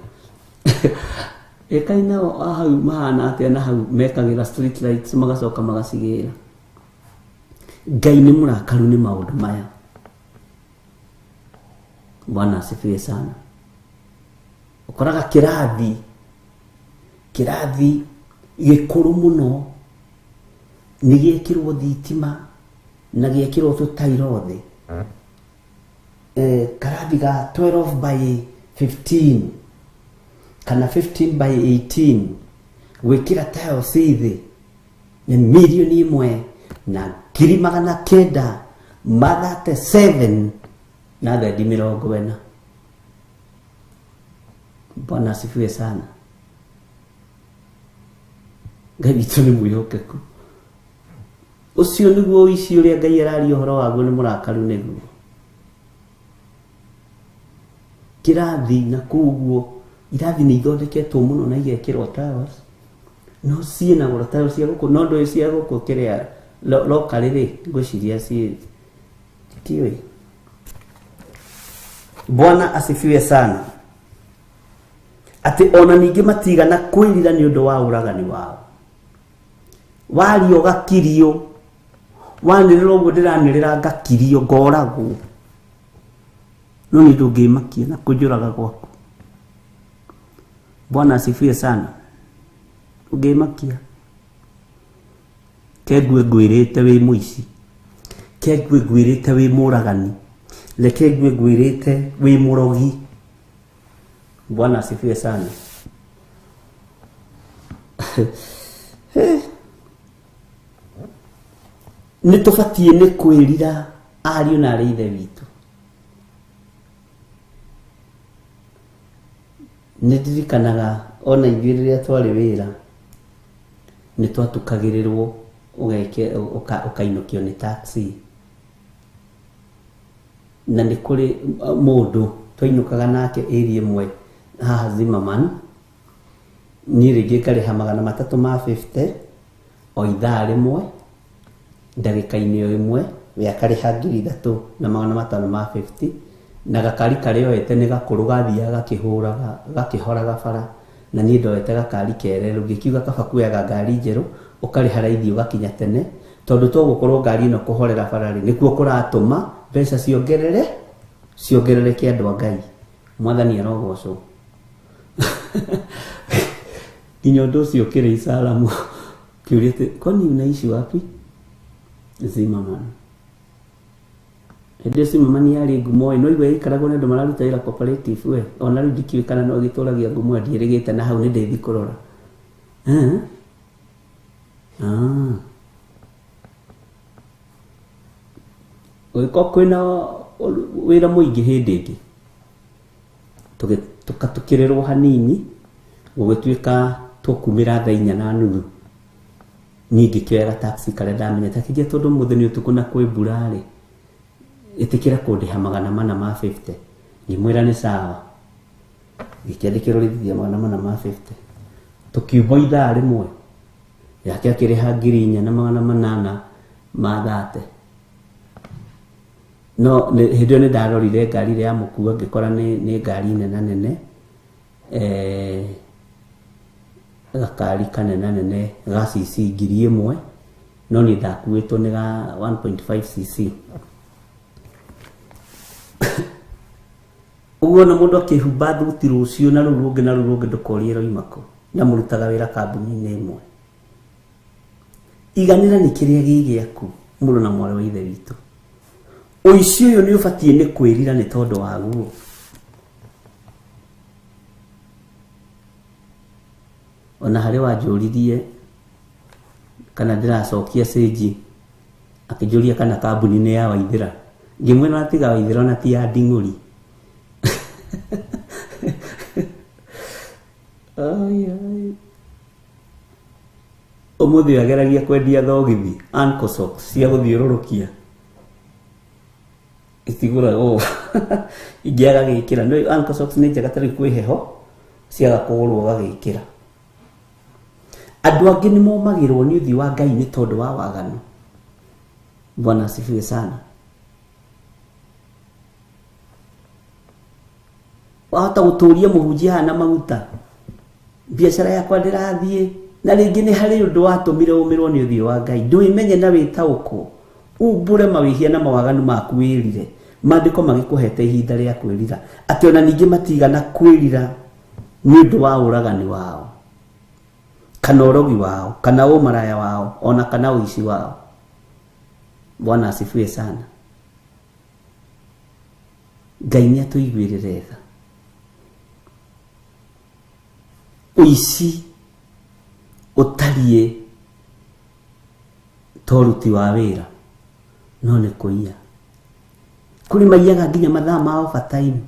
Ĩkai nao a hau mahana atĩa na hau mekagĩra street lights magacoka magacigĩra. Ngai nĩ mũrakaru nĩ maũndũ maya. Bwana asifiwe sana. Ũkoraga kĩrathi gĩkũrũ mũno nĩ gĩekĩrwo thitima na gĩekĩrwo tũtairo thĩ. Karathi ga 12 by 15 kana 15 by 18 gwĩkĩra tiles thĩ nĩ 1,900,000. Ma 37 na thendi 40. Bwana asifiwe sana. Ngai witũ nĩ mwĩhokeku. Ũcio nĩguo ũici ũrĩa Ngai araria ũhoro waguo nĩ mũrakaru nĩguo. Kĩrathi na kũu ũguo irathi nĩ ithondeketwo mũno na igekĩrwo tiles, no ciĩna goro tiles cia gũkũ, no ndũĩ cia gũkũ kĩrĩa locally rĩ, ngwĩciria ciĩ ndiũĩ. Bwana asifiwe sana. Atĩ ona ningĩ matigana kwĩrira nĩ ũndũ wa ũragani wao. Waria ũgakirio, wanĩrĩra ũguo ndĩranĩrĩra ngakirio ngoragwo, no nĩ ndũngĩmakia na kũnjũraga gwaku. Bwana asifiwe sana. Ũngĩmakia ke ngue ngwĩrĩte wĩ mũici, ke ngue ngwĩrĩte wĩ mũragani, reke ngue ngwĩrĩte wĩ mũrogi. Bwana asifiwe sana. Nĩ tũbatiĩ nĩ kwĩrira ariũ na arĩ ithe witũ. Nĩ ndirikanaga ona ithuĩ rĩrĩa twarĩ wĩra nĩ twatukagĩrĩrwo ũkainũkio nĩ taxi, na nĩ kũrĩ mũndũ twainũkaga nake area ĩmwe haha Zimmerman, niĩ rĩngĩ ngarĩha 350 o ithaa rĩmwe ndagĩka-inĩ o ĩmwe, we akarĩha 3550, na gakari karĩa oete nĩ gakũrũ gathiaga gakĩhũraga gakĩhoraga bara, na niĩ ndoete gakari kererũ, ngĩkiuga kaba kuoyaga ngari njerũ ũkarĩha raithi ũgakinya tene, tondũ to gũkorwo ngari ĩno kũhorera bara rĩ nĩkuo kũratũma mbeca ciongerereke andũ a Ngai. Mwathani arogocwo. Nginya ũndũ ũcio ũkĩrĩ Isalamu kĩũria atĩ kwani unaishi wapi? Zimmerman. Hĩndĩ ĩyo Zimmerman yarĩ ngumo ĩ, no igua ĩikaragwo nĩ andũ mararuta wĩra cooperative we, ona rĩu ndikĩũĩ kana no ĩgĩtũragia ngumo ĩyo, ndiĩrĩgĩte na hau nĩ ndĩthiĩ kũrora. Gũgĩkorwo kwĩna wĩra mũingĩ hĩndĩ ĩngĩ, tũkatukĩrĩrwo hanini, gũgĩtuĩka tũkumĩra thaa 4:30. Niĩ ngĩkĩoya taxi karĩa ndamenyete, akĩnjĩra tondũ ũmũthĩ nĩ ũtukũ na kwĩ mbura rĩ, ĩtĩkĩra kũndĩha 450. Ngĩmwĩra nĩ sawa. Ngĩkĩandĩkĩrwo rĩthiti ya 450. Tũkiuma ithaa rĩmwe, yake akĩrĩha 4830. No hĩndĩ ĩyo nĩ ndarorire ngari ĩrĩa yamũkua ngĩkora nĩ ngari nena nene, gakari kanena nene ga cc 1000, no niĩ ndakuĩtwo nĩ ga 1.5 cc. Ũguo na mũndũ akĩhumba thuti rũciũ na rũu rũngĩ na rũu rũngĩ ndũkorie ĩroima kũ, na mũrutaga wĩra kambuni-inĩ ĩmwe. Iganĩra nĩ kĩrĩa gĩ gĩaku, mũrũ na mwarĩ wa ithe witũ. Ũici ũyũ nĩ ũbatiĩ nĩ kwĩrira nĩ tondũ waguo. Ona harĩ wanjũririe kana ndĩracokia cĩnji, akĩnjũria kana kambuni nĩ ya Waithĩra. Ngĩmwĩra tiga Waithĩra ona ti ya Nding'ũri. Ai, ai. Ũmũthĩ ageragia kwendia thogithi, ankle socks cia gũthiũrũrũkia. Itigũragwo. Ingĩ agagĩkĩra. No ankle socks nĩ njega ta rĩu kwĩ heho, ciaga kũgũrwo ũgagĩkĩra. Andũ angĩ nĩ momagĩrwo nĩ ũthiũ wa Ngai nĩ tondũ wa waganu. Bwana asifiwe sana. Wahota gũtũria mũhunjia haha na maguta, biacara yakwa ndĩrathiĩ, na rĩngĩ nĩ harĩ ũndũ watũmire ũmĩrwo nĩ ũthiũ wa Ngai. Ndũĩmenye na wĩtaũkwo, umbũre mawĩhia na mawaganu maku wĩrire. Maandĩko magĩkũhete ihinda rĩa kwĩrira, atĩ ona ningĩ matigana kwĩrira nĩ ũndũ wa ũragani wao, kana ũrogi wao, kana ũmaraya wao, ona kana ũici wao. Bwana asifiwe sana. Ngai nĩ atũiguĩrĩre tha. Ũici ũtariĩ ta ũruti wa wĩra, no nĩ kũiya. Kũrĩ maiyaga nginya mathaa ma overtime.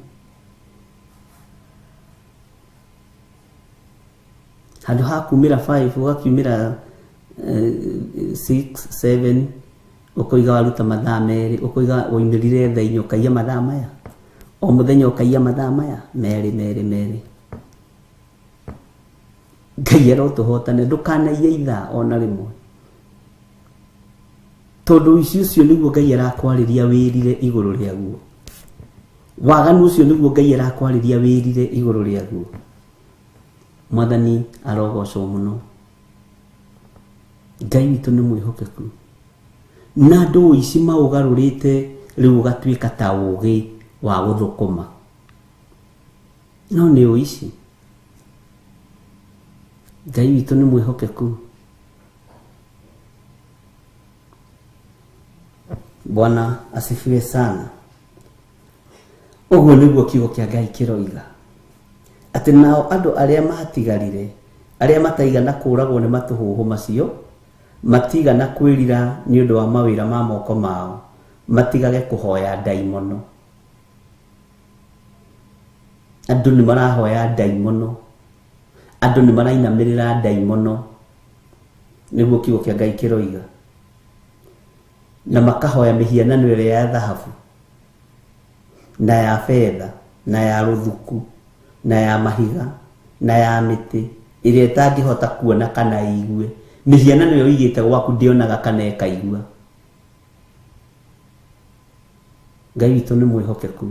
Handũ ha kumĩra 5 ũgakiumĩra 6 7 ũkoiga waruta mathaa merĩ, ũkoiga waumĩrire thaa inya ũkaiya mathaa maya, o mũthenya ũkaiya mathaa maya merĩ merĩ merĩ. Ngai arotũhotane, ndũkanaiye ithaa ona rĩmwe, tondũ ũici ũcio nĩguo Ngai arakwarĩria wĩrire igũrũ rĩaguo. Waganu ũcio nĩguo Ngai arakwarĩria wĩrire igũrũ rĩaguo. Mwathani arogocwo mũno. Ngai witũ nĩ mwĩhokeku, na andũ ũici maũgarũrĩte rĩu ũgatuĩka ta ũũgĩ wa gũthũkũma, no nĩ ũici. Ngai witũ nĩ mwĩhokeku. Bwana asifiwe sana. Ũguo nĩguo kiugo kĩa Ngai kĩroiga, atĩ nao andũ arĩa matigarire, arĩa mataigana kũũragwo nĩ matũhũhũ macio, matigana kwĩrira nĩ ũndũ wa mawĩra ma moko mao, matigage kũhoya ndaimono. Andũ nĩ marahoya ndaimono, andũ nĩ marainamĩrĩra ndaimono, nĩguo kiugo kĩa Ngai kĩroiga, na makahoya mĩhianano ĩrĩa ya thahabu na ya betha na ya rũthuku na ya mahiga na ya mĩtĩ ĩrĩa ĩtangĩhota kuona kana ĩigue. Mĩhianano ĩyo ĩigĩte gwaku ndĩonaga kana ĩkaigua. Ngai witũ nĩ mwĩhokeku.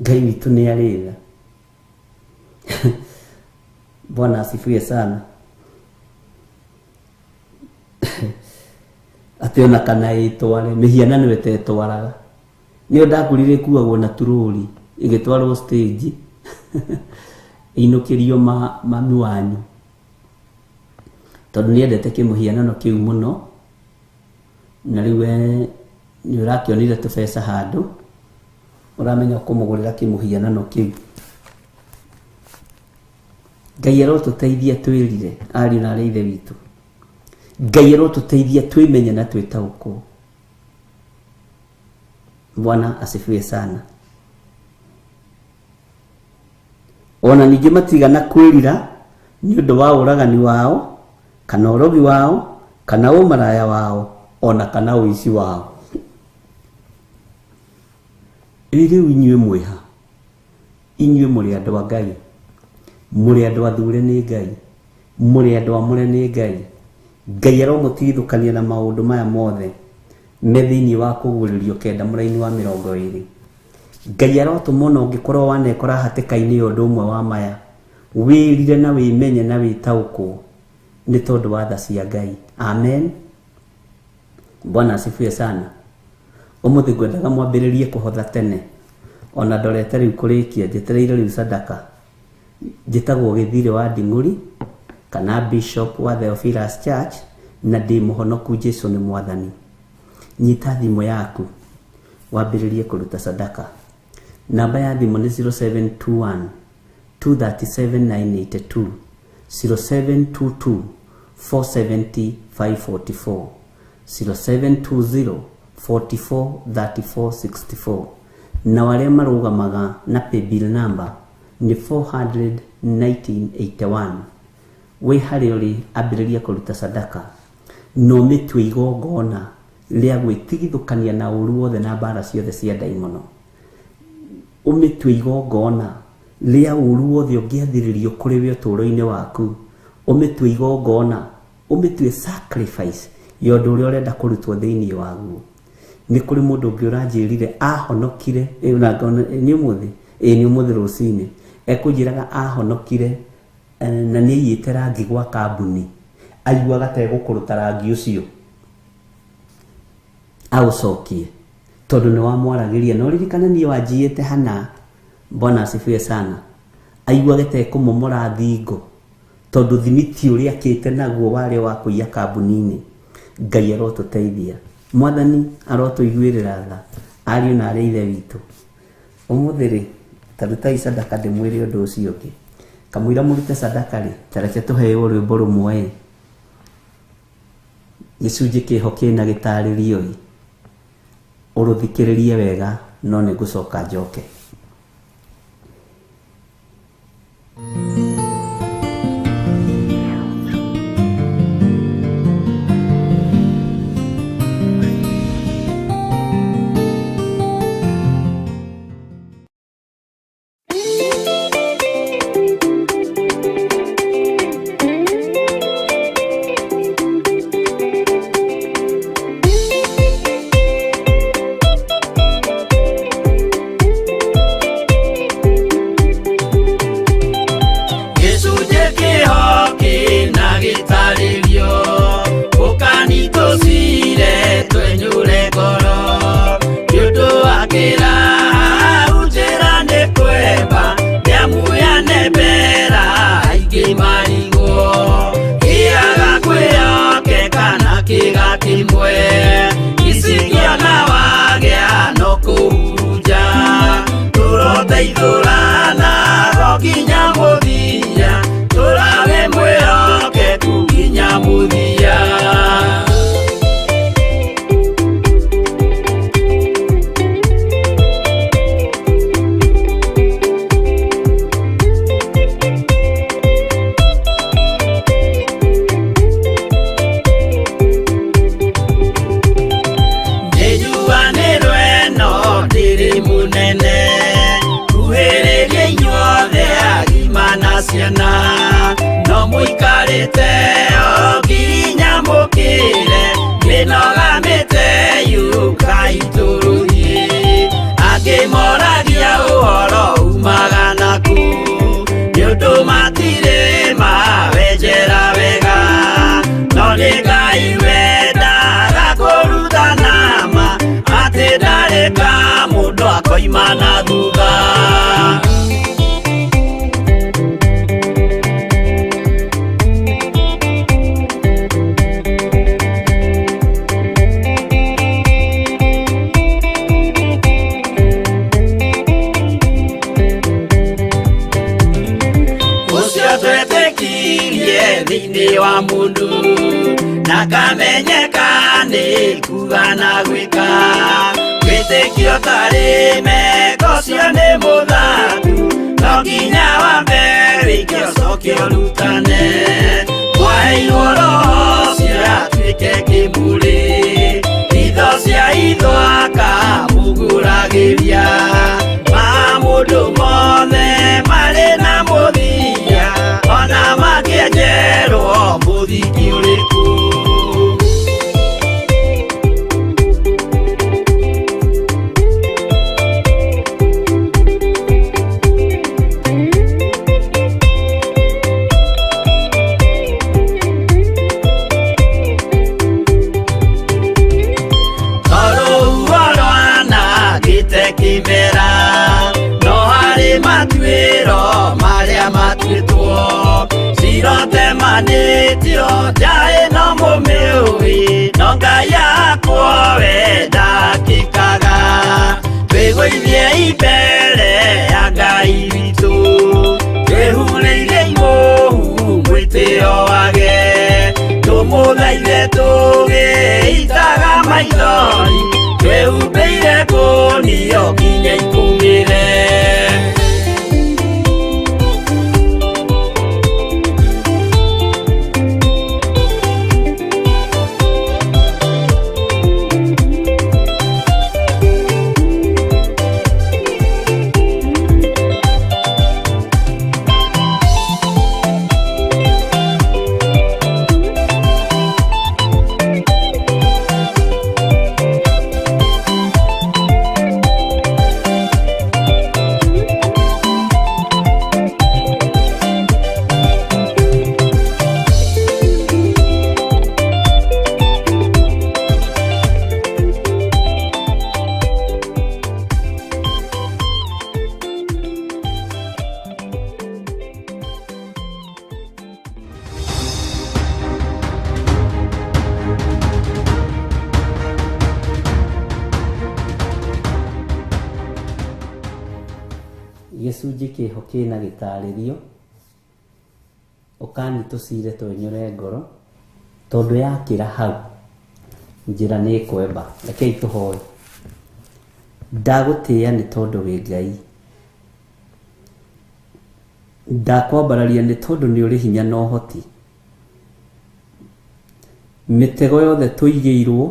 Ngai witũ nĩ arĩ tha. Bwana asifiwe sana. Atĩ ona kana ĩtware, mĩhianano ĩtetwaraga. Nĩyo ndakũrire ĩkuagwo na turũri ĩgĩtwarwo stage ĩinũkĩrio mami wanyu, tondũ nĩendete kĩmũhianano kĩu mũno, na rĩu we nĩ ũrakĩonire tũbeca handũ ũramenya kũmũgũrĩra kĩmũhianano kĩu. Ngai arotũteithia twĩrire, ariũ na arĩ ithe witũ. Ngai arotũteithia twĩmenye na twĩtaũkwo. Bwana asifiwe sana. Ona ningĩ matigana kwĩrira nĩ ũndũ wa ũragani wao, kana ũrogi wao, kana ũmaraya wao, ona kana ũici wao. Ĩ rĩu inyuĩ mwĩha, inyuĩ mũrĩ andũ a Ngai, mũrĩ andũ athure nĩ Ngai, mũrĩ andũ amũre nĩ Ngai. Ngai aromũtigithũkania na maũndũ maya mothe me thĩinĩ wa kũguũrĩrio 9 mũraini wa 20. Ngai arotũma ona ũngĩkorwo wanekora hatĩka-inĩ ya ũndũ ũmwe wa maya, wĩrire na wĩmenye na wĩtaũkwo nĩ tondũ wa tha cia Ngai. Amen. Bwana asifiwe sana. Ũmũthĩ ngwendaga mwambĩrĩrie kũhotha tene, ona ndorete rĩu kũrĩkia, njetereire rĩu sadaka. Njĩtagwo Gĩthirĩ wa Nding'ũri kana Bishop wa Theophilus Church, na ndĩ mũhonoku. Jesu nĩ Mwathani. Nyita thimũ yaku wambĩrĩrie kũruta sadaka. Namba ya thimũ nĩ 0721 237 982, 0722 470 544, 0720 44 34 64. Na arĩa marũgamaga na paybill number nĩ 41981. Wĩ harĩa ũrĩ, ambĩrĩria kũruta sadaka, na ũmĩtue igongona rĩa gwĩtigithũkania na ũru wothe na mbara ciothe cia ndaimono. Ũmĩtue igongona rĩa ũru wothe ũngĩathĩrĩrio kũrĩ we ũtũũro-inĩ waku. Ũmĩtue igongona, ũmĩtue sacrifice ya ũndũ ũrĩa ũrenda kũrutwo thĩinĩ waguo. Nĩ kũrĩ mũndũ ũngĩ ũranjĩrire ahonokire, nĩ ũmũthĩ, nĩ ũmũthĩ rũcinĩ, ekũnjĩraga ahonokire na nĩ aiyĩte rangi gwa kambuni, aiguaga ta egũkũrũta rangi ũcio aũcokie tondũ nĩ wamwaragĩria. Na ũririkane niĩ wanjiyĩte hana. Bwana asifiwe sana. Aiguage ta ekũmomora thingo tondũ thimiti ũrĩa akĩte naguo warĩ wa kũiya kambuni-inĩ. Ngai arotũteithia, Mwathani arotũiguĩrĩra tha, ariũ na arĩ ithe witũ. Ũmũthĩ rĩ, ta rutai sadaka ndĩmwĩre ũndũ ũcio ũngĩ. Kamũira mũrute sadaka rĩ, ta reke tũheo rwĩmbo rũmwe. Gĩcunjĩ kĩho kĩna gĩtarĩrio ĩ ũrũthikĩrĩrie wega no nĩ ngũcoka njoke. Gĩcunjĩ kĩho kĩna gĩtarĩrio ũkani tũcire twenyũre ngoro nĩ ũndũ wa kĩraha njĩra nĩ kwemba nĩamuyane mbera aingĩ marigwo kĩaga kwĩyoke kana kĩga kĩmwe icikĩona wagĩa no kũhurunja tũroteithũrana go nginya mũthia tũrawe mwĩhokeku nginya mũthia. Nĩnjuanĩrwo ĩno ndĩrĩ mũnene kuhĩrĩria inyuothe agima na ciana no mũikarĩte o nginya mũkĩre mĩnoga mĩte yũkai tũrũthiĩ angĩ moragia ũhoro umaga naku nĩ ũndũ matirĩ mawenjera wega no nĩ Ngai wendaga kũrutana ma atĩ ndarĩ ka mũndũ akoima na thutha. Ũcio twetĩkirie thĩinĩ wa mũndũ na kamenyeka nĩ kuga na gwĩka wĩtĩkio tarĩ meko ũcio nĩ mũthaku no nginya wambe wĩke ũcoke ũrutane kwaheirwo roho ũcio atuĩke kĩmũrĩ itho cia itho akamũgũragĩria ma mũndũ mothe marĩ na mũthia ona makĩenjerwo mũthingi ũrĩkũ. Tondũ rwanangĩte kĩmera no harĩ matuĩro marĩa matuĩtwo cirotemanĩtio njaĩ no mũmĩũĩ no Ngai yakwo we ndakĩkaga twĩgũithie imbere ya Ngai witũ twĩhurĩire imũhu mwĩtĩo wage tũmũthaithe tũgĩitaga maithori twĩhumbĩire ngũnio nginya ikũmĩre. Gĩcunjĩ kĩho kĩna gĩtarĩrio ũkani tũcire twenyũre ngoro tondũ yakĩra hau Njĩra nĩ ĩkwemba. Rekei tũhoe. Ndagũtĩĩa nĩ tondũ wĩ Ngai. Ndakwambararia nĩ tondũ nĩ ũrĩ hinya na ũhoti. Mĩtego yothe tũigĩirwo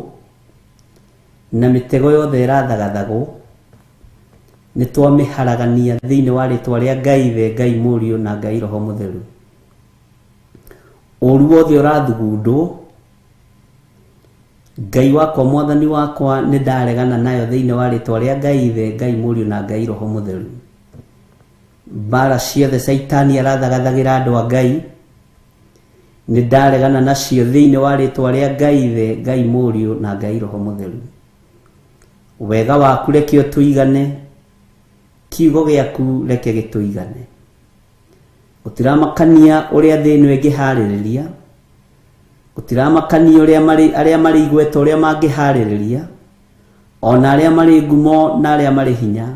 na mĩtego yothe ĩrathagathagwo nĩ twamĩharagania thĩinĩ wa rĩtwa rĩa Ngai Ithe, Ngai Mũriũ na Ngai Roho Mũtheru. Ũru wothe ũrathugundwo, Ngai wakwa Mwathani wakwa nĩ ndaregana nayo thĩinĩ wa rĩtwa rĩa Ngai Ithe, Ngai Mũriũ na Ngai Roho Mũtheru. Mbara ciothe Caitani arathagathagĩra andũ a Ngai, nĩ ndaregana nacio thĩinĩ wa rĩtwa rĩa Ngai Ithe, Ngai Mũriũ na Ngai Roho Mũtheru. Wega waku reke ũtũigane, kiugo gĩaku reke gĩtũigane. Gũtiramakania ũrĩa thĩ ĩno ĩngĩharĩrĩria, gũtiramakania ũrĩa marĩ arĩa marĩ igweta ũrĩa mangĩharĩrĩria, ona arĩa marĩ ngumo na arĩa marĩ hinya.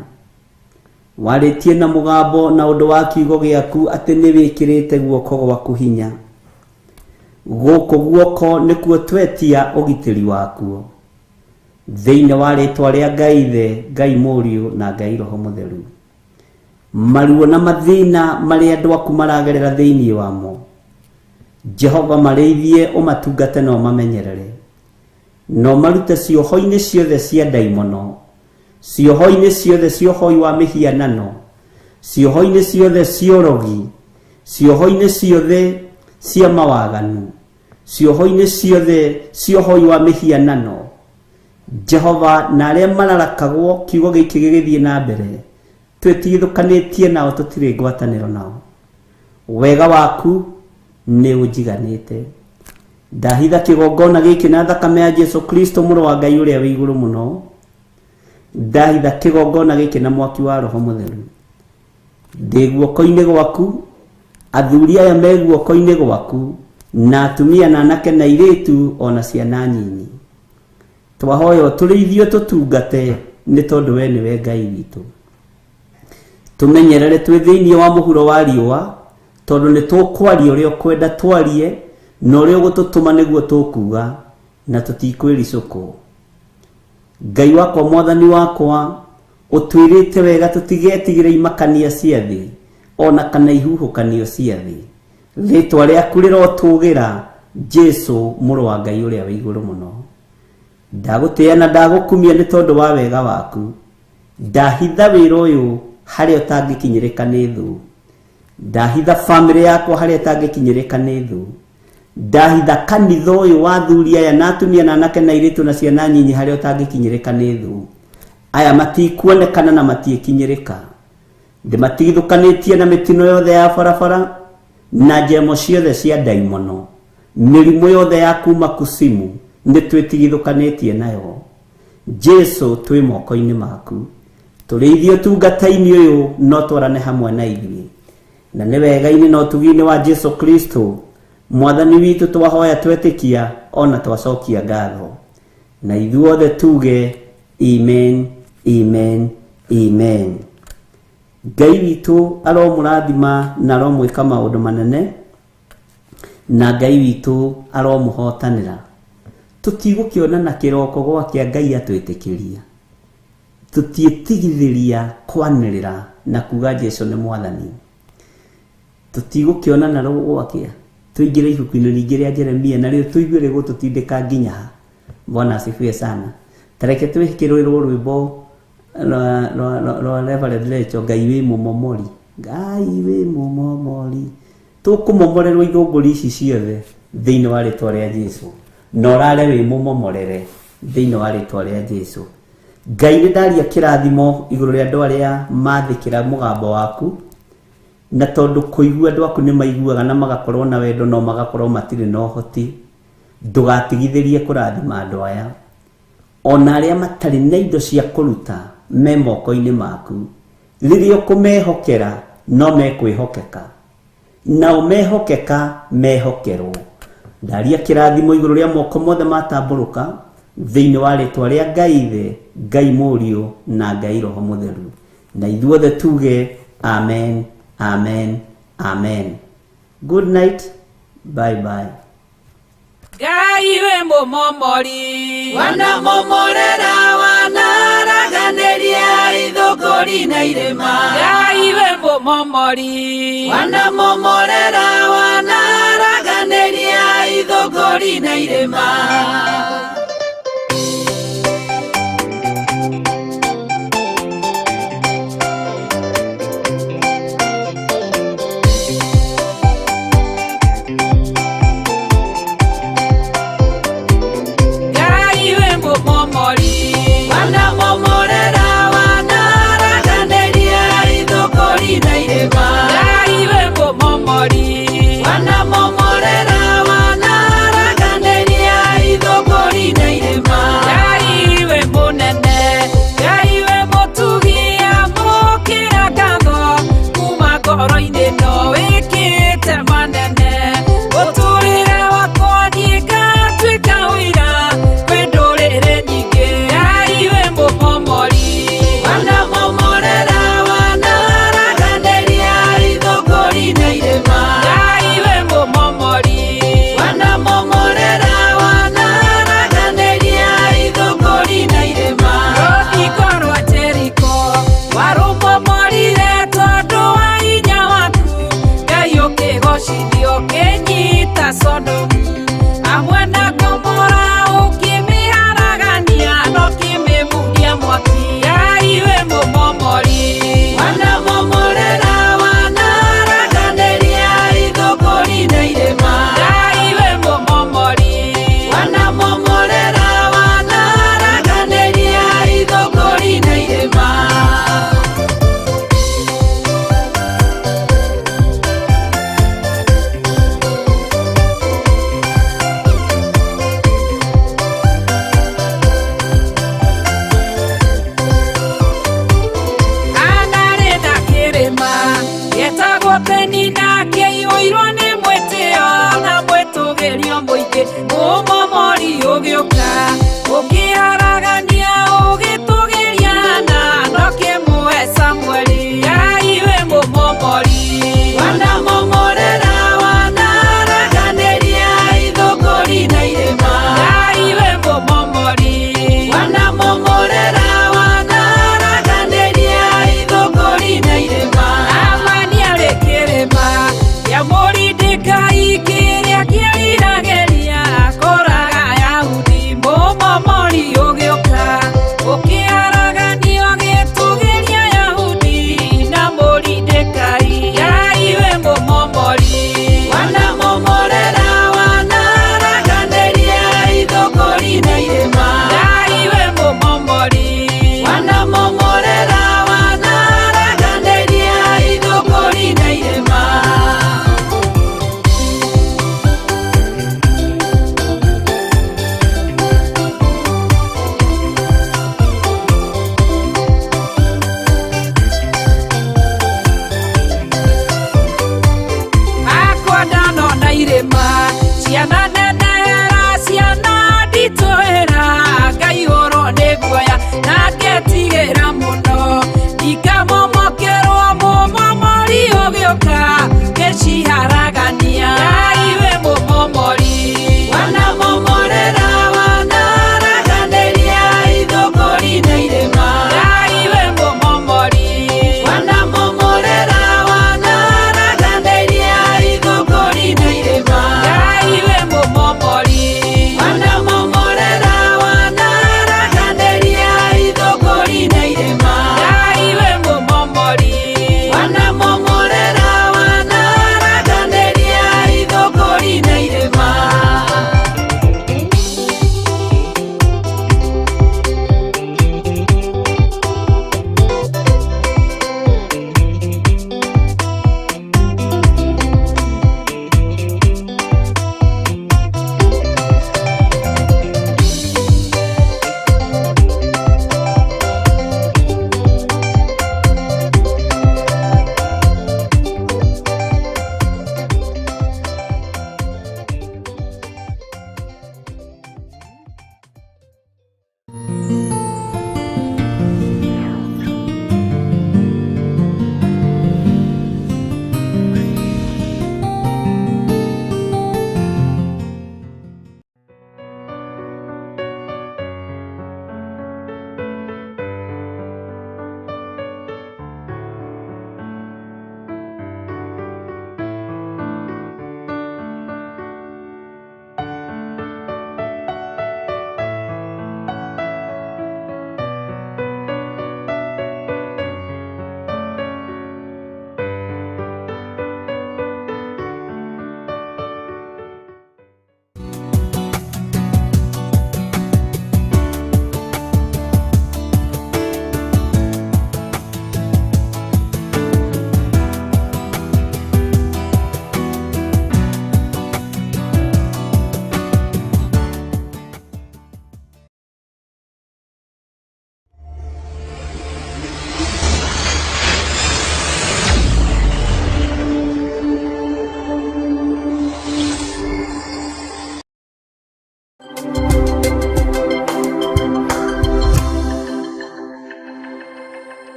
Warĩtie na mũgambo na ũndũ wa kiugo gĩaku atĩ nĩ wĩkĩrĩte guoko gwaku hinya. Gũkũ guoko nĩkuo twetia ũgitĩri wakuo. Thĩinĩ wa rĩtwa rĩa Ngai Ithe, Ngai Mũriũ na Ngai Roho Mũtheru. Maruo na mathĩna marĩa andũ aku maragerera thĩinĩ wamo, Jehova marĩithie ũmatungate na ũmamenyerere, na ũmarute cioho-inĩ ciothe cia ndaimono, cioho-inĩ ciothe cia ũhoi wa mĩhianano, cioho-inĩ ciothe cia ũrogi, cioho-inĩ ciothe cia mawaganu, cioho-inĩ ciothe cia ũhoi wa mĩhianano. Jehova na arĩa mararakagwo kiugo gĩkĩ gĩgĩthiĩ na mbere, twĩtigithũkanĩtie nao tũtirĩ ngwatanĩro nao. Wega waku nĩ ũnjiganĩte. Ndahitha kĩgongona gĩkĩ na thakame ya Jesu Kristo mũrũ wa Ngai ũrĩa wĩ igũrũ mũno. Ndahitha kĩgongona gĩkĩ na mwaki wa Roho Mũtheru. Ndĩ guoko-inĩ gwaku, athuri aya me guoko-inĩ gwaku, na atumia na anake na airĩtu o na ciana nyinyi. Twahoya ũtũrĩithie ũtũtungate nĩ tondũ we nĩwe Ngai witũ. Tũmenyerere twĩ thĩinĩ wa mũhuro wa riũa, tondũ nĩ tũkwaria ũrĩa ũkwenda twarie na ũrĩa ũgũtũtũma nĩguo tũkuga, na tũtikwĩricũkwo. Ngai wakwa Mwathani wakwa, ũtwĩrĩte wega tũtigetigĩre imakania cia thĩ o na kana ihuhũkanio cia thĩ. Rĩtwa rĩaku rĩrotũgĩra, Jesu mũrũ wa Ngai ũrĩa wĩ igũrũ mũno. Ndagũtĩĩa na ndagũkumia nĩ tondũ wa wega waku. Ndahitha wĩra ũyũ harĩa ũtangĩkinyĩrĩka nĩ thũ. Ndahitha famĩlĩ yakwa harĩa ĩtangĩkinyĩrĩka nĩ thũ. Ndahitha kanitha ũyũ wa athuri aya na atumia na anake na airĩtu na ciana nyinyi harĩa ũtangĩkinyĩrĩka nĩ thũ. Aya matikuonekana na matiĩkinyĩrĩka. Ndĩmatigithũkanĩtie na mĩtino yothe ya barabara na njemo ciothe cia ndaimono. Mĩrimũ yothe ya kuma kusimu nĩ twĩtigithũkanĩtie nayo. Jesu twĩ moko-inĩ maku. Tũrĩithie ũtungata-inĩ ũyũ no twarane hamwe na ithuĩ. Na nĩ wega-inĩ na ũtugi-inĩ wa Jesu Kristo Mwathani witũ twahoya twetĩkia ona twacokia ngatho. Na ithuothe tuge amen, amen, amen. Ngai witũ aromũrathima na aromwĩka maũndũ manene, na Ngai witũ aromũhotanĩra. Tũtigũkĩonana kĩroko gwakĩa Ngai atwĩtĩkĩria. Tũtiĩtigithĩria kwanĩrĩra na kuga Jesu nĩ Mwathani. Tũtigũkĩonana gwakĩa tũingĩre ibuku-inĩ rĩngĩ rĩa Jeremia narĩo tũigue rĩgũtũtindĩka nginya ha. Bwana asifiwe sana. Tareke twĩkĩrĩrwo rwĩmbo rwa Reverend Rachel, Ngai wĩ mũmomori. Ngai wĩ mũmomori. Tũkũmomorerwo ithũngũri ici ciothe thĩinĩ wa rĩtwa rĩa Jesu. Na ũrare wĩ mũmomorere thĩinĩ wa rĩtwa rĩa Jesu. Ngai nĩ ndaria kĩrathimo igũrũ rĩa andũ arĩa mathĩkĩra mũgambo waku, na tondũ kũigua andũ aku nĩ maiguaga na magakorwo na wendo no magakorwo matirĩ na ũhoti, ndũgatigithĩrie kũrathima andũ aya. Ona arĩa matarĩ na indo cia kũruta me moko-inĩ maku, rĩrĩa ũkũmehokera no mekwĩhokeka, nao mehokeka mehokerwo. Ndaria kĩrathimo igũrũ rĩa moko mothe matambũrũka thĩinĩ wa rĩtwa rĩa Ngai Ithe, Ngai Mũriũ na Ngai Roho Mũtheru. Na ithuothe tuge amen, amen, amen. Good night, bye bye. Ngai wĩ mũmomori. Wanamomorera wanaraganĩria ithũngũri na irĩma. Ngai wĩ mũmomori. Wanamomorera wanaraganĩria ithũngũri na irĩma.